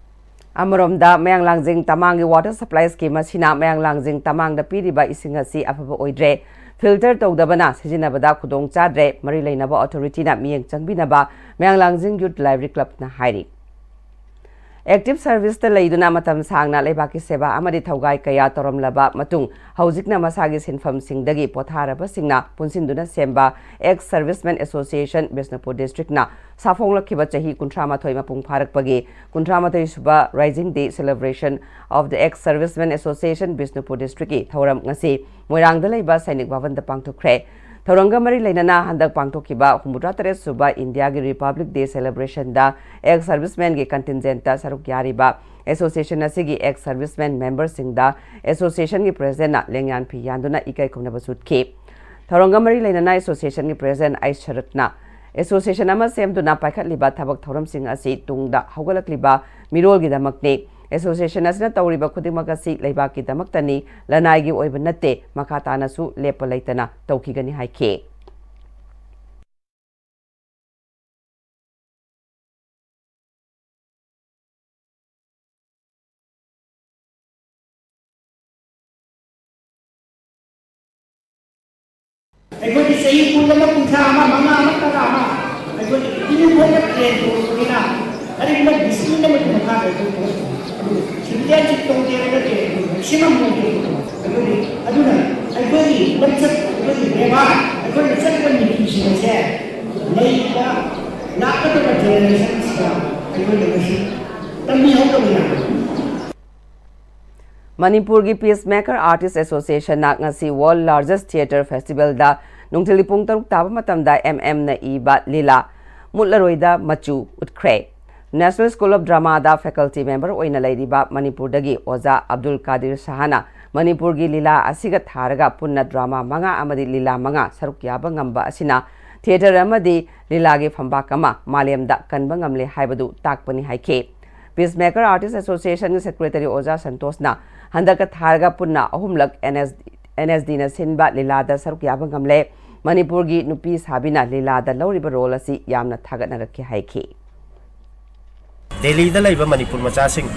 ꯑꯃꯔꯣꯝꯗ, ꯃꯌꯥꯡ ꯂꯥꯡꯖꯤꯡ ꯇꯃꯥꯡꯒꯤ ꯋꯥꯇꯔ ꯁꯄ꯭ꯂꯥꯏ ꯁ꯭ꯀꯤꯝ ꯑꯁꯤꯅ ꯃꯌꯥꯡ ꯂꯥꯡꯖꯤꯡ ꯇꯃꯥꯡꯗ ꯄꯤꯔꯤꯕ ꯏꯁꯤꯡ ꯑꯁꯤ ꯑꯐꯕ ꯑꯣꯏꯗ꯭ꯔꯦ, ꯐꯤꯜꯇꯔ ꯇꯧꯗꯕꯅ ꯁꯤꯖꯤꯟꯅꯕꯗ ꯈꯨꯗꯣꯡ ꯆꯥꯗ꯭ꯔꯦ꯫ ꯃꯔꯤ ꯂꯩꯅꯕ ꯑꯣꯊꯣꯔꯤꯇꯤꯅ ꯃꯤꯠꯌꯦꯡ ꯆꯪꯕꯤꯅꯕ ꯃꯌꯥꯡ ꯂꯥꯡꯖꯤꯡ ꯌꯨꯠ ꯂꯥꯏꯕ꯭ꯔꯦꯔꯤ ꯀ꯭ꯂꯕꯅ ꯍꯥꯏꯔꯤ꯫ ꯑꯦꯛꯇꯤꯚ ꯁꯔꯚꯤꯁꯇ ꯂꯩꯗꯨꯅ ꯃꯇꯝ ꯁꯥꯡꯅ ꯂꯩꯕꯥꯛꯀꯤ ꯁꯦꯕꯥ ꯑꯃꯗꯤ ꯊꯧꯒꯥꯏ ꯀꯌꯥ ꯇꯧꯔꯝꯂꯕ ꯃꯇꯨꯡ, ꯍꯧꯖꯤꯛꯅ ꯃꯁꯥꯒꯤ ꯁꯤꯟꯐꯝꯁꯤꯡꯗꯒꯤ ꯄꯣꯊꯥꯔꯕꯁꯤꯡꯅ ꯄꯨꯟꯁꯤꯟꯗꯨꯅ ꯁꯦꯝꯕ ꯑꯦꯛꯁ ꯁꯔꯚꯤꯁꯃꯦꯟ ꯑꯦꯁꯣꯁꯤꯌꯦꯁꯟ ꯕꯤꯁꯅꯨꯄꯨꯔ ꯗꯤꯁꯇ꯭ꯔꯤꯛꯅ ꯁꯥꯐꯣꯡꯂꯛꯈꯤꯕ ꯆꯍꯤ ꯀꯨꯟꯊ꯭ꯔꯥ ꯃꯥꯊꯣꯏ ꯃꯄꯨꯡ ꯐꯥꯔꯛꯄꯒꯤ ꯀꯨꯟꯊ꯭ꯔꯥ ꯃꯥꯊꯣꯏ ꯁꯨꯕ raising day celebration of the ex servicemen association Bishnupur ꯗꯤꯁꯇ꯭ꯔꯤꯛꯀꯤ ꯊꯧꯔꯝ ꯉꯁꯤ ꯃꯣꯏꯔꯥꯡꯗ ꯂꯩꯕ ꯁꯩꯅꯤꯛ ꯚꯕꯟꯗ ꯄꯥꯡꯊꯣꯛꯈ꯭ꯔꯦ꯫ ꯊꯧꯔꯝꯒ ꯃꯔꯤ ꯂꯩꯅꯅ ꯍꯟꯗꯛ ꯄꯥꯡꯊꯣꯛꯈꯤꯕ ꯍꯨꯝꯐꯨꯇꯔꯥ ꯇꯔꯦꯠ ꯁꯨꯕ ꯏꯟꯗꯤꯌꯥꯒꯤ ꯔꯤꯄꯕ꯭ꯂꯤꯛ ꯗꯦ ꯁꯦꯂꯦꯕ꯭ꯔꯦꯁꯟꯗ ꯑꯦꯛꯁ ꯁꯔꯚꯤꯁꯃꯦꯟꯒꯤ ꯀꯟꯇꯤꯟꯖꯦꯟꯇ ꯁꯔꯨꯛ ꯌꯥꯔꯤꯕ ꯑꯦꯁꯣꯁꯤꯌꯦꯁꯟ ꯑꯁꯤꯒꯤ ꯑꯦꯛꯁ ꯁꯔꯚꯤꯁꯃꯦꯟ ꯃꯦꯝꯕꯔꯁꯤꯡꯗ ꯑꯦꯁꯣꯁꯤꯌꯦꯁꯟꯒꯤ ꯄ꯭ꯔꯦꯁꯤꯗꯦꯟꯠꯅ ꯂꯦꯡꯌꯥꯟ ꯐꯤ ꯌꯥꯟꯗꯨꯅ ꯏꯀꯥꯏ ꯈꯨꯝꯅꯕꯁꯨ ꯎꯠꯈꯤ꯫ ꯊꯧꯔꯝꯒ ꯃꯔꯤ ꯂꯩꯅꯅ ꯑꯦꯁꯣꯁꯤꯌꯦꯁꯟꯒꯤ ꯄ꯭ꯔꯦꯁꯤꯗꯦꯟꯠ ꯑꯥꯏ ꯁꯔꯠꯅ ꯑꯦꯁꯣꯁꯤꯌꯦꯁꯟ ꯑꯃ ꯁꯦꯝꯗꯨꯅ ꯄꯥꯏꯈꯠꯂꯤꯕ ꯊꯕꯛ ꯊꯧꯔꯝꯁꯤꯡ ꯑꯁꯤ ꯇꯨꯡꯗ ꯍꯧꯒꯠꯂꯛꯂꯤꯕ ꯃꯤꯔꯣꯜꯒꯤꯗꯃꯛꯅꯤ꯫ ꯑꯦꯁꯣꯁꯤꯌꯦꯁꯟ ꯑꯁꯤꯅ ꯇꯧꯔꯤꯕ ꯈꯨꯗꯤꯡꯃꯛ ꯑꯁꯤ ꯂꯩꯕꯥꯛꯀꯤꯗꯃꯛꯇꯅꯤ, ꯂꯅꯥꯏꯒꯤ ꯑꯣꯏꯕ ꯅꯠꯇꯦ, ꯃꯈꯥ ꯇꯥꯅꯁꯨ ꯂꯦꯞꯄ ꯂꯩꯇꯅ ꯇꯧꯈꯤꯒꯅꯤ ꯍꯥꯏꯈꯤ꯫ ꯑꯩꯈꯣꯏꯒꯤ ꯆꯍꯤ ꯀꯨꯟ ꯑꯃ, ꯀꯨꯟꯊ꯭ꯔꯥ ꯑꯃ, ꯃꯉꯥ ꯑꯃ, ꯇꯔꯥ ꯑꯃ ꯑꯩꯈꯣꯏꯒꯤ ꯏꯃꯨꯡ ꯈꯣꯏꯅ ꯇ꯭ꯔꯦꯟ ꯇꯧꯔꯛꯄꯅꯤꯅ ꯀꯔꯤꯒꯨꯝꯕ ꯗꯤꯁꯤꯄ꯭ꯂꯤꯟ ꯑꯃꯒꯤ ꯃꯈꯥꯗ ꯑꯩꯈꯣꯏ ꯊꯣꯛꯂꯛꯄꯅꯤ꯫ ꯑꯗꯨ ꯁꯤꯚꯤꯂꯤꯌꯟꯁꯤꯞ ꯇꯧꯗꯦ ꯍꯥꯏꯕ ꯅꯠꯇꯦ, ꯑꯩꯈꯣꯏ ꯃꯦꯛꯁꯤꯃꯝ ꯑꯣꯏꯗꯦ꯫ ꯑꯩꯈꯣꯏꯒꯤ, ꯑꯗꯨꯅ ꯑꯩꯈꯣꯏꯒꯤ ꯂꯝꯆꯠ, ꯑꯩꯈꯣꯏꯒꯤ ꯕꯦꯕꯥꯔ, ꯑꯩꯈꯣꯏꯅ ꯆꯠꯄ ꯅꯤꯇꯤꯁꯤꯡ ꯑꯁꯦ ꯂꯩꯕ ꯂꯥꯛꯀꯗꯕ ꯖꯦꯅꯦꯔꯦꯁꯟꯁꯤꯗ ꯑꯩꯈꯣꯏꯅ ꯃꯁꯤ ꯇꯝꯕꯤꯍꯧꯗꯕ ꯌꯥꯗꯕꯅꯤ꯫ ꯃꯅꯤꯄꯨꯔꯒꯤ ꯄꯤꯁꯃꯦꯀꯔ ꯑꯥꯔꯇꯤꯁ ꯑꯦꯁꯣꯁꯤꯌꯦꯁꯟꯅ ꯉꯁꯤ ꯋꯥꯔꯜ ꯂꯥꯔꯖꯦꯁ ꯊꯤꯌꯦꯇꯔ ꯐꯦꯁꯇꯤꯚꯦꯜꯗ ꯅꯨꯡꯊꯤꯜꯒꯤ ꯄꯨꯡ ꯇꯔꯨꯛ ꯇꯥꯕ ꯃꯇꯝꯗ ꯑꯦꯝ ꯑꯦꯝꯅ ꯏꯕ ꯂꯤꯂꯥ ꯃꯨꯠꯂꯔꯣꯏꯗ ꯃꯆꯨ ꯎꯠꯈ꯭ꯔꯦ꯫ National School of Dramaꯗ faculty member ꯑꯣꯏꯅ ꯂꯩꯔꯤꯕ ꯃꯅꯤꯄꯨꯔꯗꯒꯤ ꯑꯣꯖꯥ ꯑꯕꯗꯨꯜ ꯀꯥꯗꯤꯔ ꯁꯍꯥꯅ ꯃꯅꯤꯄꯨꯔꯒꯤ ꯂꯤꯂꯥ ꯑꯁꯤꯒ ꯊꯥꯔꯒ ꯄꯨꯟꯅ drama ꯃꯉꯥ ꯑꯃꯗꯤ ꯂꯤꯂꯥ ꯃꯉꯥ ꯁꯔꯨꯛ ꯌꯥꯕ ꯉꯝꯕ ꯑꯁꯤꯅ theatre ꯑꯃꯗꯤ ꯂꯤꯂꯥꯒꯤ ꯐꯝꯕꯥꯛ ꯑꯃ ꯃꯥꯂꯦꯝꯗ ꯀꯟꯕ ꯉꯝꯂꯦ ꯍꯥꯏꯕꯗꯨ ꯇꯥꯛꯄꯅꯤ ꯍꯥꯏꯈꯤ꯫ Peacemaker Artist Associationꯒꯤ secretary ꯑꯣꯖꯥ ꯁꯟꯇꯣꯁꯅ ꯍꯟꯗꯛꯀ ꯊꯥꯔꯒ ꯄꯨꯟꯅ ꯑꯍꯨꯝꯂꯛ NS NSDꯅ ꯁꯤꯟꯕ ꯂꯤꯂꯥꯗ ꯁꯔꯨꯛ ꯌꯥꯕ ꯉꯝꯂꯦ꯫ ꯃꯅꯤꯄꯨꯔꯒꯤ ꯅꯨꯄꯤ ꯁꯥꯕꯤꯅ ꯂꯤꯂꯥꯗ ꯂꯧꯔꯤꯕ role ꯑꯁꯤ ꯌꯥꯝꯅ ꯊꯥꯒꯠꯅꯔꯛꯈꯤ ꯍꯥꯏꯈꯤ꯫ ꯗꯦꯜꯂꯤꯗ ꯂꯩꯕ ꯃꯅꯤꯄꯨꯔ ꯃꯆꯥꯁꯤꯡ,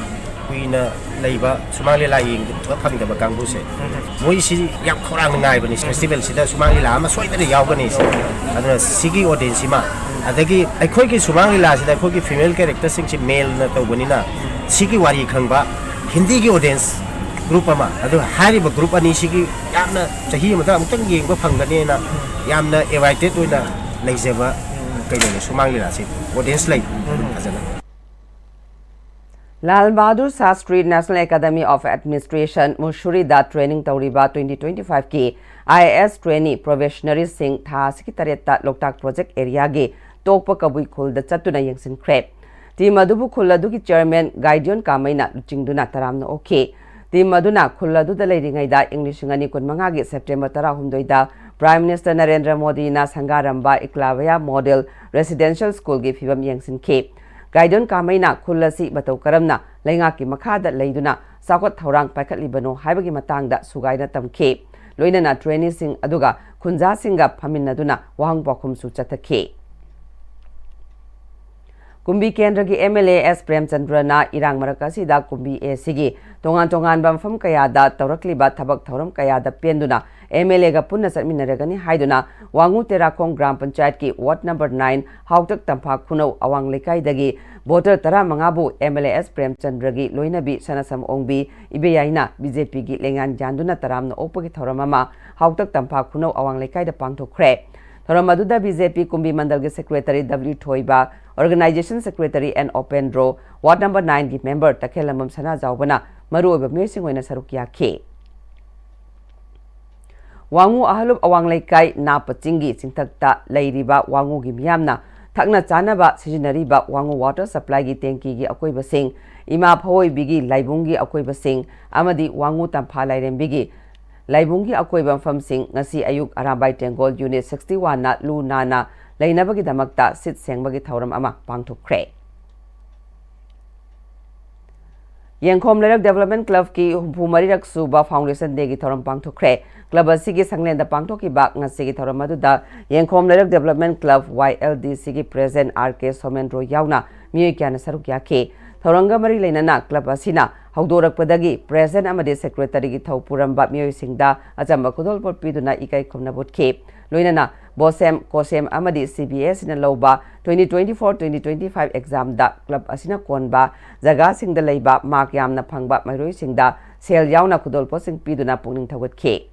ꯀꯨꯏꯅ ꯂꯩꯕ ꯁꯨꯃꯥꯡ ꯂꯤꯂꯥ ꯌꯦꯡꯕ ꯐꯪꯗꯕ ꯀꯥꯡꯕꯨꯁꯦ, ꯃꯣꯏꯁꯤ ꯌꯥꯝ ꯈꯧꯔꯥꯡꯅ ꯉꯥꯏꯕꯅꯤ꯫ Festivalꯁꯤꯗ ꯁꯨꯃꯥꯡ ꯂꯤꯂꯥ ꯑꯃ ꯁꯣꯏꯗꯅ ꯌꯥꯎꯒꯅꯤ꯫ ꯑꯗꯨꯅ ꯁꯤꯒꯤ audienceꯁꯤꯃ, ꯑꯗꯒꯤ ꯑꯩꯈꯣꯏꯒꯤ ꯁꯨꯃꯥꯡ ꯂꯤꯂꯥꯁꯤꯗ ꯑꯩꯈꯣꯏꯒꯤ female characterꯁꯤꯡꯁꯤ maleꯅ ꯇꯧꯕꯅꯤꯅ, ꯁꯤꯒꯤ ꯋꯥꯔꯤ ꯈꯪꯕ ꯍꯤꯟꯗꯤꯒꯤ audience group ꯑꯃ, ꯑꯗꯨ ꯍꯥꯏꯔꯤꯕ group ꯑꯅꯤꯁꯤꯒꯤ ꯌꯥꯝꯅ ꯆꯍꯤ ꯑꯃꯗ ꯑꯃꯨꯛꯇꯪ ꯌꯦꯡꯕ ꯐꯪꯒꯅꯦꯅ ꯌꯥꯝꯅ excited ꯑꯣꯏꯅ ꯂꯩꯖꯕ ꯀꯩꯅꯣꯅꯦ ꯁꯨꯃꯥꯡ ꯂꯤꯂꯥꯁꯤ꯫ Audience ꯂꯩ ꯑꯗꯨꯝ ꯐꯖꯅ꯫ Lal Bahadur Shastri National Academy of Administration ꯃꯨꯁꯨꯔꯤꯗ training ꯇꯧꯔꯤꯕ twenty twenty fiveꯀꯤ IAS trainee probationaryꯁꯤꯡ ꯊꯥ ꯑꯁꯤꯒꯤ ꯇꯔꯦꯠꯇ ꯂꯣꯛꯇꯥꯛ project areaꯒꯤ ꯇꯣꯛꯄ ꯀꯕꯨꯏ ꯈꯨꯜꯗ ꯆꯠꯇꯨꯅ ꯌꯦꯡꯁꯤꯟꯈ꯭ꯔꯦ꯫ Team ꯑꯗꯨꯕꯨ ꯈꯨꯜ ꯑꯗꯨꯒꯤ chairman ꯒꯥꯏꯗꯤꯌꯣꯟ ꯀꯥꯃꯩꯅ ꯂꯨꯆꯤꯡꯗꯨꯅ ꯇꯔꯥꯝꯅ ꯑꯣꯛꯈꯤ꯫ Team ꯑꯗꯨꯅ ꯈꯨꯜ ꯑꯗꯨꯗ ꯂꯩꯔꯤꯉꯩꯗ ꯏꯪ ꯂꯤꯁꯤꯡ ꯑꯅꯤ ꯀꯨꯟꯃꯉꯥꯒꯤ September ꯇꯔꯥꯍꯨꯝꯗꯣꯏꯗ Prime Minister ꯅꯔꯦꯟꯗ꯭ꯔ ꯃꯣꯗꯤꯅ ꯁꯪꯒꯥꯔꯝꯕ ꯏꯀꯂꯥꯕꯌꯥ Model Residential Schoolꯒꯤ ꯐꯤꯕꯝ ꯌꯦꯡꯁꯤꯟꯈꯤ꯫ ꯒꯥꯏꯗꯤꯌꯣꯟ ꯀꯥꯃꯩꯅ ꯈꯨꯜ ꯑꯁꯤ ꯃꯇꯧ ꯀꯔꯝꯅ ꯂꯩꯉꯥꯛꯀꯤ ꯃꯈꯥꯗ ꯂꯩꯗꯨꯅ ꯆꯥꯎꯈꯠ ꯊꯧꯔꯥꯡ ꯄꯥꯏꯈꯠꯂꯤꯕꯅꯣ ꯍꯥꯏꯕꯒꯤ ꯃꯇꯥꯡꯗ ꯁꯨꯒꯥꯏꯅ ꯇꯝꯈꯤ꯫ ꯂꯣꯏꯅꯅ traineeꯁꯤꯡ ꯑꯗꯨꯒ ꯈꯨꯟꯖꯥꯁꯤꯡꯒ ꯐꯝꯃꯤꯟꯅꯗꯨꯅ ꯋꯥꯍꯪ ꯄꯥꯎꯈꯨꯝꯁꯨ ꯆꯠꯊꯈꯤ꯫ ꯀꯨꯝꯕꯤ ꯀꯦꯟꯗ꯭ꯔꯒꯤ MLA ꯑꯦꯁ ꯄ꯭ꯔꯦꯝꯆꯟꯗ꯭ꯔꯅ ꯏꯔꯥꯡ ꯃꯔꯛ ꯑꯁꯤꯗ ꯀꯨꯝꯕꯤ ACꯒꯤ ꯇꯣꯉꯥꯟ ꯇꯣꯉꯥꯟꯕ ꯃꯐꯝ ꯀꯌꯥꯗ ꯇꯧꯔꯛꯂꯤꯕ ꯊꯕꯛ ꯊꯧꯔꯝ ꯀꯌꯥꯗ ꯄꯦꯟꯗꯨꯅ MLAꯒ ꯄꯨꯟꯅ ꯆꯠꯃꯤꯟꯅꯔꯒꯅꯤ ꯍꯥꯏꯗꯨꯅ ꯋꯥꯉꯨ ꯇꯦꯔꯥꯈꯣꯡ ꯒ꯭ꯔꯥꯝ ꯄꯟꯆꯥꯌꯠꯀꯤ ward number nine ꯍꯥꯎꯇꯛ ꯇꯝꯐꯥ ꯈꯨꯅꯧ ꯑꯋꯥꯡ ꯂꯩꯀꯥꯏꯗꯒꯤ voter ꯇꯔꯥꯃꯉꯥꯕꯨ MLA ꯑꯦꯁ ꯄ꯭ꯔꯦꯝꯆꯟꯗ꯭ꯔꯒꯤ ꯂꯣꯏꯅꯕꯤ ꯁꯅꯥꯁꯝ ꯑꯣꯡꯕꯤ ꯏꯕꯦꯌꯥꯏꯅ BJPꯒꯤ ꯂꯦꯡꯌꯥꯟ ꯌꯥꯟꯗꯨꯅ ꯇꯔꯥꯝꯅ ꯑꯣꯛꯄꯒꯤ ꯊꯧꯔꯝ ꯑꯃ ꯍꯥꯎꯇꯛ ꯇꯝꯐꯥ ꯈꯨꯅꯧ ꯑꯋꯥꯡ ꯂꯩꯀꯥꯏꯗ ꯄꯥꯡꯊꯣꯛꯈ꯭ꯔꯦ꯫ ꯊꯧꯔꯝ ꯑꯗꯨꯗ BJP ꯀꯨꯝꯕꯤ ꯃꯟꯗꯜꯒꯤ secretary W ꯊꯣꯏꯕ, organization secretary N ꯎꯄꯦꯟꯗ꯭ꯔꯣ, ward number nineꯒꯤ member ꯇꯈꯦꯜꯂꯝꯕꯝ ꯁꯅꯥꯖꯥꯎꯕꯅ ꯃꯔꯨꯑꯣꯏꯕ ꯃꯤꯑꯣꯏꯁꯤꯡ ꯑꯣꯏꯅ ꯁꯔꯨꯛ ꯌꯥꯈꯤ꯫ ꯋꯥꯉꯨ ꯑꯍꯂꯨꯞ ꯑꯋꯥꯡ ꯂꯩꯀꯥꯏ ꯅꯥꯄ ꯆꯤꯡꯒꯤ ꯆꯤꯡꯊꯛꯇ ꯂꯩꯔꯤꯕ ꯋꯥꯉꯨꯒꯤ ꯃꯤꯌꯥꯝꯅ ꯊꯛꯅ ꯆꯥꯅꯕ ꯁꯤꯖꯤꯟꯅꯔꯤꯕ ꯋꯥꯉꯨ ꯋꯥꯇꯔ ꯁꯄ꯭ꯂꯥꯏꯒꯤ ꯇꯦꯡꯀꯤꯒꯤ ꯑꯀꯣꯏꯕꯁꯤꯡ, ꯏꯃꯥ ꯐꯋꯣꯏꯕꯤꯒꯤ ꯂꯥꯏꯕꯨꯡꯒꯤ ꯑꯀꯣꯏꯕꯁꯤꯡ ꯑꯃꯗꯤ ꯋꯥꯉꯨ ꯇꯝꯐꯥ ꯂꯥꯏꯔꯦꯝꯕꯤꯒꯤ ꯂꯥꯏꯕꯨꯡꯒꯤ ꯑꯀꯣꯏꯕ ꯃꯐꯝꯁꯤꯡ ꯉꯁꯤ ꯑꯌꯨꯛ ꯑꯔꯥꯝꯕꯥꯏ ꯇꯦꯡꯒꯣꯜ ꯌꯨꯅꯤꯠ sixty one ꯅ ꯂꯨ ꯅꯥꯟꯅ ꯂꯩꯅꯕꯒꯤꯗꯃꯛꯇ ꯁꯤꯠ ꯁꯦꯡꯕꯒꯤ ꯊꯧꯔꯝ ꯑꯃ ꯄꯥꯡꯊꯣꯛꯈ꯭ꯔꯦ꯫ ꯌꯦꯡꯈꯣꯝ ꯂꯩꯔꯛ ꯗꯦꯕꯂꯞꯃꯦꯟ ꯀ꯭ꯂꯕꯀꯤ ꯍꯨꯝꯐꯨ ꯃꯔꯤꯔꯛ ꯁꯨꯕ ꯐꯥꯎꯟꯗꯦꯁꯟ ꯗꯦꯒꯤ ꯊꯧꯔꯝ ꯄꯥꯡꯊꯣꯛꯈ꯭ꯔꯦ꯫ ꯀ꯭ꯂꯕ ꯑꯁꯤꯒꯤ ꯁꯪꯂꯦꯟꯗ ꯄꯥꯡꯊꯣꯛꯈꯤꯕ ꯉꯁꯤꯒꯤ ꯊꯧꯔꯝ ꯑꯗꯨꯗ ꯌꯦꯡꯈꯣꯝ ꯂꯩꯔꯛ development club, Y L D C ꯒꯤ ꯄ꯭ꯔꯦꯁꯤꯗꯦꯟꯠ R K ꯁꯣꯃꯦꯟꯗ꯭ꯔꯣ ꯌꯥꯎꯅ ꯃꯤꯑꯣꯏ ꯀꯌꯥꯅ ꯁꯔꯨꯛ ꯌꯥꯈꯤ꯫ ꯊꯧꯔꯝꯒ ꯃꯔꯤ ꯂꯩꯅꯅ ꯀ꯭ꯂꯕ ꯑꯁꯤꯅ ꯍꯧꯗꯣꯔꯛꯄꯗꯒꯤ ꯄ꯭ꯔꯦꯁꯤꯗꯦꯟꯠ ꯑꯃꯗꯤ ꯁꯦꯀ꯭ꯔꯦꯇꯔꯤꯒꯤ ꯊꯧ ꯄꯨꯔꯝꯕ ꯃꯤꯑꯣꯏꯁꯤꯡꯗ ꯑꯆꯝꯕ ꯈꯨꯗꯣꯜꯄꯣꯠ ꯄꯤꯗꯨꯅ ꯏꯀꯥꯏ ꯈꯨꯝꯅꯕ ꯎꯠꯈꯤ꯫ ꯂꯣꯏꯅꯅ ꯕꯣꯁꯦꯝ, ꯀꯣꯁꯦꯝ ꯑꯃꯗꯤ C B S E ꯅ ꯂꯧꯕ twenty twenty-four twenty twenty-five exam ꯗ ꯀ꯭ꯂꯕ ꯑꯁꯤꯅ ꯀꯣꯟꯕ ꯖꯒꯥꯁꯤꯡꯗ ꯂꯩꯕ ꯃꯥꯔꯛ ꯌꯥꯝꯅ ꯐꯪꯕ ꯃꯍꯩꯔꯣꯏꯁꯤꯡꯗ ꯁꯦꯜ ꯌꯥꯎꯅ ꯈꯨꯗꯣꯜꯄꯣꯠꯁꯤꯡ ꯄꯤꯗꯨꯅ ꯄꯨꯛꯅꯤꯡ ꯊꯧꯒꯠꯈꯤ꯫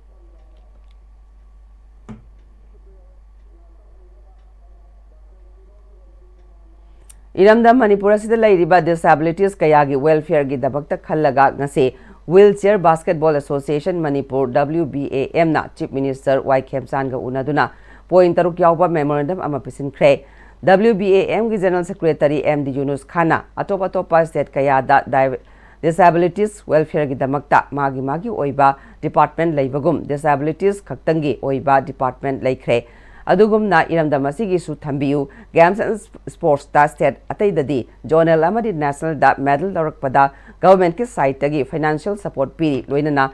ꯏꯔꯝꯗꯝ ꯃꯅꯤꯄꯨꯔ ꯑꯁꯤꯗ ꯂꯩꯔꯤꯕ ꯗꯤꯁꯑꯦꯕꯤꯂꯤꯇꯤꯁ ꯀꯌꯥꯒꯤ ꯋꯦꯜꯐꯤꯌꯔꯒꯤꯗꯃꯛꯇ ꯈꯜꯂꯒ ꯉꯁꯤ Wheelchair Basketball Association Manipur, W B A M ꯅ ꯆꯤꯐ ꯃꯤꯅꯤꯁꯇꯔ ꯋꯥꯏ ꯈꯦꯝꯆꯥꯟꯒ ꯎꯅꯗꯨꯅ ꯄꯣꯏꯟꯠ ꯇꯔꯨꯛ ꯌꯥꯎꯕ ꯃꯦꯃꯣꯔꯦꯟꯗꯝ ꯑꯃ ꯄꯤꯁꯤꯟꯈ꯭ꯔꯦ꯫ W B A M ꯒꯤ ꯖꯦꯅꯔꯦꯜ ꯁꯦꯀ꯭ꯔꯦꯇꯔꯤ ꯑꯦꯝ ꯗꯤ ꯌꯨꯅꯨꯁ ꯈꯥꯟꯅ ꯑꯇꯣꯞ ꯑꯇꯣꯞꯄ ꯁ꯭ꯇꯦꯠ ꯀꯌꯥꯗ ꯗꯥꯏ-, ꯗꯤꯁꯑꯦꯕꯤꯂꯤꯇꯤꯁ ꯋꯦꯜꯐꯤꯌꯔꯒꯤꯗꯃꯛꯇ ꯃꯥꯒꯤ ꯃꯥꯒꯤ ꯑꯣꯏꯕ ꯗꯤꯄꯥꯔꯠꯃꯦꯟꯠ ꯂꯩꯕꯒꯨꯝ ꯗꯤꯁꯑꯦꯕꯤꯂꯤꯇꯤꯁ ꯈꯛꯇꯪꯒꯤ ꯑꯣꯏꯕ ꯗꯤꯄꯥꯔꯠꯃꯦꯟꯠ ꯂꯩꯈ꯭ꯔꯦ꯫ ꯑꯗꯨꯒꯨꯝꯅ ꯏꯔꯝꯗꯝ ꯑꯁꯤꯒꯤꯁꯨ ꯊꯝꯕꯤꯌꯨ꯫ ꯒꯦꯝꯁ ꯑꯦꯟ ꯁ꯭ꯄꯣꯔꯠꯁꯇ ꯁ꯭ꯇꯦꯠ ꯑꯇꯩꯗꯗꯤ ꯖꯣꯅꯦꯜ ꯑꯃꯗꯤ ꯅꯦꯁꯅꯦꯜꯗ ꯃꯦꯗꯜ ꯂꯧꯔꯛꯄꯗ ꯒꯚꯔꯟꯃꯦꯟꯠꯀꯤ ꯁꯥꯏꯠꯇꯒꯤ ꯐꯥꯏꯅꯥꯟꯁꯤꯌꯦꯜ ꯁꯄꯣꯔꯠ ꯄꯤꯔꯤ, ꯂꯣꯏꯅꯅ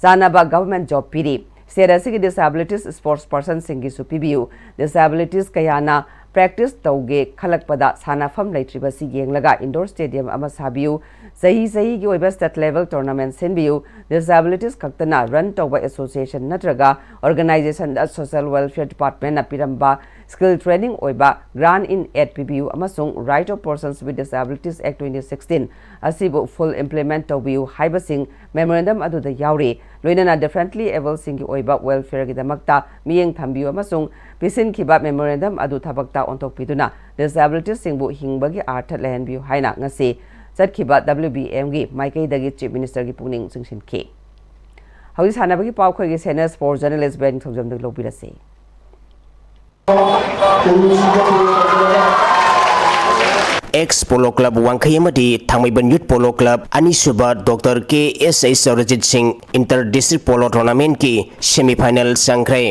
ꯆꯥꯟꯅꯕ ꯒꯚꯔꯟꯃꯦꯟꯠ ꯖꯣꯕ ꯄꯤꯔꯤ꯫ ꯁ꯭ꯇꯦꯠ ꯑꯁꯤꯒꯤ ꯗꯤꯁꯑꯦꯕꯤꯂꯤꯇꯤꯁ ꯁ꯭ꯄꯣꯔꯠꯁ ꯄꯔꯁꯟꯁꯤꯡꯒꯤꯁꯨ ꯄꯤꯕꯤꯌꯨ꯫ ꯗꯤꯁꯑꯦꯕꯤꯂꯤꯇꯤꯁ ꯀꯌꯥꯅ ꯄ꯭ꯔꯦꯛꯇꯤꯁ ꯇꯧꯒꯦ ꯈꯜꯂꯛꯄꯗ ꯁꯥꯟꯅꯐꯝ ꯂꯩꯇ꯭ꯔꯤꯕꯁꯤ ꯌꯦꯡꯂꯒ ꯏꯟꯗꯣꯔ ꯁ꯭ꯇꯦꯗꯤꯌꯝ ꯑꯃ ꯁꯥꯕꯤꯌꯨ꯫ ꯆꯍꯤ ꯆꯍꯤꯒꯤ ꯑꯣꯏꯕ ꯁ꯭ꯇꯦꯠ ꯂꯦꯚꯦꯜ ꯇꯣꯔꯅꯥꯃꯦꯟꯠ ꯁꯤꯟꯕꯤꯌꯨ꯫ ꯗꯤꯁꯑꯦꯕꯤꯂꯤꯇꯤꯁ ꯈꯛꯇꯅ ꯔꯟ ꯇꯧꯕ ꯑꯦꯁꯣꯁꯤꯌꯦꯁꯟ ꯅꯠꯇ꯭ꯔꯒ ꯑꯣꯔꯒꯅꯥꯏꯖꯦꯁꯟꯗ ꯁꯣꯁꯤꯌꯦꯜ ꯋꯦꯜꯐꯤꯌꯔ ꯗꯤꯄꯥꯔꯠꯃꯦꯟꯠꯅ ꯄꯤꯔꯝꯕ ꯁ꯭ꯀꯤꯜ ꯇ꯭ꯔꯦꯅꯤꯡ ꯑꯣꯏꯕ grant in aid ꯄꯤꯕꯤꯌꯨ ꯑꯃꯁꯨꯡ Right of Persons with Disabilities Act twenty sixteen ꯑꯁꯤꯕꯨ ꯐꯨꯜ ꯏꯝꯄ꯭ꯂꯤꯃꯦꯟꯠ ꯇꯧꯕꯤꯌꯨ ꯍꯥꯏꯕꯁꯤꯡ ꯃꯦꯃꯣꯔꯦꯟꯗꯝ ꯑꯗꯨꯗ ꯌꯥꯎꯔꯤ꯫ ꯂꯣꯏꯅꯅ ꯗꯤꯐꯔꯦꯟꯠꯂꯤ ꯑꯦꯕꯜꯁꯤꯡꯒꯤ ꯑꯣꯏꯕ ꯋꯦꯜꯐꯤꯌꯔꯒꯤꯗꯃꯛꯇ ꯃꯤꯠꯌꯦꯡ ꯊꯝꯕꯤꯌꯨ ꯑꯃꯁꯨꯡ ꯄꯤꯁꯤꯟꯈꯤꯕ ꯃꯦꯃꯣꯔꯦꯟꯗꯝ ꯑꯗꯨ ꯊꯕꯛꯇ ꯑꯣꯟꯊꯣꯛꯄꯤꯗꯨꯅ ꯗꯤꯁꯑꯦꯕꯤꯂꯤꯇꯤꯁꯁꯤꯡꯕꯨ ꯍꯤꯡꯕꯒꯤ ꯑꯥꯔꯊ ꯂꯩꯍꯟꯕꯤꯌꯨ ꯍꯥꯏꯅ ꯉꯁꯤ ꯆꯠꯈꯤꯕ W B M ꯒꯤ ꯃꯥꯏꯀꯩꯗꯒꯤ ꯆꯤꯐ ꯃꯤꯅꯤꯁꯇꯔꯒꯤ ꯄꯨꯛꯅꯤꯡ ꯆꯤꯡꯁꯤꯟꯈꯤ꯫ ꯍꯧꯖꯤꯛ ꯁꯥꯟꯅꯕꯒꯤ ꯄꯥꯎ ꯑꯩꯈꯣꯏꯒꯤ ꯁꯦꯅꯤꯌꯔ ꯁ꯭ꯄꯣꯔꯠꯁ ꯖꯔꯅꯦꯂꯤꯁ ꯕꯦꯟ ꯊꯧꯖꯝꯗꯒꯤ ꯂꯧꯕꯤꯔꯁꯤ꯫ ꯑꯦꯛꯁ ꯄꯣꯂꯣ ꯀ꯭ꯂꯕ ꯋꯥꯡꯈꯩ ꯑꯃꯗꯤ ꯊꯥꯡꯃꯩꯕꯟ ꯌꯨꯠ ꯄꯣꯂꯣ ꯀ꯭ꯂꯕ ꯑꯅꯤꯁꯨꯕ doctor K S H Surjit Singh inter district polo ꯇꯣꯔꯅꯥꯃꯦꯟꯠꯀꯤ ꯁꯦꯃꯤꯐꯥꯏꯅꯦꯜ ꯆꯪꯈ꯭ꯔꯦ꯫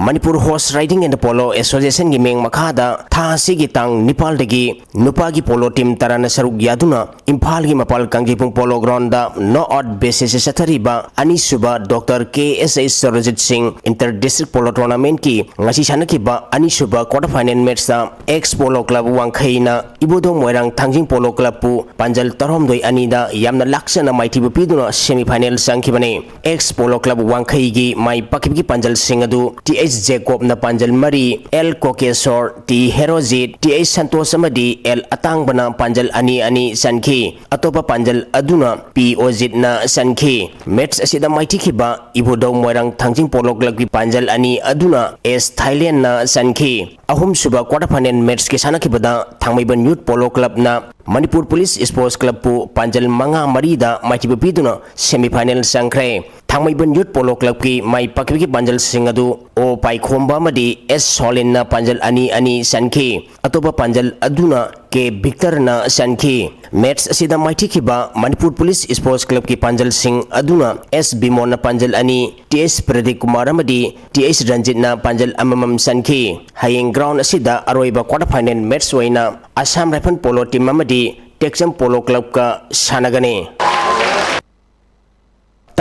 Manipur horse riding and polo ꯑꯦꯁꯣꯁꯤꯌꯦꯁꯟꯒꯤ ꯃꯤꯡ ꯃꯈꯥꯗ ꯊꯥ ꯑꯁꯤꯒꯤ ꯇꯥꯡ ꯅꯤꯄꯥꯜꯗꯒꯤ ꯅꯨꯄꯥꯒꯤ ꯄꯣꯂꯣ ꯇꯤꯝ ꯇꯔꯥꯅ ꯁꯔꯨꯛ ꯌꯥꯗꯨꯅ ꯏꯝꯐꯥꯜꯒꯤ ꯃꯄꯥꯜ ꯀꯥꯡꯖꯩꯕꯨꯡ ꯄꯣꯂꯣ ꯒ꯭ꯔꯥꯎꯟꯗ ꯅꯣꯛ ꯑꯥꯎꯠ ꯕꯦꯁꯤꯁꯇ ꯆꯠꯊꯔꯤꯕ ꯑꯅꯤꯁꯨꯕ doctor K S H Surjit Singh inter district polo ꯇꯣꯔꯅꯥꯃꯦꯟꯠꯀꯤ ꯉꯁꯤ ꯁꯥꯟꯅꯈꯤꯕ ꯑꯅꯤꯁꯨꯕ ꯀ꯭ꯋꯥꯇꯔ ꯐꯥꯏꯅꯦꯜ ꯃꯦꯠꯆꯇ ꯑꯦꯛꯁ ꯄꯣꯂꯣ ꯀ꯭ꯂꯕ ꯋꯥꯡꯈꯩꯅ ꯏꯕꯣꯗꯧ ꯃꯣꯏꯔꯥꯡ ꯊꯥꯡꯖꯤꯡ ꯄꯣꯂꯣ ꯀ꯭ꯂꯕꯄꯨ ꯄꯥꯟꯖꯜ ꯇꯔꯥꯍꯨꯝꯗꯣꯏ ꯑꯅꯤꯗ ꯌꯥꯝꯅ ꯂꯥꯛꯆꯅ ꯃꯥꯏꯊꯤꯕ ꯄꯤꯗꯨꯅ ꯁꯦꯃꯤꯐꯥꯏꯅꯦꯜ ꯆꯪꯈꯤꯕꯅꯤ꯫ ꯑꯦꯛꯁ ꯄꯣꯂꯣ ꯀ꯭ꯂꯕ ꯋꯥꯡꯈꯩꯒꯤ ꯃꯥꯏ ꯄꯥꯛꯈꯤꯕꯒꯤ ꯄꯥꯟꯖꯜꯁꯤꯡ ꯑꯗꯨ ꯇꯤ ꯑꯩꯆ ꯖꯦꯀꯣꯕꯅ ꯄꯥꯟꯖꯜ ꯃꯔꯤ, L Kokeshor, T Herojit, T H Santosh ꯑꯃꯗꯤ ꯑꯦꯜ ꯑꯇꯥꯡꯕꯅ ꯄꯥꯟꯖꯜ ꯑꯅꯤ ꯑꯅꯤ ꯆꯟꯈꯤ꯫ ꯑꯇꯣꯞꯄ ꯄꯥꯟꯖꯜ ꯑꯗꯨꯅ ꯄꯤ ꯑꯣꯖꯤꯠꯅ ꯆꯟꯈꯤ꯫ ꯃꯦꯠꯆ ꯑꯁꯤꯗ ꯃꯥꯏꯊꯤꯈꯤꯕ ꯏꯕꯨꯙꯧ ꯃꯣꯏꯔꯥꯡ ꯊꯥꯡꯖꯤꯡ ꯄꯣꯂꯣ ꯀ꯭ꯂꯕꯀꯤ ꯄꯥꯟꯖꯜ ꯑꯅꯤ ꯑꯗꯨꯅ ꯑꯦꯁ ꯊꯥꯏꯂꯦꯟꯅ ꯆꯟꯈꯤ꯫ ꯑꯍꯨꯝꯁꯨꯕ ꯀ꯭ꯋꯥꯇꯔ ꯐꯥꯏꯅꯦꯜ ꯃꯦꯠꯆꯀꯤ ꯁꯥꯟꯅꯈꯤꯕꯗ ꯊꯥꯡꯃꯩꯕꯟ ꯌꯨꯠ ꯄꯣꯂꯣ ꯀ꯭ꯂꯕꯅ ꯃꯅꯤꯄꯨꯔ ꯄꯨꯂꯤꯁ ꯁ꯭ꯄꯣꯔꯠꯁ ꯀ꯭ꯂꯕꯄꯨ ꯄꯥꯟꯖꯜ ꯃꯉꯥ ꯃꯔꯤꯗ ꯃꯥꯏꯊꯤꯕ ꯄꯤꯗꯨꯅ ꯁꯦꯃꯤꯐꯥꯏꯅꯦꯜ ꯆꯪꯈ꯭ꯔꯦ꯫ ꯊꯥꯡꯃꯩꯕꯟ ꯌꯨꯠ ꯄꯣꯂꯣ ꯀ꯭ꯂꯕꯀꯤ ꯃꯥꯏ ꯄꯥꯛꯈꯤꯕꯒꯤ ꯄꯥꯟꯖꯜꯁꯤꯡ ꯑꯗꯨ ꯑꯣ ꯄꯥꯏꯈꯣꯝꯕ ꯑꯃꯗꯤ ꯑꯦꯁ ꯁꯣꯂꯤꯟꯅ ꯄꯥꯟꯖꯜ ꯑꯅꯤ ꯑꯅꯤ ꯆꯟꯈꯤ꯫ ꯑꯇꯣꯞꯄ ꯄꯥꯟꯖꯜ ꯑꯗꯨꯅ ꯀꯦ ꯚꯤꯛꯇꯔꯅ ꯆꯟꯈꯤ꯫ ꯃꯦꯠꯆ ꯑꯁꯤꯗ ꯃꯥꯏꯊꯤꯈꯤꯕ ꯃꯅꯤꯄꯨꯔ ꯄꯨꯂꯤꯁ ꯁ꯭ꯄꯣꯔꯠꯁ ꯀ꯭ꯂꯕꯀꯤ ꯄꯥꯟꯖꯜꯁꯤꯡ ꯑꯗꯨꯅ ꯑꯦꯁ ꯕꯤꯃꯣꯟꯅ ꯄꯥꯟꯖꯜ ꯑꯅꯤ, ꯇꯤ ꯑꯦꯁ ꯄ꯭ꯔꯗꯤꯞ ꯀꯨꯃꯥꯔ ꯑꯃꯗꯤ ꯇꯤ ꯑꯦꯁ ꯔꯟꯖꯤꯠꯅ ꯄꯥꯟꯖꯜ ꯑꯃꯃꯝ ꯆꯟꯈꯤ꯫ ꯍꯌꯦꯡ ꯒ꯭ꯔꯥꯎꯟ ꯑꯁꯤꯗ ꯑꯔꯣꯏꯕ ꯀ꯭ꯋꯥꯇꯔ ꯐꯥꯏꯅꯦꯜ ꯃꯦꯠꯆ ꯑꯣꯏꯅ ꯑꯁꯥꯝ ꯔꯥꯏꯐꯜ ꯄꯣꯂꯣ ꯇꯤꯝ ꯑꯃꯗꯤ ꯇꯦꯛꯆꯝ ꯄꯣꯂꯣ ꯀ꯭ꯂꯕꯀ ꯁꯥꯟꯅꯒꯅꯤ꯫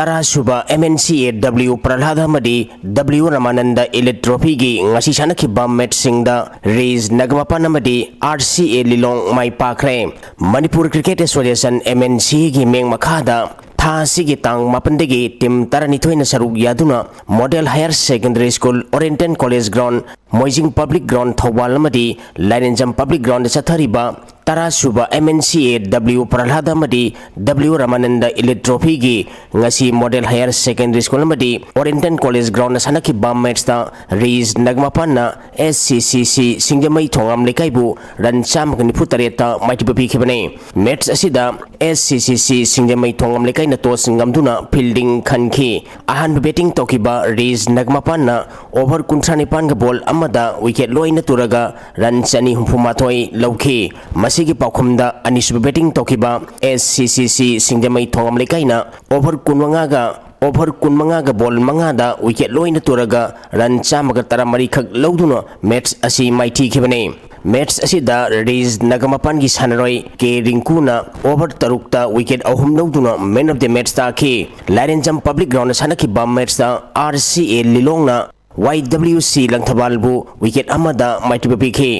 ꯇꯔꯥꯁꯨꯕ ꯑꯦꯝ ꯑꯦꯟ ꯁꯤ ꯑꯦ ꯗꯕ꯭ꯂꯤꯎ ꯄ꯭ꯔꯍ꯭ꯂꯥꯗ ꯑꯃꯗꯤ ꯗꯕ꯭ꯂꯤꯎ ꯔꯃꯥꯅꯟꯗ ꯏꯂꯤꯠ ꯇ꯭ꯔꯣꯐꯤꯒꯤ ꯉꯁꯤ ꯁꯥꯟꯅꯈꯤꯕ ꯃꯦꯠꯆꯁꯤꯡꯗ ꯔꯤꯖ ꯅꯒꯃꯄꯥꯟ ꯑꯃꯗꯤ ꯑꯥꯔ ꯁꯤ ꯑꯦ ꯂꯤꯂꯣꯡ ꯃꯥꯏ ꯄꯥꯛꯈ꯭ꯔꯦ꯫ Manipur cricket association, M N ꯁꯤꯒꯤ ꯃꯤꯡ ꯃꯈꯥꯗ ꯊꯥ ꯑꯁꯤꯒꯤ ꯇꯥꯡ ꯃꯥꯄꯟꯗꯒꯤ ꯇꯤꯝ ꯇꯔꯥꯅꯤꯊꯣꯏꯅ ꯁꯔꯨꯛ ꯌꯥꯗꯨꯅ model higher secondary school, oriental college ground, Moijing public ground Thoubal ꯑꯃꯗꯤ ꯂꯥꯏꯔꯦꯟꯖꯝ ꯄꯕ꯭ꯂꯤꯛ ꯒ꯭ꯔꯥꯎꯟꯗ ꯆꯠꯊꯔꯤꯕ ꯇꯔꯥꯁꯨꯕ ꯑꯦꯝ ꯑꯦꯟ ꯁꯤ ꯑꯦ ꯗꯕ꯭ꯂꯤꯎ ꯄ꯭ꯔꯍ꯭ꯂꯥꯗ ꯑꯃꯗꯤ ꯗꯕ꯭ꯂꯤꯎ ꯔꯃꯥꯅꯟꯗ ꯏꯂꯤꯠ ꯇ꯭ꯔꯣꯐꯤꯒꯤ ꯉꯁꯤ ꯃꯣꯗꯦꯜ ꯍꯥꯌꯔ ꯁꯦꯀꯦꯟꯗꯔꯤ ꯁ꯭ꯀꯨꯜ ꯑꯃꯗꯤ ꯑꯣꯔꯤꯌꯦꯟꯇꯦꯜ ꯀꯣꯂꯦꯖ ꯒ꯭ꯔꯥꯎꯟꯗ ꯁꯥꯟꯅꯈꯤꯕ ꯃꯦꯠꯆꯇ ꯔꯤꯖ ꯅꯒꯃꯄꯥꯟꯅ ꯑꯦꯁ ꯁꯤ ꯁꯤ ꯁꯤ ꯁꯤꯡꯖꯃꯩ ꯊꯣꯉꯥꯝ ꯂꯩꯀꯥꯏꯕꯨ ꯔꯟ ꯆꯥꯝꯃꯒ ꯅꯤꯐꯨ ꯇꯔꯦꯠꯇ ꯃꯥꯏꯊꯤꯕ ꯄꯤꯈꯤꯕꯅꯤ꯫ ꯃꯦꯠꯆ ꯑꯁꯤꯗ ꯑꯦꯁ ꯁꯤ ꯁꯤ ꯁꯤ ꯁꯤꯡꯖꯃꯩ ꯊꯣꯉꯥꯝ ꯂꯩꯀꯥꯏꯅ ꯇꯣꯁ ꯉꯝꯗꯨꯅ ꯐꯤꯜꯗꯤꯡ ꯈꯟꯈꯤ꯫ ꯑꯍꯥꯟꯕ ꯕꯦꯇꯤꯡ ꯇꯧꯈꯤꯕ ꯔꯤꯖ ꯅꯒꯃꯄꯥꯟꯅ ꯑꯣꯚꯔ ꯀꯨꯟꯊ꯭ꯔꯥ ꯅꯤꯄꯥꯟꯒ ꯕꯣꯜ ꯑꯃꯗ ꯋꯤꯀꯦꯠ ꯂꯣꯏꯅ ꯇꯨꯔꯒ ꯔꯟ ꯆꯅꯤ ꯍꯨꯝꯐꯨ ꯃꯥꯊꯣꯏ ꯂꯧꯈꯤ꯫ ꯃꯁꯤ ꯁꯤꯒꯤ ꯄꯥꯎꯈꯨꯝꯗ ꯑꯅꯤꯁꯨꯕ batting ꯇꯧꯈꯤꯕ S C C C ꯁꯤꯡꯖꯃꯩ ꯊꯣꯉꯝ ꯂꯩꯀꯥꯏꯅ over ꯀꯨꯟꯃꯉꯥꯒ over ꯀꯨꯟꯃꯉꯥꯒ ball ꯃꯉꯥꯗ wicket ꯂꯣꯏꯅ ꯇꯨꯔꯒ run ꯆꯥꯝꯃꯒ ꯇꯔꯥꯃꯔꯤ ꯈꯛ ꯂꯧꯗꯨꯅ match ꯑꯁꯤ ꯃꯥꯏꯊꯤꯈꯤꯕꯅꯤ꯫ Match ꯑꯁꯤꯗ ꯔꯤꯖ ꯅꯒꯃꯄꯥꯟꯒꯤ ꯁꯥꯟꯅꯔꯣꯏ ꯀꯦ ꯔꯤꯡꯀꯨꯅ over ꯇꯔꯨꯛꯇ wicket ꯑꯍꯨꯝ ꯂꯧꯗꯨꯅ man of the match ꯇꯥꯈꯤ꯫ ꯂꯥꯏꯔꯦꯟꯖꯝ public ground ꯗ ꯁꯥꯟꯅꯈꯤꯕ match ꯇ R C A ꯂꯤꯂꯣꯡꯅ Y W C ꯂꯪꯊꯕꯥꯜꯕꯨ wicket ꯑꯃꯗ ꯃꯥꯏꯊꯤꯕ ꯄꯤꯈꯤ꯫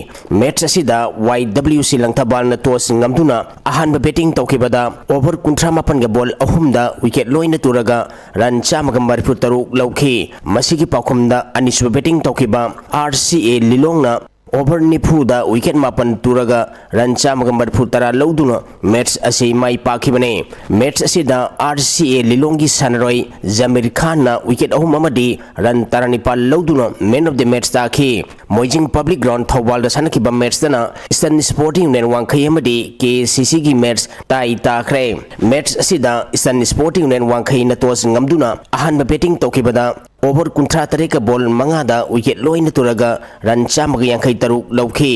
Match ꯑꯁꯤꯗ Y W C ꯂꯪꯊꯕꯥꯜꯅ toss ꯉꯝꯗꯨꯅ ꯑꯍꯥꯟꯕ batting ꯇꯧꯈꯤꯕꯗ over ꯀꯨꯟꯊ꯭ꯔꯥ ꯃꯥꯄꯟꯒ ball ꯑꯍꯨꯝꯗ wicket ꯂꯣꯏꯅ ꯇꯨꯔꯒ run ꯆꯥꯝꯃꯒ ꯃꯔꯤꯐꯨ ꯇꯔꯨꯛ ꯂꯧꯈꯤ꯫ ꯃꯁꯤꯒꯤ ꯄꯥꯎꯈꯨꯝꯗ ꯑꯅꯤꯁꯨꯕ batting ꯇꯧꯈꯤꯕ R C A ꯂꯤꯂꯣꯡꯅ over ꯅꯤꯐꯨꯗ wicket ꯃꯥꯄꯟ ꯇꯨꯔꯒ run ꯆꯥꯝꯃꯒ ꯃꯔꯤꯐꯨ ꯇꯔꯥ ꯂꯧꯗꯨꯅ match ꯑꯁꯤ ꯃꯥꯏ ꯄꯥꯛꯈꯤꯕꯅꯤ꯫ Match ꯑꯁꯤꯗ R C A ꯂꯤꯂꯣꯡꯒꯤ ꯁꯥꯟꯅꯔꯣꯏ ꯖꯃꯤꯔ ꯈꯥꯟꯅ wicket ꯑꯍꯨꯝ ꯑꯃꯗꯤ run ꯇꯔꯥꯅꯤꯄꯥꯜ ꯂꯧꯗꯨꯅ man of the match ꯇꯥꯈꯤ꯫ ꯃꯣꯏꯖꯤꯡ public ground ꯊꯧꯕꯥꯜꯗ ꯁꯥꯟꯅꯈꯤꯕ match ꯇꯅ Eastern Sporting Union ꯋꯥꯡꯈꯩ ꯑꯃꯗꯤ K C C ꯒꯤ match tie ꯇꯥꯈ꯭ꯔꯦ꯫ Match ꯑꯁꯤꯗ Eastern Sporting Union ꯋꯥꯡꯈꯩꯅ toss ꯉꯝꯗꯨꯅ ꯑꯍꯥꯟꯕ batting ꯇꯧꯈꯤꯕꯗ over ꯀꯨꯟꯊ꯭ꯔꯥ ꯇꯔꯦꯠꯀ ball ꯃꯉꯥꯗ wicket ꯂꯣꯏꯅ ꯇꯨꯔꯒ run ꯆꯥꯝꯃꯒ ꯌꯥꯡꯈꯩ ꯇꯔꯨꯛ ꯂꯧꯈꯤ꯫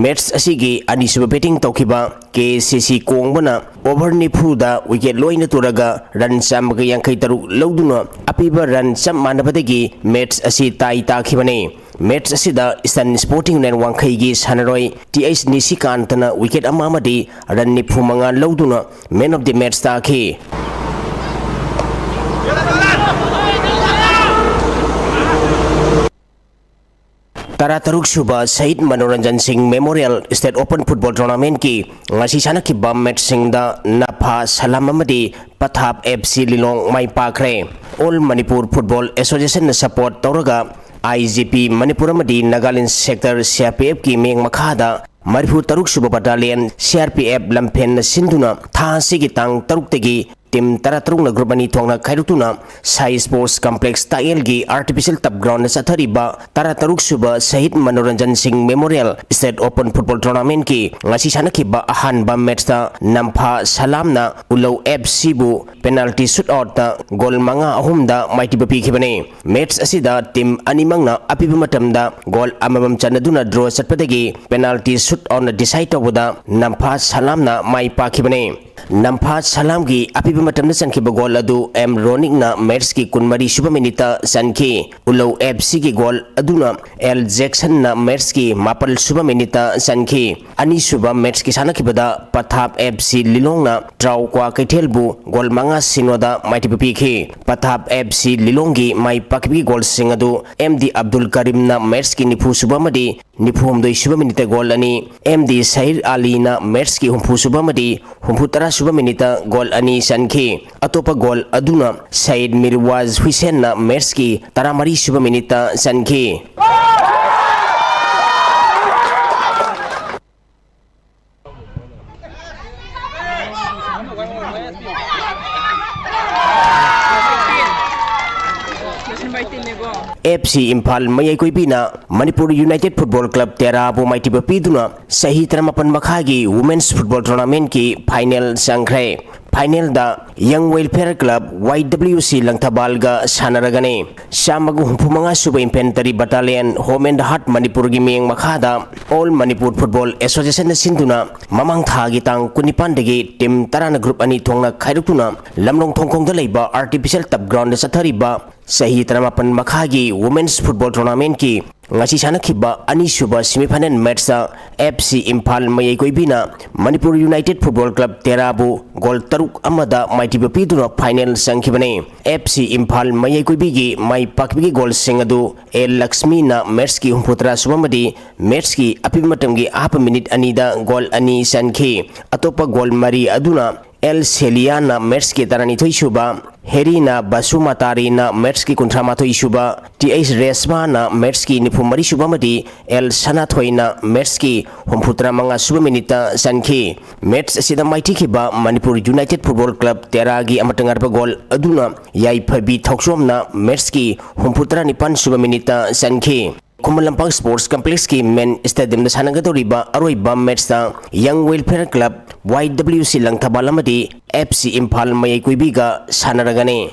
Match ꯑꯁꯤꯒꯤ ꯑꯅꯤꯁꯨꯕ batting ꯇꯧꯈꯤꯕ K C C ꯀꯣꯡꯕꯅ over ꯅꯤꯐꯨꯗ wicket ꯂꯣꯏꯅ ꯇꯨꯔꯒ run ꯆꯥꯝꯃꯒ ꯌꯥꯡꯈꯩ ꯇꯔꯨꯛ ꯂꯧꯗꯨꯅ ꯑꯄꯤꯕ run ꯆꯞ ꯃꯥꯟꯅꯕꯗꯒꯤ match ꯑꯁꯤ tie ꯇꯥꯈꯤꯕꯅꯤ꯫ Match ꯑꯁꯤꯗ Eastern Sporting Union ꯋꯥꯡꯈꯩꯒꯤ ꯁꯥꯟꯅꯔꯣꯏ T H ꯅꯤꯁꯤꯀꯥꯟꯇꯅ wicket ꯑꯃ ꯑꯃꯗꯤ run ꯅꯤꯐꯨ ꯃꯉꯥ ꯂꯧꯗꯨꯅ man of the match ꯇꯥꯈꯤ꯫ ꯇꯔꯥꯇꯔꯨꯛ ꯁꯨꯕ ꯁꯍꯤꯗ ꯃꯅꯣꯔꯟꯖꯟ ꯁꯤꯡ Memorial State Open Football Tournament ꯀꯤ ꯉꯁꯤ ꯁꯥꯟꯅꯈꯤꯕ match ꯁꯤꯡꯗ ꯅꯐꯥ ꯁꯂꯥꯝ ꯑꯃꯗꯤ ꯄꯊꯥꯞ F C ꯂꯤꯂꯣꯡ ꯃꯥꯏ ꯄꯥꯛꯈ꯭ꯔꯦ꯫ All Manipur Football Association ꯅ support ꯇꯧꯔꯒ I G P ꯃꯅꯤꯄꯨꯔ ꯑꯃꯗꯤ Nagaland sector C R P F ꯀꯤ ꯃꯤꯠꯌꯦꯡ ꯃꯈꯥꯗ ꯃꯔꯤꯐꯨ ꯇꯔꯨꯛ ꯁꯨꯕ battalion C R P F ꯂꯝꯐꯦꯜꯅ ꯁꯤꯟꯗꯨꯅ ꯊꯥ ꯑꯁꯤꯒꯤ ꯇꯥꯡ ꯇꯔꯨꯛꯇꯒꯤ team ꯇꯔꯥꯇꯔꯨꯛꯅ group ꯑꯅꯤ ꯊꯣꯛꯅ ꯈꯥꯏꯗꯣꯛꯇꯨꯅ ꯁꯥꯏ Sports Complex ꯇꯥꯛꯌꯦꯜꯒꯤ artificial turf ground ꯗ ꯆꯠꯊꯔꯤꯕ ꯇꯔꯥꯇꯔꯨꯛ ꯁꯨꯕ ꯁꯍꯤꯗ ꯃꯅꯣꯔꯟꯖꯟ ꯁꯤꯡ Memorial State Open Football Tournament ꯀꯤ ꯉꯁꯤ ꯁꯥꯟꯅꯈꯤꯕ ꯑꯍꯥꯟꯕ match ꯇ ꯅꯝꯐꯥ ꯁꯂꯥꯝꯅ ꯎꯂꯧ F C ꯕꯨ penalty shoot out ꯇ goal ꯃꯉꯥ ꯑꯍꯨꯝꯗ ꯃꯥꯏꯊꯤꯕ ꯄꯤꯈꯤꯕꯅꯤ꯫ Match ꯑꯁꯤꯗ team ꯑꯅꯤꯃꯛꯅ ꯑꯄꯤꯕ ꯃꯇꯝꯗ goal ꯑꯃꯃꯝ ꯆꯟꯅꯗꯨꯅ draw ꯆꯠꯄꯗꯒꯤ penalty shoot ꯁꯨꯠ ꯑꯥꯎꯠꯅ ꯗꯤꯁꯥꯏꯠ ꯇꯧꯕꯗ ꯅꯝꯐꯥ ꯁꯂꯥꯝꯅ ꯃꯥꯏ ꯄꯥꯛꯈꯤꯕꯅꯤ꯫ ꯅꯝꯐꯥ ꯁꯂꯥꯝꯒꯤ ꯑꯄꯤꯕ ꯃꯇꯝꯗ ꯆꯟꯈꯤꯕ ꯒꯣꯜ ꯑꯗꯨ ꯑꯦꯝ ꯔꯣꯅꯤꯛꯅ ꯃꯦꯠꯁꯀꯤ ꯀꯨꯟꯃꯔꯤ ꯁꯨꯕ ꯃꯤꯅꯤꯠꯇ ꯆꯟꯈꯤ꯫ ꯎꯂꯧ ꯑꯦꯐ ꯁꯤꯒꯤ ꯒꯣꯜ ꯑꯗꯨꯅ ꯑꯦꯜ ꯖꯦꯛꯁꯟꯅ ꯃꯦꯠꯁꯀꯤ ꯃꯥꯄꯜ ꯁꯨꯕ ꯃꯤꯅꯤꯠꯇ ꯆꯟꯈꯤ꯫ ꯑꯅꯤꯁꯨꯕ ꯃꯦꯠꯁꯀꯤ ꯁꯥꯟꯅꯈꯤꯕꯗ ꯄꯊꯥꯞ ꯑꯦꯐ ꯁꯤ ꯂꯤꯂꯣꯡꯅ ꯇ꯭ꯔꯥꯎ ꯀ꯭ꯋꯥꯀꯩꯊꯦꯜꯕꯨ ꯒꯣꯜ ꯃꯉꯥ ꯁꯤꯅꯣꯗ ꯃꯥꯏꯊꯤꯕ ꯄꯤꯈꯤ꯫ ꯄꯊꯥꯞ ꯑꯦꯐ ꯁꯤ ꯂꯤꯂꯣꯡꯒꯤ ꯃꯥꯏ ꯄꯥꯛꯈꯤꯕꯒꯤ ꯒꯣꯜꯁꯤꯡ ꯑꯗꯨ ꯑꯦꯝ ꯗꯤ ꯑꯕꯗꯨꯜ ꯀꯔꯤꯝꯅ ꯃꯦꯠꯁꯀꯤ ꯅꯤꯐꯨ ꯁꯨꯕ ꯑꯃꯗꯤ ꯅꯤꯐꯨꯍꯨꯝꯗꯣꯏ ꯁꯨꯕ ꯃꯤꯅꯤꯠꯇ ꯒꯣꯜ ꯑꯅꯤ, ꯑꯦꯝ ꯗꯤ ꯁꯍꯤꯔ ꯑꯂꯤꯅ ꯃꯦꯠꯁꯀꯤ ꯍꯨꯝꯐꯨ ꯁꯨꯕ ꯑꯃꯗꯤ ꯍꯨꯝꯐꯨ ꯇꯔꯥ ꯁꯨꯕ ꯃꯤꯅꯤꯠꯇ ꯒꯣꯜ ꯑꯅꯤ ꯆꯟꯈꯤ꯫ ꯑꯇꯣꯞꯄ ꯒꯣꯜ ꯑꯗꯨꯅ ꯁꯌꯤꯗ ꯃꯤꯔꯋꯥꯖ ꯍꯨꯏꯁꯦꯟꯅ ꯃꯦꯠꯁꯀꯤ ꯇꯔꯥꯃꯔꯤ ꯁꯨꯕ ꯃꯤꯅꯤꯠꯇ ꯆꯟꯈꯤ꯫ ꯑꯦꯐ ꯁꯤ ꯏꯝꯐꯥꯜ ꯃꯌꯥꯏ ꯀꯣꯏꯕꯤꯅ ꯃꯅꯤꯄꯨꯔ ꯌꯨꯅꯥꯏꯇꯦꯗ ꯐꯨꯠꯕꯣꯜ ꯀ꯭ꯂꯕ ꯇꯦꯔꯥꯕꯨ ꯃꯥꯏꯊꯤꯕ ꯄꯤꯗꯨꯅ ꯆꯍꯤ ꯇꯔꯥꯃꯥꯄꯟ ꯃꯈꯥꯒꯤ ꯋꯨꯃꯦꯟꯁ ꯐꯨꯠꯕꯣꯜ ꯇꯣꯔꯅꯥꯃꯦꯟꯠꯀꯤ ꯐꯥꯏꯅꯦꯜ ꯆꯪꯈ꯭ꯔꯦ꯫ ꯐꯥꯏꯅꯦꯜꯗ ꯌꯪ ꯋꯦꯜꯐꯤꯌꯔ ꯀ꯭ꯂꯕ, ꯋꯥꯏ ꯗꯕ꯭ꯂꯤꯎ ꯁꯤ ꯂꯪꯊꯕꯥꯜꯒ ꯁꯥꯟꯅꯔꯒꯅꯤ꯫ ꯆꯥꯝꯃꯒ ꯍꯨꯝꯐꯨ ꯃꯉꯥ ꯁꯨꯕ ꯏꯟꯐꯦꯟꯇꯔꯤ ꯕꯠꯇꯥꯂꯤꯌꯟ, ꯍꯣꯝ ꯑꯦꯟ ꯍꯥꯔꯠ ꯃꯅꯤꯄꯨꯔꯒꯤ ꯃꯤꯠꯌꯦꯡ ꯃꯈꯥꯗ ꯑꯣꯜ ꯃꯅꯤꯄꯨꯔ ꯐꯨꯠꯕꯣꯜ ꯑꯦꯁꯣꯁꯤꯌꯦꯁꯟꯅ ꯁꯤꯟꯗꯨꯅ ꯃꯃꯥꯡ ꯊꯥꯒꯤ ꯇꯥꯡ ꯀꯨꯟꯅꯤꯄꯥꯟꯗꯒꯤ ꯇꯤꯝ ꯇꯔꯥꯅ ꯒ꯭ꯔꯨꯞ ꯑꯅꯤ ꯊꯣꯛꯅ ꯈꯥꯏꯗꯣꯛꯇꯨꯅ ꯂꯝꯂꯣꯡ ꯊꯣꯡꯈꯣꯡꯗ ꯂꯩꯕ ꯑꯥꯔꯇꯤꯐꯤꯁꯤꯌꯦꯜ ꯇꯞ ꯒ꯭ꯔꯥꯎꯟꯗ ꯆꯠꯊꯔꯤꯕ ꯆꯍꯤ ꯇꯔꯥꯃꯥꯄꯟ ꯃꯈꯥꯒꯤ ꯋꯨꯃꯦꯟꯁ ꯐꯨꯠꯕꯣꯜ ꯇꯣꯔꯅꯥꯃꯦꯟꯠꯀꯤ ꯉꯁꯤ ꯁꯥꯟꯅꯈꯤꯕ ꯑꯅꯤꯁꯨꯕ ꯁꯦꯃꯤꯐꯥꯏꯅꯦꯜ ꯃꯦꯠꯆꯇ ꯑꯦꯐ ꯁꯤ ꯏꯝꯐꯥꯜ ꯃꯌꯥꯏ ꯀꯣꯏꯕꯤꯅ ꯃꯅꯤꯄꯨꯔ ꯌꯨꯅꯥꯏꯇꯦꯗ ꯐꯨꯠꯕꯣꯜ ꯀ꯭ꯂꯕ ꯇꯦꯔꯥꯕꯨ ꯒꯣꯜ ꯇꯔꯨꯛ ꯑꯃꯗ ꯃꯥꯏꯊꯤꯕ ꯄꯤꯗꯨꯅ ꯐꯥꯏꯅꯦꯜ ꯆꯪꯈꯤꯕꯅꯤ꯫ ꯑꯦꯐ ꯁꯤ ꯏꯝꯐꯥꯜ ꯃꯌꯥꯏ ꯀꯣꯏꯕꯤꯒꯤ ꯃꯥꯏ ꯄꯥꯛꯄꯒꯤ ꯒꯣꯜꯁꯤꯡ ꯑꯗꯨ ꯑꯦ ꯂꯛꯁꯃꯤꯅ ꯃꯦꯠꯆꯀꯤ ꯍꯨꯝꯐꯨꯇꯔꯥ ꯁꯨꯕ ꯑꯃꯗꯤ ꯃꯦꯠꯆꯀꯤ ꯑꯄꯤꯕ ꯃꯇꯝꯒꯤ ꯑꯍꯥꯞꯄ ꯃꯤꯅꯤꯠ ꯑꯅꯤꯗ ꯒꯣꯜ ꯑꯅꯤ ꯆꯟꯈꯤ꯫ ꯑꯇꯣꯞꯄ ꯒꯣꯜ ꯃꯔꯤ ꯑꯗꯨꯅ ꯑꯦꯜ ꯁꯦꯂꯤꯌꯥꯅ ꯃꯦꯠꯆꯀꯤ ꯇꯔꯥꯅꯤꯊꯣꯏ ꯁꯨꯕ, ꯍꯦꯔꯤꯅ ꯕꯁꯨꯃꯇꯥꯔꯤꯅ ꯃꯦꯠꯆꯀꯤ ꯀꯨꯟꯊ꯭ꯔꯥ ꯃꯥꯊꯣꯏ ꯁꯨꯕ, ꯇꯤ ꯑꯩꯆ ꯔꯦꯁꯃꯥꯅ ꯃꯦꯠꯆꯀꯤ ꯅꯤꯐꯨ ꯃꯔꯤ ꯁꯨꯕ ꯑꯃꯗꯤ ꯑꯦꯜ ꯁꯅꯥꯊꯣꯏꯅ ꯃꯦꯠꯆꯀꯤ ꯍꯨꯝꯐꯨꯇꯔꯥ ꯃꯉꯥ ꯁꯨꯕ ꯃꯤꯅꯤꯠꯇ ꯆꯟꯈꯤ꯫ ꯃꯦꯠꯆ ꯑꯁꯤꯗ ꯃꯥꯏꯊꯤꯈꯤꯕ ꯃꯅꯤꯄꯨꯔ ꯌꯨꯅꯥꯏꯇꯦꯗ ꯐꯨꯠꯕꯣꯜ ꯀ꯭ꯂꯕ ꯇꯦꯔꯥꯒꯤ ꯑꯃꯠꯇ ꯉꯥꯏꯔꯕ ꯒꯣꯜ ꯑꯗꯨꯅ ꯌꯥꯏꯐꯕꯤ ꯊꯧꯆꯣꯝꯅ ꯃꯦꯠꯆꯀꯤ ꯍꯨꯝꯐꯨꯇꯔꯥ ꯅꯤꯄꯥꯟ ꯁꯨꯕ ꯃꯤꯅꯤꯠꯇ ꯆꯟꯈꯤ꯫ ꯈꯨꯃꯟ ꯂꯝꯄꯥꯛ ꯁ꯭ꯄꯣꯔꯠꯁ ꯀꯝꯄ꯭ꯂꯦꯛꯁꯀꯤ ꯃꯦꯟ ꯁ꯭ꯇꯦꯗꯤꯌꯝꯗ ꯁꯥꯟꯅꯒꯗꯧꯔꯤꯕ ꯑꯔꯣꯏꯕ ꯃꯦꯠꯆꯇ ꯌꯪ ꯋꯦꯜꯐꯤꯌꯔ ꯀ꯭ꯂꯕ, ꯋꯥꯏ ꯗꯕ꯭ꯂꯤꯎ ꯁꯤ ꯂꯪꯊꯕꯥꯜ ꯑꯃꯗꯤ ꯑꯦꯐ ꯁꯤ ꯏꯝꯐꯥꯜ ꯃꯌꯥꯏ ꯀꯣꯏꯕꯤꯒ ꯁꯥꯟꯅꯔꯒꯅꯤ꯫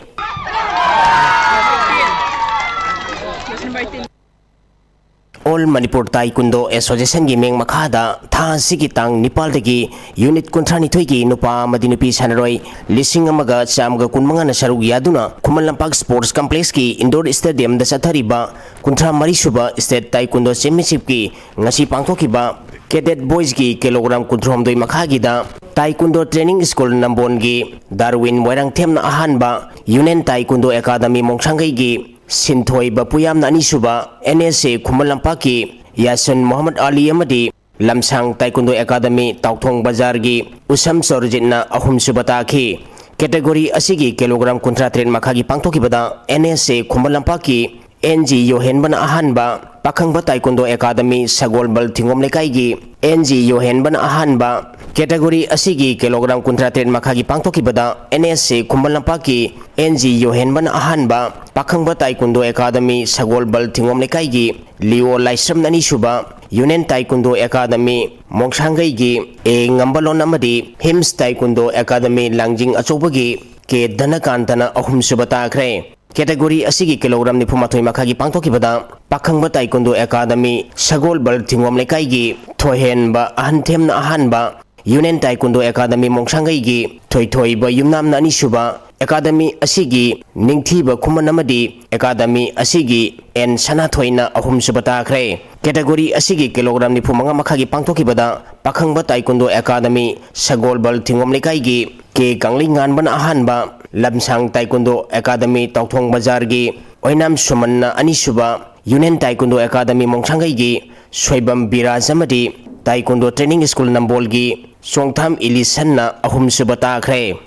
All Manipur Taekwondo Association ꯒꯤ ꯃꯤꯡ ꯃꯈꯥꯗ ꯊꯥ ꯑꯁꯤꯒꯤ ꯇꯥꯡ ꯅꯤꯄꯥꯜꯗꯒꯤ unit ꯀꯨꯟꯊ꯭ꯔꯥ ꯅꯤꯊꯣꯏꯒꯤ ꯅꯨꯄꯥ ꯑꯃꯗꯤ ꯅꯨꯄꯤ ꯁꯥꯟꯅꯔꯣꯏ ꯂꯤꯁꯤꯡ ꯑꯃꯒ ꯆꯥꯝꯃꯒ ꯀꯨꯟ ꯃꯉꯥꯅ ꯁꯔꯨꯛ ꯌꯥꯗꯨꯅ ꯈꯨꯃꯟ ꯂꯝꯄꯥꯛ Sports Complex ꯀꯤ indoor stadium ꯗ ꯆꯠꯊꯔꯤꯕ ꯀꯨꯟꯊ꯭ꯔꯥ ꯃꯔꯤ ꯁꯨꯕ State Taekwondo Championship ꯀꯤ ꯉꯁꯤ ꯄꯥꯡꯊꯣꯛꯈꯤꯕ Cadet Boys ꯀꯤ kilogram ꯀꯨꯟꯊ꯭ꯔꯥ ꯍꯨꯝꯗꯣꯏ ꯃꯈꯥꯒꯤꯗ Taekwondo Training School ꯅꯝꯕꯣꯟꯒꯤ ꯗꯥꯔꯋꯤꯟ ꯃꯣꯏꯔꯥꯡꯊꯦꯝꯅ ꯑꯍꯥꯟꯕ, Union Taekwondo Academy ꯃꯣꯡꯁꯥꯡꯒꯩꯒꯤ ꯁꯤꯟꯊꯣꯏꯕ ꯄꯨꯌꯥꯝꯅ ꯑꯅꯤꯁꯨꯕ, N S A ꯈꯨꯃꯟ ꯂꯝꯄꯥꯛꯀꯤ ꯌꯥꯁꯟ ꯃꯣꯍꯝꯃꯗ ꯑꯂꯤ ꯑꯃꯗꯤ ꯂꯝꯁꯥꯡ Taekwondo Academy ꯇꯥꯎꯊꯣꯡ ꯕꯖꯥꯔꯒꯤ ꯎꯁꯝ ꯁꯣꯔꯖꯤꯠꯅ ꯑꯍꯨꯝꯁꯨꯕ ꯇꯥꯈꯤ꯫ Category ꯑꯁꯤꯒꯤ kilogram ꯀꯨꯟꯊ꯭ꯔꯥ ꯇꯔꯦꯠ ꯃꯈꯥꯒꯤ ꯄꯥꯡꯊꯣꯛꯈꯤꯕꯗ N S A Khuman ꯂꯝꯄꯥꯛꯀꯤ N G ꯌꯣꯍꯦꯟꯕꯅ ꯑꯍꯥꯟꯕ, ꯄꯥꯈꯪꯕ Taekwondo Academy ꯁꯒꯣꯜꯕꯜ ꯊꯤꯡꯒꯣꯝ ꯂꯩꯀꯥꯏꯒꯤ N G ꯌꯣꯍꯦꯟꯕꯅ ꯑꯍꯥꯟꯕ, category ꯑꯁꯤꯒꯤ kilogram ꯀꯨꯟꯊ꯭ꯔꯥ ꯇꯔꯦꯠ ꯃꯈꯥꯒꯤ ꯄꯥꯡꯊꯣꯛꯈꯤꯕꯗ N S A Khuman ꯂꯝꯄꯥꯛꯀꯤ N G ꯌꯣꯍꯦꯟꯕꯅ ꯑꯍꯥꯟꯕ, ꯄꯥꯈꯪꯕ Taekwondo Academy ꯁꯒꯣꯜꯕꯜ ꯊꯤꯡꯒꯣꯝ ꯂꯩꯀꯥꯏꯒꯤ ꯂꯤꯑꯣ ꯂꯥꯏꯁ꯭ꯔꯝ ꯑꯅꯤꯁꯨꯕ, Union Taekwondo Academy ꯃꯣꯡꯁꯥꯡꯒꯩꯒꯤ A ꯉꯝꯕꯂꯣꯟ ꯑꯃꯗꯤ Hims Taekwondo Academy ꯂꯥꯡꯖꯤꯡ ꯑꯆꯧꯕꯒꯤ K ꯙꯅꯀꯥꯟꯇꯅ ꯑꯍꯨꯝꯁꯨꯕ ꯇꯥꯈ꯭ꯔꯦ꯫ Category ꯑꯁꯤꯒꯤ kilogram ꯅꯤꯐꯨ ꯃꯥꯊꯣꯏ ꯃꯈꯥꯒꯤ ꯄꯥꯡꯊꯣꯛꯈꯤꯕꯗ ꯄꯥꯈꯪꯕ Taekwondo Academy ꯁꯒꯣꯜꯕꯜ ꯊꯤꯡꯒꯣꯝ ꯂꯩꯀꯥꯏꯒꯤ ꯊꯣꯏꯍꯦꯟꯕ ꯑꯍꯟꯊꯦꯝꯅ ꯑꯍꯥꯟꯕ, Union Taekwondo Academy ꯃꯣꯡꯁꯥꯡꯒꯩꯒꯤ ꯊꯣꯏꯊꯣꯏꯕ ꯌꯨꯝꯅꯥꯝꯅ ꯑꯅꯤꯁꯨꯕ, Academy ꯑꯁꯤꯒꯤ ꯅꯤꯡꯊꯤꯕ ꯈꯨꯃꯟ ꯑꯃꯗꯤ Academy ꯑꯁꯤꯒꯤ N ꯁꯅꯥꯊꯣꯏꯅ ꯑꯍꯨꯝꯁꯨꯕ ꯇꯥꯈ꯭ꯔꯦ꯫ Category ꯑꯁꯤꯒꯤ kilogram ꯅꯤꯐꯨ ꯃꯉꯥ ꯃꯈꯥꯒꯤ ꯄꯥꯡꯊꯣꯛꯈꯤꯕꯗ ꯄꯥꯈꯪꯕ Taekwondo Academy ꯁꯒꯣꯜꯕꯜ ꯊꯤꯡꯒꯣꯝ ꯂꯩꯀꯥꯏꯒꯤ K ꯀꯪꯂꯩꯉꯥꯟꯕꯅ ꯑꯍꯥꯟꯕ, ꯂꯝꯁꯥꯡ Taekwondo Academy ꯇꯥꯎꯊꯣꯡ ꯕꯖꯥꯔꯒꯤ ꯑꯣꯏꯅꯥꯝ ꯁꯨꯃꯟꯅ ꯑꯅꯤꯁꯨꯕ, Union Taekwondo Academy ꯃꯣꯡꯁꯥꯡꯒꯩꯒꯤ ꯁꯣꯏꯕꯝ ꯕꯤꯔꯥꯖ ꯑꯃꯗꯤ Taekwondo Training School ꯅꯝꯕꯣꯜꯒꯤ ꯆꯣꯡꯊꯥꯝ ꯏꯂꯤꯁꯟꯅ ꯑꯍꯨꯝꯁꯨꯕ ꯇꯥꯈ꯭ꯔꯦ꯫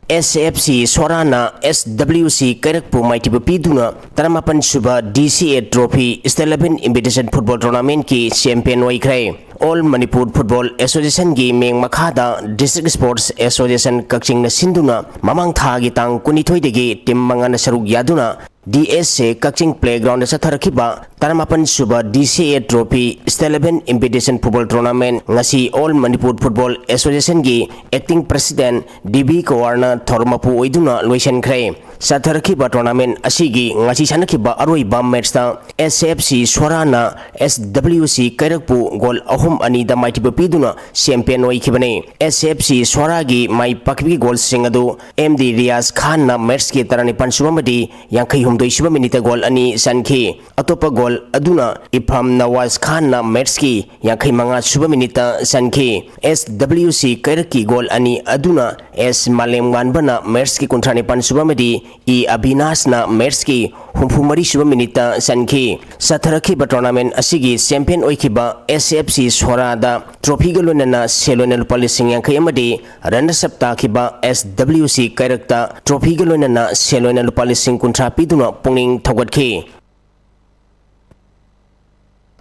S F C ꯁꯣꯔꯥꯅ S W C ꯀꯩꯔꯛꯄꯨ ꯃꯥꯏꯊꯤꯕ ꯄꯤꯗꯨꯅ ꯇꯔꯥꯃꯥꯄꯟ ꯁꯨꯕ D C A Trophy State Level Invitation Football Tournamentꯀꯤ champion ꯑꯣꯏꯈ꯭ꯔꯦ꯫ All Manipur Football Associationꯒꯤ ꯃꯤꯡ ꯃꯈꯥꯗ District Sports Association ꯀꯛꯆꯤꯡꯅ ꯁꯤꯟꯗꯨꯅ ꯃꯃꯥꯡ ꯊꯥꯒꯤ ꯇꯥꯡ ꯀꯨꯟꯅꯤꯊꯣꯏꯗꯒꯤ team ꯃꯉꯥꯅ ꯁꯔꯨꯛ ꯌꯥꯗꯨꯅ D S A ꯀꯛꯆꯤꯡ playgroundꯗ ꯆꯠꯊꯔꯛꯈꯤꯕ ꯇꯔꯥꯃꯥꯄꯟ ꯁꯨꯕ D C A Trophy State Level Invitation Football Tournament ꯉꯁꯤ All Manipur Football Associationꯒꯤ Acting President D B ꯀꯋꯥꯔꯅ ꯊꯧꯔꯝ ꯃꯄꯨ ꯑꯣꯏꯗꯨꯅ ꯂꯣꯏꯁꯤꯟꯈ꯭ꯔꯦ꯫ ꯆꯠꯊꯔꯛꯈꯤꯕ tournament ꯑꯁꯤꯒꯤ ꯉꯁꯤ ꯁꯥꯟꯅꯈꯤꯕ ꯑꯔꯣꯏꯕ matchꯇ S F C ꯁ꯭ꯋꯥꯔꯥꯅ S W C ꯀꯩꯔꯛꯄꯨ goal ꯑꯍꯨꯝ ꯑꯅꯤꯗ ꯃꯥꯏꯊꯤꯕ ꯄꯤꯗꯨꯅ champion ꯑꯣꯏꯈꯤꯕꯅꯤ꯫ S F C ꯁ꯭ꯋꯥꯔꯥꯒꯤ ꯃꯥꯏ ꯄꯥꯛꯈꯤꯕꯒꯤ goalꯁꯤꯡ ꯑꯗꯨ M D ꯔꯤꯌꯥꯖ ꯈꯥꯟꯅ matchꯀꯤ ꯇꯔꯥꯅꯤꯄꯥꯟ ꯁꯨꯕ ꯑꯃꯗꯤ ꯌꯥꯡꯈꯩ ꯍꯨꯝꯗꯣꯏ ꯁꯨꯕ minuteꯇ goal ꯑꯅꯤ ꯆꯟꯈꯤ꯫ ꯑꯇꯣꯞꯄ goal ꯑꯗꯨꯅ ꯏꯐꯝ ꯅꯋꯥꯖ ꯈꯥꯟꯅ matchꯀꯤ ꯌꯥꯡꯈꯩ ꯃꯉꯥ ꯁꯨꯕ minuteꯇ ꯆꯟꯈꯤ꯫ S W C ꯀꯩꯔꯛꯀꯤ goal ꯑꯅꯤ ꯑꯗꯨꯅ S ꯃꯥꯂꯦꯝꯉꯥꯟꯕꯅ matchꯀꯤ ꯀꯨꯟꯊ꯭ꯔꯥ ꯅꯤꯄꯥꯟ ꯁꯨꯕ ꯑꯃꯗꯤ E ꯑꯕꯤꯅꯥꯁꯅ matchꯀꯤ ꯍꯨꯝꯐꯨ ꯃꯔꯤ ꯁꯨꯕ minuteꯇ ꯆꯟꯈꯤ꯫ ꯆꯠꯊꯔꯛꯈꯤꯕ tournament ꯑꯁꯤꯒꯤ champion ꯑꯣꯏꯈꯤꯕ S F C ꯁ꯭ꯋꯥꯔꯥꯗ trophyꯒ ꯂꯣꯏꯅꯅ ꯁꯦꯜ ꯑꯣꯏꯅ ꯂꯨꯄꯥ ꯂꯤꯁꯤꯡ ꯌꯥꯡꯈꯩ ꯑꯃꯗꯤ runners up ꯇꯥꯈꯤꯕ S W C ꯀꯩꯔꯛꯇ trophyꯒ ꯂꯣꯏꯅꯅ ꯁꯦꯜ ꯑꯣꯏꯅ ꯂꯨꯄꯥ ꯂꯤꯁꯤꯡ ꯀꯨꯟꯊ꯭ꯔꯥ ꯄꯤꯗꯨꯅ ꯄꯨꯛꯅꯤꯡ ꯊꯧꯒꯠꯈꯤ꯫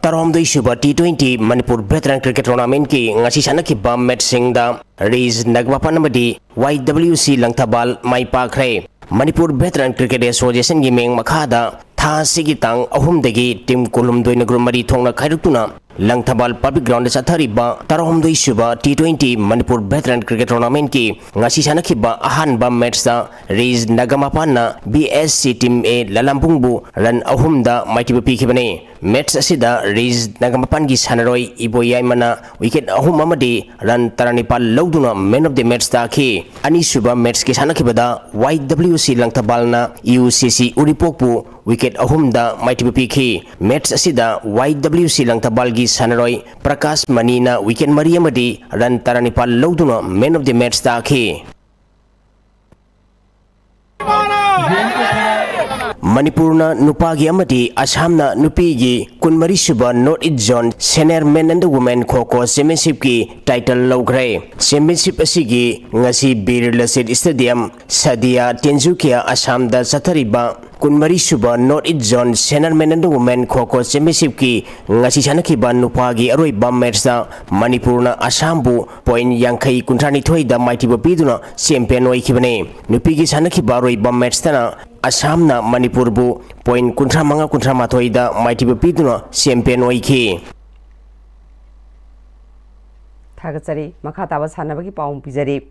ꯇꯔꯥꯍꯨꯝꯗꯣꯏ ꯁꯨꯕ T twenty Manipur Veteran Cricket Tournamentꯀꯤ ꯉꯁꯤ ꯁꯥꯟꯅꯈꯤꯕ matchꯁꯤꯡꯗ ꯔꯤꯖ ꯅꯒꯃꯄꯥꯟ ꯑꯃꯗꯤ Y W C ꯂꯪꯊꯕꯥꯜ ꯃꯥꯏ ꯄꯥꯛꯈ꯭ꯔꯦ꯫ ꯃꯅꯤꯄꯨꯔ Veteran Cricket Associationꯒꯤ ꯃꯤꯡ ꯃꯈꯥꯗ ꯊꯥ ꯑꯁꯤꯒꯤ ꯇꯥꯡ ꯑꯍꯨꯝꯗꯒꯤ team ꯀꯨꯟꯍꯨꯝꯗꯣꯏꯅ group ꯃꯔꯤ ꯊꯣꯛꯅ ꯈꯥꯏꯗꯣꯛꯇꯨꯅ ꯂꯪꯊꯕꯥꯜ Public Groundꯗ ꯆꯠꯊꯔꯤꯕ ꯇꯔꯥꯍꯨꯝꯗꯣꯏ ꯁꯨꯕ T twenty Manipur Veteran Cricket Tournamentꯀꯤ ꯉꯁꯤ ꯁꯥꯟꯅꯈꯤꯕ ꯑꯍꯥꯟꯕ matchꯇ ꯔꯤꯖ ꯅꯒꯃꯄꯥꯟꯅ B S C Team A ꯂꯂꯥꯝꯕꯨꯡꯕꯨ run ꯑꯍꯨꯝꯗ ꯃꯥꯏꯊꯤꯕ ꯄꯤꯈꯤꯕꯅꯤ꯫ Match ꯑꯁꯤꯗ ꯔꯤꯖ ꯅꯒꯃꯄꯥꯟꯒꯤ ꯁꯥꯟꯅꯔꯣꯏ ꯏꯕꯣꯌꯥꯏꯃꯅ wicket ꯑꯍꯨꯝ ꯑꯃꯗꯤ run ꯇꯔꯥꯅꯤꯄꯥꯜ ꯂꯧꯗꯨꯅ man of the match ꯇꯥꯈꯤ꯫ ꯑꯅꯤꯁꯨꯕ matchꯀꯤ ꯁꯥꯟꯅꯈꯤꯕꯗ Y W C ꯂꯪꯊꯕꯥꯜꯅ U C C ꯎꯔꯤꯄꯣꯛꯄꯨ wicket ꯑꯍꯨꯝꯗ ꯃꯥꯏꯊꯤꯕ ꯄꯤꯈꯤ꯫ Match ꯑꯁꯤꯗ Y W C ꯂꯪꯊꯕꯥꯜꯒꯤ ꯁꯥꯟꯅꯔꯣꯏ ꯄ꯭ꯔꯀꯥꯁ ꯃꯅꯤꯅ wicket ꯃꯔꯤ ꯑꯃꯗꯤ run ꯇꯔꯥꯅꯤꯄꯥꯜ ꯂꯧꯗꯨꯅ man of the match ꯇꯥꯈꯤ꯫ ꯃꯅꯤꯄꯨꯔꯅ ꯅꯨꯄꯥꯒꯤ ꯑꯃꯗꯤ ꯑꯁꯥꯝꯅ ꯅꯨꯄꯤꯒꯤ ꯀꯨꯟꯃꯔꯤ ꯁꯨꯕ North East Zone Senior Men and Women Kho Kho Championshipꯀꯤ title ꯂꯧꯈ꯭ꯔꯦ꯫ Championship ꯑꯁꯤꯒꯤ ꯉꯁꯤ ꯕꯤꯔ ꯂꯆꯤꯠ Stadium, ꯁꯗꯤꯌꯥ, ꯇꯤꯟꯖꯨꯀꯤꯌꯥ, ꯑꯁꯥꯝꯗ ꯆꯠꯊꯔꯤꯕ ꯀꯨꯟꯃꯔꯤ ꯁꯨꯕ North East Zone Senior Men and Women Kho Kho Championshipꯀꯤ ꯉꯁꯤ ꯁꯥꯟꯅꯈꯤꯕ ꯅꯨꯄꯥꯒꯤ ꯑꯔꯣꯏꯕ matchꯇ ꯃꯅꯤꯄꯨꯔꯅ ꯑꯁꯥꯝꯕꯨ point ꯌꯥꯡꯈꯩ ꯀꯨꯟꯊ꯭ꯔꯥꯅꯤꯊꯣꯏꯗ ꯃꯥꯏꯊꯤꯕ ꯄꯤꯗꯨꯅ champion ꯑꯣꯏꯈꯤꯕꯅꯤ꯫ ꯅꯨꯄꯤꯒꯤ ꯁꯥꯟꯅꯈꯤꯕ ꯑꯔꯣꯏꯕ matchꯇꯅ ꯑꯁꯥꯝꯅ ꯃꯅꯤꯄꯨꯔꯕꯨ point ꯀꯨꯟꯊ꯭ꯔꯥ ꯃꯉꯥ ꯀꯨꯟꯊ꯭ꯔꯥ ꯃꯥꯊꯣꯏꯗ ꯃꯥꯏꯊꯤꯕ ꯄꯤꯗꯨꯅ champion ꯑꯣꯏꯈꯤ꯫ ꯊꯥꯒꯠꯆꯔꯤ꯫ ꯃꯈꯥ ꯇꯥꯕ ꯁꯥꯟꯅꯕꯒꯤ ꯄꯥꯎ ꯑꯃ ꯄꯤꯖꯔꯤ꯫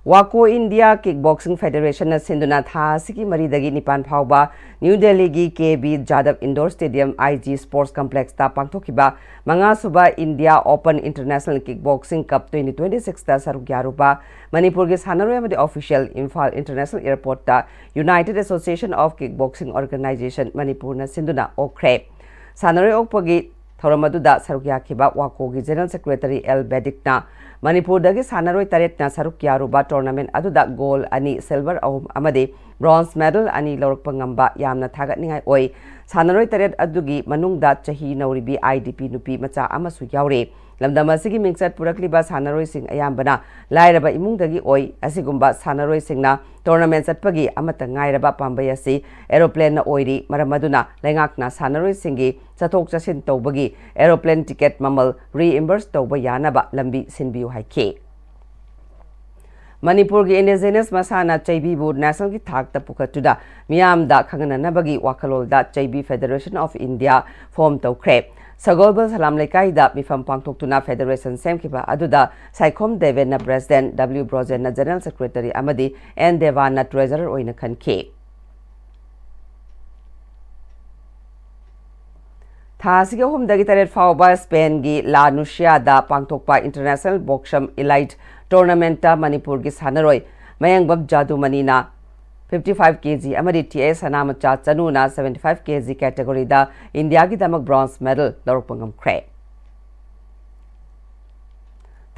ꯋꯥꯀꯣ ꯏꯟꯗꯤꯌꯥ ꯀꯤꯛ ꯕꯣꯛꯁꯤꯡ ꯐꯦꯗꯦꯔꯦꯁꯟꯅ ꯁꯤꯟꯗꯨꯅ ꯊꯥ ꯑꯁꯤꯒꯤ ꯃꯔꯤꯗꯒꯤ ꯅꯤꯄꯥꯟ ꯐꯥꯎꯕ ꯅ꯭ꯌꯨ ꯗꯦꯜꯂꯤꯒꯤ ꯀꯦ ꯕꯤ ꯖꯥꯗꯕ ꯏꯟꯗꯣꯔ ꯁ꯭ꯇꯦꯗꯤꯌꯝ, ꯑꯥꯏ ꯖꯤ ꯁ꯭ꯄꯣꯔꯠꯁ ꯀꯝꯄ꯭ꯂꯦꯛꯁꯇ ꯄꯥꯡꯊꯣꯛꯈꯤꯕ ꯃꯉꯥꯁꯨꯕ ꯏꯟꯗꯤꯌꯥ ꯑꯣꯄꯟ ꯏꯟꯇꯔꯅꯦꯁꯅꯦꯜ ꯀꯤꯛ ꯕꯣꯛꯁꯤꯡ ꯀꯞ twenty twenty-six ꯇ ꯁꯔꯨꯛ ꯌꯥꯔꯨꯕ ꯃꯅꯤꯄꯨꯔꯒꯤ ꯁꯥꯟꯅꯔꯣꯏ ꯑꯃꯗꯤ ꯑꯣꯐꯤꯁꯤꯌꯦꯜ ꯏꯝꯐꯥꯜ ꯏꯟꯇꯔꯅꯦꯁꯅꯦꯜ ꯑꯦꯌꯔꯄꯣꯔꯠꯇ United Association of Kick Boxing Organization ꯃꯅꯤꯄꯨꯔꯅ ꯁꯤꯟꯗꯨꯅ ꯑꯣꯛꯈ꯭ꯔꯦ꯫ ꯁꯥꯟꯅꯔꯣꯏ ꯑꯣꯛꯄꯒꯤ ꯊꯧꯔꯝ ꯑꯗꯨꯗ ꯁꯔꯨꯛ ꯌꯥꯈꯤꯕ ꯋꯥꯀꯣꯒꯤ ꯖꯦꯅꯔꯦꯜ ꯁꯦꯀ꯭ꯔꯦꯇꯔꯤ ꯑꯦꯜ ꯕꯦꯗꯤꯛꯅ ꯃꯅꯤꯄꯨꯔꯗꯒꯤ ꯁꯥꯟꯅꯔꯣꯏ ꯇꯔꯦꯠꯅ ꯁꯔꯨꯛ ꯌꯥꯔꯨꯕ ꯇꯣꯔꯅꯥꯃꯦꯟ ꯑꯗꯨꯗ ꯒꯣꯜ ꯑꯅꯤ, ꯁꯤꯜꯚꯔ ꯑꯍꯨꯝ ꯑꯃꯗꯤ ꯕ꯭ꯔꯣꯟꯖ ꯃꯦꯗꯜ ꯑꯅꯤ ꯂꯧꯔꯛꯄ ꯉꯝꯕ ꯌꯥꯝꯅ ꯊꯥꯒꯠꯅꯤꯡꯉꯥꯏ ꯑꯣꯏ꯫ ꯁꯥꯟꯅꯔꯣꯏ ꯇꯔꯦꯠ ꯑꯗꯨꯒꯤ ꯃꯅꯨꯡꯗ ꯆꯍꯤ ꯅꯧꯔꯤꯕꯤ ꯑꯥꯏ ꯗꯤ ꯄꯤ ꯅꯨꯄꯤ ꯃꯆꯥ ꯑꯃꯁꯨ ꯌꯥꯎꯔꯤ꯫ ꯂꯝꯗꯝ ꯑꯁꯤꯒꯤ ꯃꯤꯡꯆꯠ ꯄꯨꯔꯛꯂꯤꯕ ꯁꯥꯟꯅꯔꯣꯏꯁꯤꯡ ꯑꯌꯥꯝꯕꯅ ꯂꯥꯏꯔꯕ ꯏꯃꯨꯡꯗꯒꯤ ꯑꯣꯏ꯫ ꯑꯁꯤꯒꯨꯝꯕ ꯁꯥꯟꯅꯔꯣꯏꯁꯤꯡꯅ ꯇꯣꯔꯅꯥꯃꯦꯟ ꯆꯠꯄꯒꯤ ꯑꯃꯠꯇ ꯉꯥꯏꯔꯕ ꯄꯥꯝꯕꯩ ꯑꯁꯤ ꯑꯦꯔꯣꯄ꯭ꯂꯦꯟꯅ ꯑꯣꯏꯔꯤ꯫ ꯃꯔꯝ ꯑꯗꯨꯅ ꯂꯩꯉꯥꯛꯅ ꯁꯥꯟꯅꯔꯣꯏꯁꯤꯡꯒꯤ ꯆꯠꯊꯣꯛ ꯆꯠꯁꯤꯟ ꯇꯧꯕꯒꯤ ꯑꯦꯔꯣꯄ꯭ꯂꯦꯟ ꯇꯤꯀꯦꯠ ꯃꯃꯜ ꯔꯤꯏꯝꯕꯔꯁ ꯇꯧꯕ ꯌꯥꯅꯕ ꯂꯝꯕꯤ ꯁꯤꯟꯕꯤꯌꯨ ꯍꯥꯏꯈꯤ꯫ ꯃꯅꯤꯄꯨꯔꯒꯤ ꯏꯟꯗꯤꯖꯤꯅꯁ ꯃꯁꯥꯟꯅ ꯆꯩꯕꯤꯕꯨ ꯅꯦꯁꯅꯦꯜꯒꯤ ꯊꯥꯛꯇ ꯄꯨꯈꯠꯇꯨꯅ ꯃꯤꯌꯥꯝꯗ ꯈꯪꯍꯟꯅꯅꯕꯒꯤ ꯋꯥꯈꯜꯂꯣꯟꯗ ꯆꯩꯕꯤ ꯐꯦꯗꯦꯔꯦꯁꯟ ꯑꯣꯐ ꯏꯟꯗꯤꯌꯥ ꯐꯣꯔꯝ ꯇꯧꯈ꯭ꯔꯦ꯫ ꯁꯒꯣꯜꯕꯜ ꯁꯂꯥꯝ ꯂꯩꯀꯥꯏꯗ ꯃꯤꯐꯝ ꯄꯥꯡꯊꯣꯛꯇꯨꯅ ꯐꯦꯗꯦꯔꯦꯁꯟ ꯁꯦꯝꯈꯤꯕ ꯑꯗꯨꯗ ꯁꯥꯏꯈꯣꯝ ꯗꯦꯕꯦꯟꯅ ꯄ꯭ꯔꯦꯁꯤꯗꯦꯟꯠ, ꯗꯕ꯭ꯂꯤꯎ ꯕ꯭ꯔꯣꯖꯦꯟꯅ ꯖꯦꯅꯔꯦꯜ ꯁꯦꯀ꯭ꯔꯦꯇꯔꯤ ꯑꯃꯗꯤ ꯑꯦꯟ ꯗꯦꯕꯥꯟꯅ ꯇ꯭ꯔꯦꯖꯔꯔ ꯑꯣꯏꯅ ꯈꯟꯈꯤ꯫ ꯊꯥ ꯑꯁꯤꯒꯤ ꯑꯍꯨꯝꯗꯒꯤ ꯇꯔꯦꯠ ꯐꯥꯎꯕ ꯁ꯭ꯄꯦꯟꯒꯤ ꯂꯥ ꯅꯨꯁꯤꯌꯥꯗ ꯄꯥꯡꯊꯣꯛꯄ ꯏꯟꯇꯔꯅꯦꯁꯅꯦꯜ ꯕꯣꯛꯁꯝ ꯏꯂꯥꯏꯠ ꯇꯣꯔꯅꯥꯃꯦꯟꯠꯇ ꯃꯅꯤꯄꯨꯔꯒꯤ ꯁꯥꯟꯅꯔꯣꯏ ꯃꯌꯥꯡꯕꯝ ꯖꯥꯗꯨꯃꯅꯤꯅ fifty five K G ꯑꯃꯗꯤ ꯇꯤ ꯑꯦꯁ ꯁꯅꯥꯃꯆꯥ ꯆꯅꯨꯅ seventy five K G ꯀꯦꯇꯦꯒꯣꯔꯤꯗ ꯏꯟꯗꯤꯌꯥꯒꯤꯗꯃꯛ ꯕ꯭ꯔꯣꯟꯖ ꯃꯦꯗꯜ ꯂꯧꯔꯛꯄ ꯉꯝꯈ꯭ꯔꯦ꯫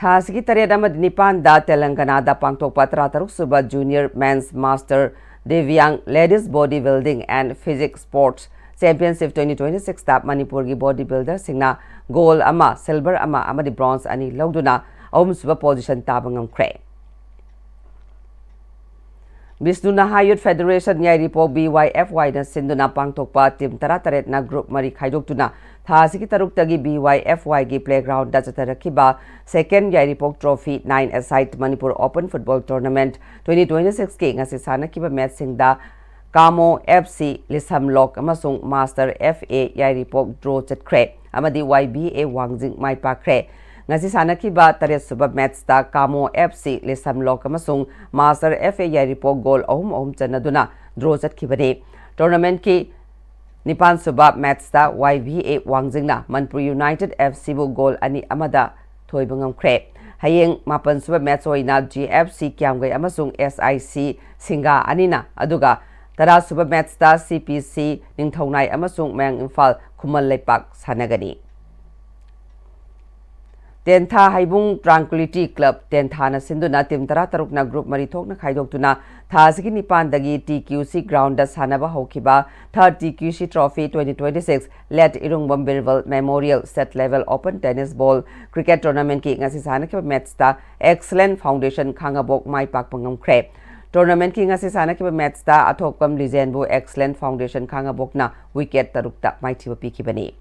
ꯊꯥ ꯑꯁꯤꯒꯤ ꯇꯔꯦꯠ ꯑꯃꯗꯤ ꯅꯤꯄꯥꯟꯗ ꯇꯦꯂꯪꯒꯅꯥꯗ ꯄꯥꯡꯊꯣꯛꯄ ꯇꯔꯥꯇꯔꯨꯛ ꯁꯨꯕ junior men's master divyang ladies body building and physique sports championship twenty twenty-six ꯇ ꯃꯅꯤꯄꯨꯔꯒꯤ ꯕꯣꯗꯤ ꯕꯤꯜꯗꯔꯁꯤꯡꯅ ꯒꯣꯜ ꯑꯃ, ꯁꯤꯜꯚꯔ ꯑꯃ ꯑꯃꯗꯤ ꯕ꯭ꯔꯣꯟꯖ ꯑꯅꯤ ꯂꯧꯗꯨꯅ ꯑꯍꯨꯝꯁꯨꯕ ꯄꯣꯖꯤꯁꯟ ꯇꯥꯕ ꯉꯝꯈ꯭ꯔꯦ꯫ ꯕꯤꯁꯅꯨ ꯅꯍꯥ ꯌꯨꯠ ꯐꯦꯗꯦꯔꯦꯁꯟ ꯌꯥꯏꯔꯤꯄꯣꯛ B Y F Y ꯅ ꯁꯤꯟꯗꯨꯅ ꯄꯥꯡꯊꯣꯛꯄ ꯇꯤꯝ ꯇꯔꯥꯇꯔꯦꯠꯅ ꯒ꯭ꯔꯨꯞ ꯃꯔꯤ ꯈꯥꯏꯗꯣꯛꯇꯨꯅ ꯊꯥ ꯑꯁꯤꯒꯤ ꯇꯔꯨꯛꯇꯒꯤ B Y F Y ꯒꯤ ꯄ꯭ꯂꯦꯒ꯭ꯔꯥꯎꯟꯗ ꯆꯠꯊꯔꯛꯈꯤꯕ ꯁꯦꯀꯦꯟ ꯌꯥꯏꯔꯤꯄꯣꯛ trophy nine-a-side Manipur Open Football Tournament twenty twenty-six ꯀꯤ ꯉꯁꯤ ꯁꯥꯟꯅꯈꯤꯕ ꯃꯦꯆꯁꯤꯡꯗ ꯀꯥꯃꯣ F C ꯂꯤꯁꯝꯂꯣꯛ ꯑꯃꯁꯨꯡ ꯃꯥꯁꯇꯔ F A ꯌꯥꯏꯔꯤꯄꯣꯛ ꯗ꯭ꯔꯣ ꯆꯠꯈ꯭ꯔꯦ ꯑꯃꯗꯤ Y B A ꯋꯥꯡꯖꯤꯡ ꯃꯥꯏ ꯄꯥꯛꯈ꯭ꯔꯦ꯫ ꯉꯁꯤ ꯁꯥꯟꯅꯈꯤꯕ ꯇꯔꯦꯠ ꯁꯨꯕ ꯃꯦꯠꯁꯇ ꯀꯥꯃꯣ F C ꯂꯤꯁꯝꯂꯣꯛ ꯑꯃꯁꯨꯡ ꯃꯥꯁꯇꯔ F A ꯌꯥꯏꯔꯤꯄꯣꯛ ꯒꯣꯜ ꯑꯍꯨꯝ ꯑꯍꯨꯝ ꯆꯟꯅꯗꯨꯅ ꯗ꯭ꯔꯣ ꯆꯠꯈꯤꯕꯅꯤ꯫ ꯇꯣꯔꯅꯥꯃꯦꯟꯠꯀꯤ ꯅꯤꯄꯥꯟ ꯁꯨꯕ ꯃꯦꯠꯁꯇ Y V A ꯋꯥꯡꯖꯤꯡꯅ ꯃꯅꯤꯄꯨꯔ ꯌꯨꯅꯥꯏꯇꯦꯗ F Cꯕꯨ ꯒꯣꯜ ꯑꯅꯤ ꯑꯃꯗ ꯊꯣꯏꯕ ꯉꯝꯈ꯭ꯔꯦ꯫ ꯍꯌꯦꯡ ꯃꯥꯄꯟ ꯁꯨꯕ ꯃꯦꯠꯁ ꯑꯣꯏꯅ G F C ꯀ꯭ꯌꯥꯝꯒꯩ ꯑꯃꯁꯨꯡ S I C ꯁꯤꯡꯒꯥ ꯑꯅꯤꯅ, ꯑꯗꯨꯒ ꯇꯔꯥ ꯁꯨꯕ ꯃꯦꯠꯁꯇ C P C ꯅꯤꯡꯊꯧꯅꯥꯏ ꯑꯃꯁꯨꯡ ꯃꯌꯥꯡ ꯏꯝꯐꯥꯜ ꯈꯨꯃꯟ ꯂꯩꯄꯥꯛ ꯁꯥꯟꯅꯒꯅꯤ꯫ ꯇꯦꯟꯊꯥ ꯍꯩꯕꯨꯡ ꯇ꯭ꯔꯥꯡꯀ꯭ꯋꯤꯂꯤꯇꯤ ꯀ꯭ꯂꯕ ꯇꯦꯟꯊꯥꯅ ꯁꯤꯟꯗꯨꯅ ꯇꯤꯝ ꯇꯔꯥ ꯇꯔꯨꯛꯅ ꯒ꯭ꯔꯨꯞ ꯃꯔꯤ ꯊꯣꯛꯅ ꯈꯥꯏꯗꯣꯛꯇꯨꯅ ꯊꯥ ꯑꯁꯤꯒꯤ ꯅꯤꯄꯥꯟꯗꯒꯤ T Q C ꯒ꯭ꯔꯥꯎꯟꯗ ꯁꯥꯟꯅꯕ ꯍꯧꯈꯤꯕ ꯊꯥꯔꯠ T Q C Trophy twenty twenty-six Late ꯏꯔꯨꯡꯕꯝ ꯕꯤꯔꯕꯜ Memorial State Level Open Tennis Ball Cricket Tournamentꯀꯤ ꯉꯁꯤ ꯁꯥꯟꯅꯈꯤꯕ ꯃꯦꯠꯁꯇ Excellent Foundation ꯈꯥꯉꯕꯣꯛ ꯃꯥꯏ ꯄꯥꯛꯄ ꯉꯝꯈ꯭ꯔꯦ꯫ ꯇꯣꯔꯅꯥꯃꯦꯟꯠꯀꯤ ꯉꯁꯤ ꯁꯥꯟꯅꯈꯤꯕ ꯃꯦꯠꯁꯇ ꯑꯊꯣꯛꯄꯝ ꯂꯤꯖꯦꯟꯕꯨ Excellent Foundation ꯈꯥꯉꯕꯣꯛꯅ ꯋꯤꯀꯦꯠ ꯇꯔꯨꯛꯇ ꯃꯥꯏꯊꯤꯕ ꯄꯤꯈꯤꯕꯅꯤ꯫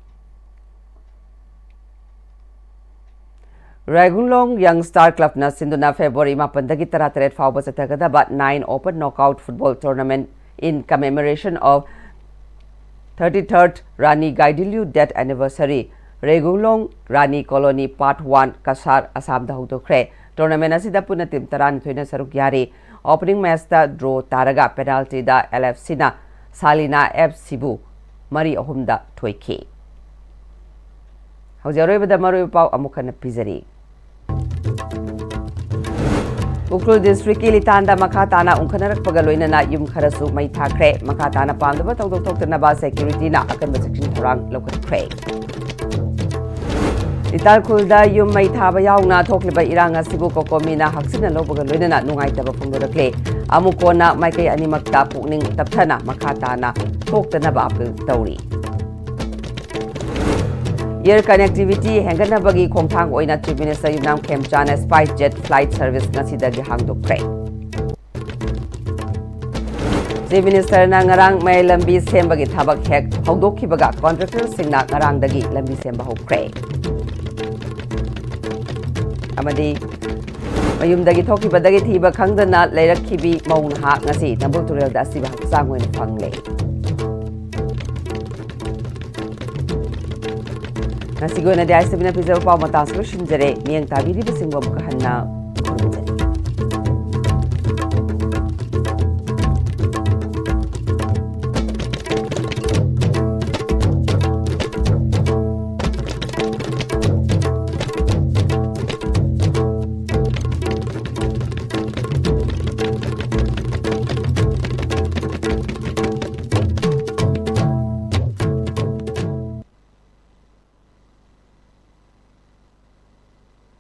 ꯔꯥꯏꯒꯨꯡꯂꯣꯡ ꯌꯪ ꯁ꯭ꯇꯥꯔ ꯀ꯭ꯂꯕꯅ ꯁꯤꯟꯗꯨꯅ ꯐꯦꯕ꯭ꯔꯨꯋꯥꯔꯤ ꯃꯥꯄꯟꯗꯒꯤ ꯇꯔꯥꯇꯔꯦꯠ ꯐꯥꯎꯕ ꯆꯠꯊꯒꯗꯕ Nine Open Knockout Football Tournament in Commemoration of thirty-third Rani Gaidinliu Death Anniversary, ꯔꯦꯒꯨꯡꯂꯣꯡ Rani colony, Part One, Cachar, ꯑꯁꯥꯝꯗ ꯍꯧꯗꯣꯛꯈ꯭ꯔꯦ꯫ ꯇꯣꯔꯅꯥꯃꯦꯟ ꯑꯁꯤꯗ ꯄꯨꯟꯅ ꯇꯤꯝ ꯇꯔꯥꯅꯤꯊꯣꯏꯅ ꯁꯔꯨꯛ ꯌꯥꯔꯤ꯫ ꯑꯣꯄꯅꯤꯡ ꯃꯦꯆꯇ ꯗ꯭ꯔꯣ ꯇꯥꯔꯒ ꯄꯦꯅꯥꯜꯇꯤꯗ L F Cꯅ ꯁꯥꯂꯤꯅꯥ F Cꯕꯨ ꯃꯔꯤ ꯑꯍꯨꯝꯗ ꯊꯣꯏꯈꯤ꯫ ꯍꯧꯖꯤꯛ ꯑꯔꯣꯏꯕꯗ ꯃꯔꯨꯑꯣꯏꯕ ꯄꯥꯎ ꯑꯃꯨꯛ ꯍꯟꯅ ꯄꯤꯖꯔꯤ꯫ ꯎꯈ꯭ꯔꯨꯜ ꯗꯤꯁꯇ꯭ꯔꯤꯛꯀꯤ ꯂꯤꯇꯥꯟꯗ ꯃꯈꯥ ꯇꯥꯅ ꯎꯪꯈꯠꯅꯔꯛꯄꯒ ꯂꯣꯏꯅꯅ ꯌꯨꯝ ꯈꯔꯁꯨ ꯃꯩ ꯊꯥꯈ꯭ꯔꯦ꯫ ꯃꯈꯥ ꯇꯥꯅ ꯄꯥꯝꯗꯕ ꯊꯧꯗꯣꯛ ꯊꯣꯛꯇꯅꯕ ꯁꯦꯀ꯭ꯌꯨꯔꯤꯇꯤꯅ ꯑꯀꯟꯕ ꯆꯦꯛꯁꯤꯟ ꯊꯧꯔꯥꯡ ꯂꯧꯈꯠꯈ꯭ꯔꯦ꯫ ꯂꯤꯇꯥꯟ ꯈꯨꯜꯗ ꯌꯨꯝ ꯃꯩ ꯊꯥꯕ ꯌꯥꯎꯅ ꯊꯣꯛꯂꯤꯕ ꯏꯔꯥꯡ ꯑꯁꯤꯕꯨ ꯀꯣꯀꯣꯃꯤꯅ ꯍꯛꯆꯤꯟꯅ ꯂꯧꯕꯒ ꯂꯣꯏꯅꯅ ꯅꯨꯡꯉꯥꯏꯇꯕ ꯐꯣꯡꯗꯣꯔꯛꯂꯦ꯫ ꯑꯃꯨꯛ ꯀꯣꯟꯅ ꯃꯥꯏꯀꯩ ꯑꯅꯤꯃꯛꯇ ꯄꯨꯛꯅꯤꯡ ꯇꯞꯊꯅ ꯃꯈꯥ ꯇꯥꯅ ꯊꯣꯛꯇꯅꯕ ꯑꯄꯤꯜ ꯇꯧꯔꯤ꯫ Air connectivity ꯍꯦꯟꯒꯠꯅꯕꯒꯤ ꯈꯣꯡꯊꯥꯡ ꯑꯣꯏꯅ Chief Minister ꯌꯨꯝꯅꯥꯝ ꯈꯦꯝꯆꯥꯟꯅ SpiceJet flight service ꯉꯁꯤꯗꯒꯤ ꯍꯥꯡꯗꯣꯛꯈ꯭ꯔꯦ꯫ Chief Ministerꯅ ꯉꯔꯥꯡ ꯃꯌꯥꯏ ꯂꯝꯕꯤ ꯁꯦꯝꯕꯒꯤ ꯊꯕꯛ ꯍꯦꯛ ꯍꯧꯗꯣꯛꯈꯤꯕꯒ contractorꯁꯤꯡꯅ ꯉꯔꯥꯡꯗꯒꯤ ꯂꯝꯕꯤ ꯁꯦꯝꯕ ꯍꯧꯈ꯭ꯔꯦ꯫ ꯑꯃꯗꯤ ꯃꯌꯨꯝꯗꯒꯤ ꯊꯣꯛꯈꯤꯕꯗꯒꯤ ꯊꯤꯕ ꯈꯪꯗꯅ ꯂꯩꯔꯛꯈꯤꯕꯤ ꯃꯧ ꯅꯍꯥ ꯉꯁꯤ ꯅꯝꯕꯨꯜ ꯇꯨꯔꯦꯜꯗ ꯑꯁꯤꯕ ꯍꯛꯆꯥꯡ ꯑꯣꯏꯅ ꯐꯪꯂꯦ꯫ ꯉꯁꯤꯒꯤ ꯑꯣꯏꯅꯗꯤ ꯑꯥꯏ ꯑꯦꯁ ꯇꯤ ꯚꯤꯅ ꯄꯤꯖꯕ ꯄꯥꯎ ꯃꯇꯥꯡꯁꯤ ꯂꯣꯏꯁꯤꯟꯖꯔꯦ꯫ ꯃꯤꯠꯌꯦꯡ ꯇꯥꯕꯤꯔꯤꯕꯁꯤꯡꯕꯨ ꯑꯃꯨꯛꯀ ꯍꯟꯅ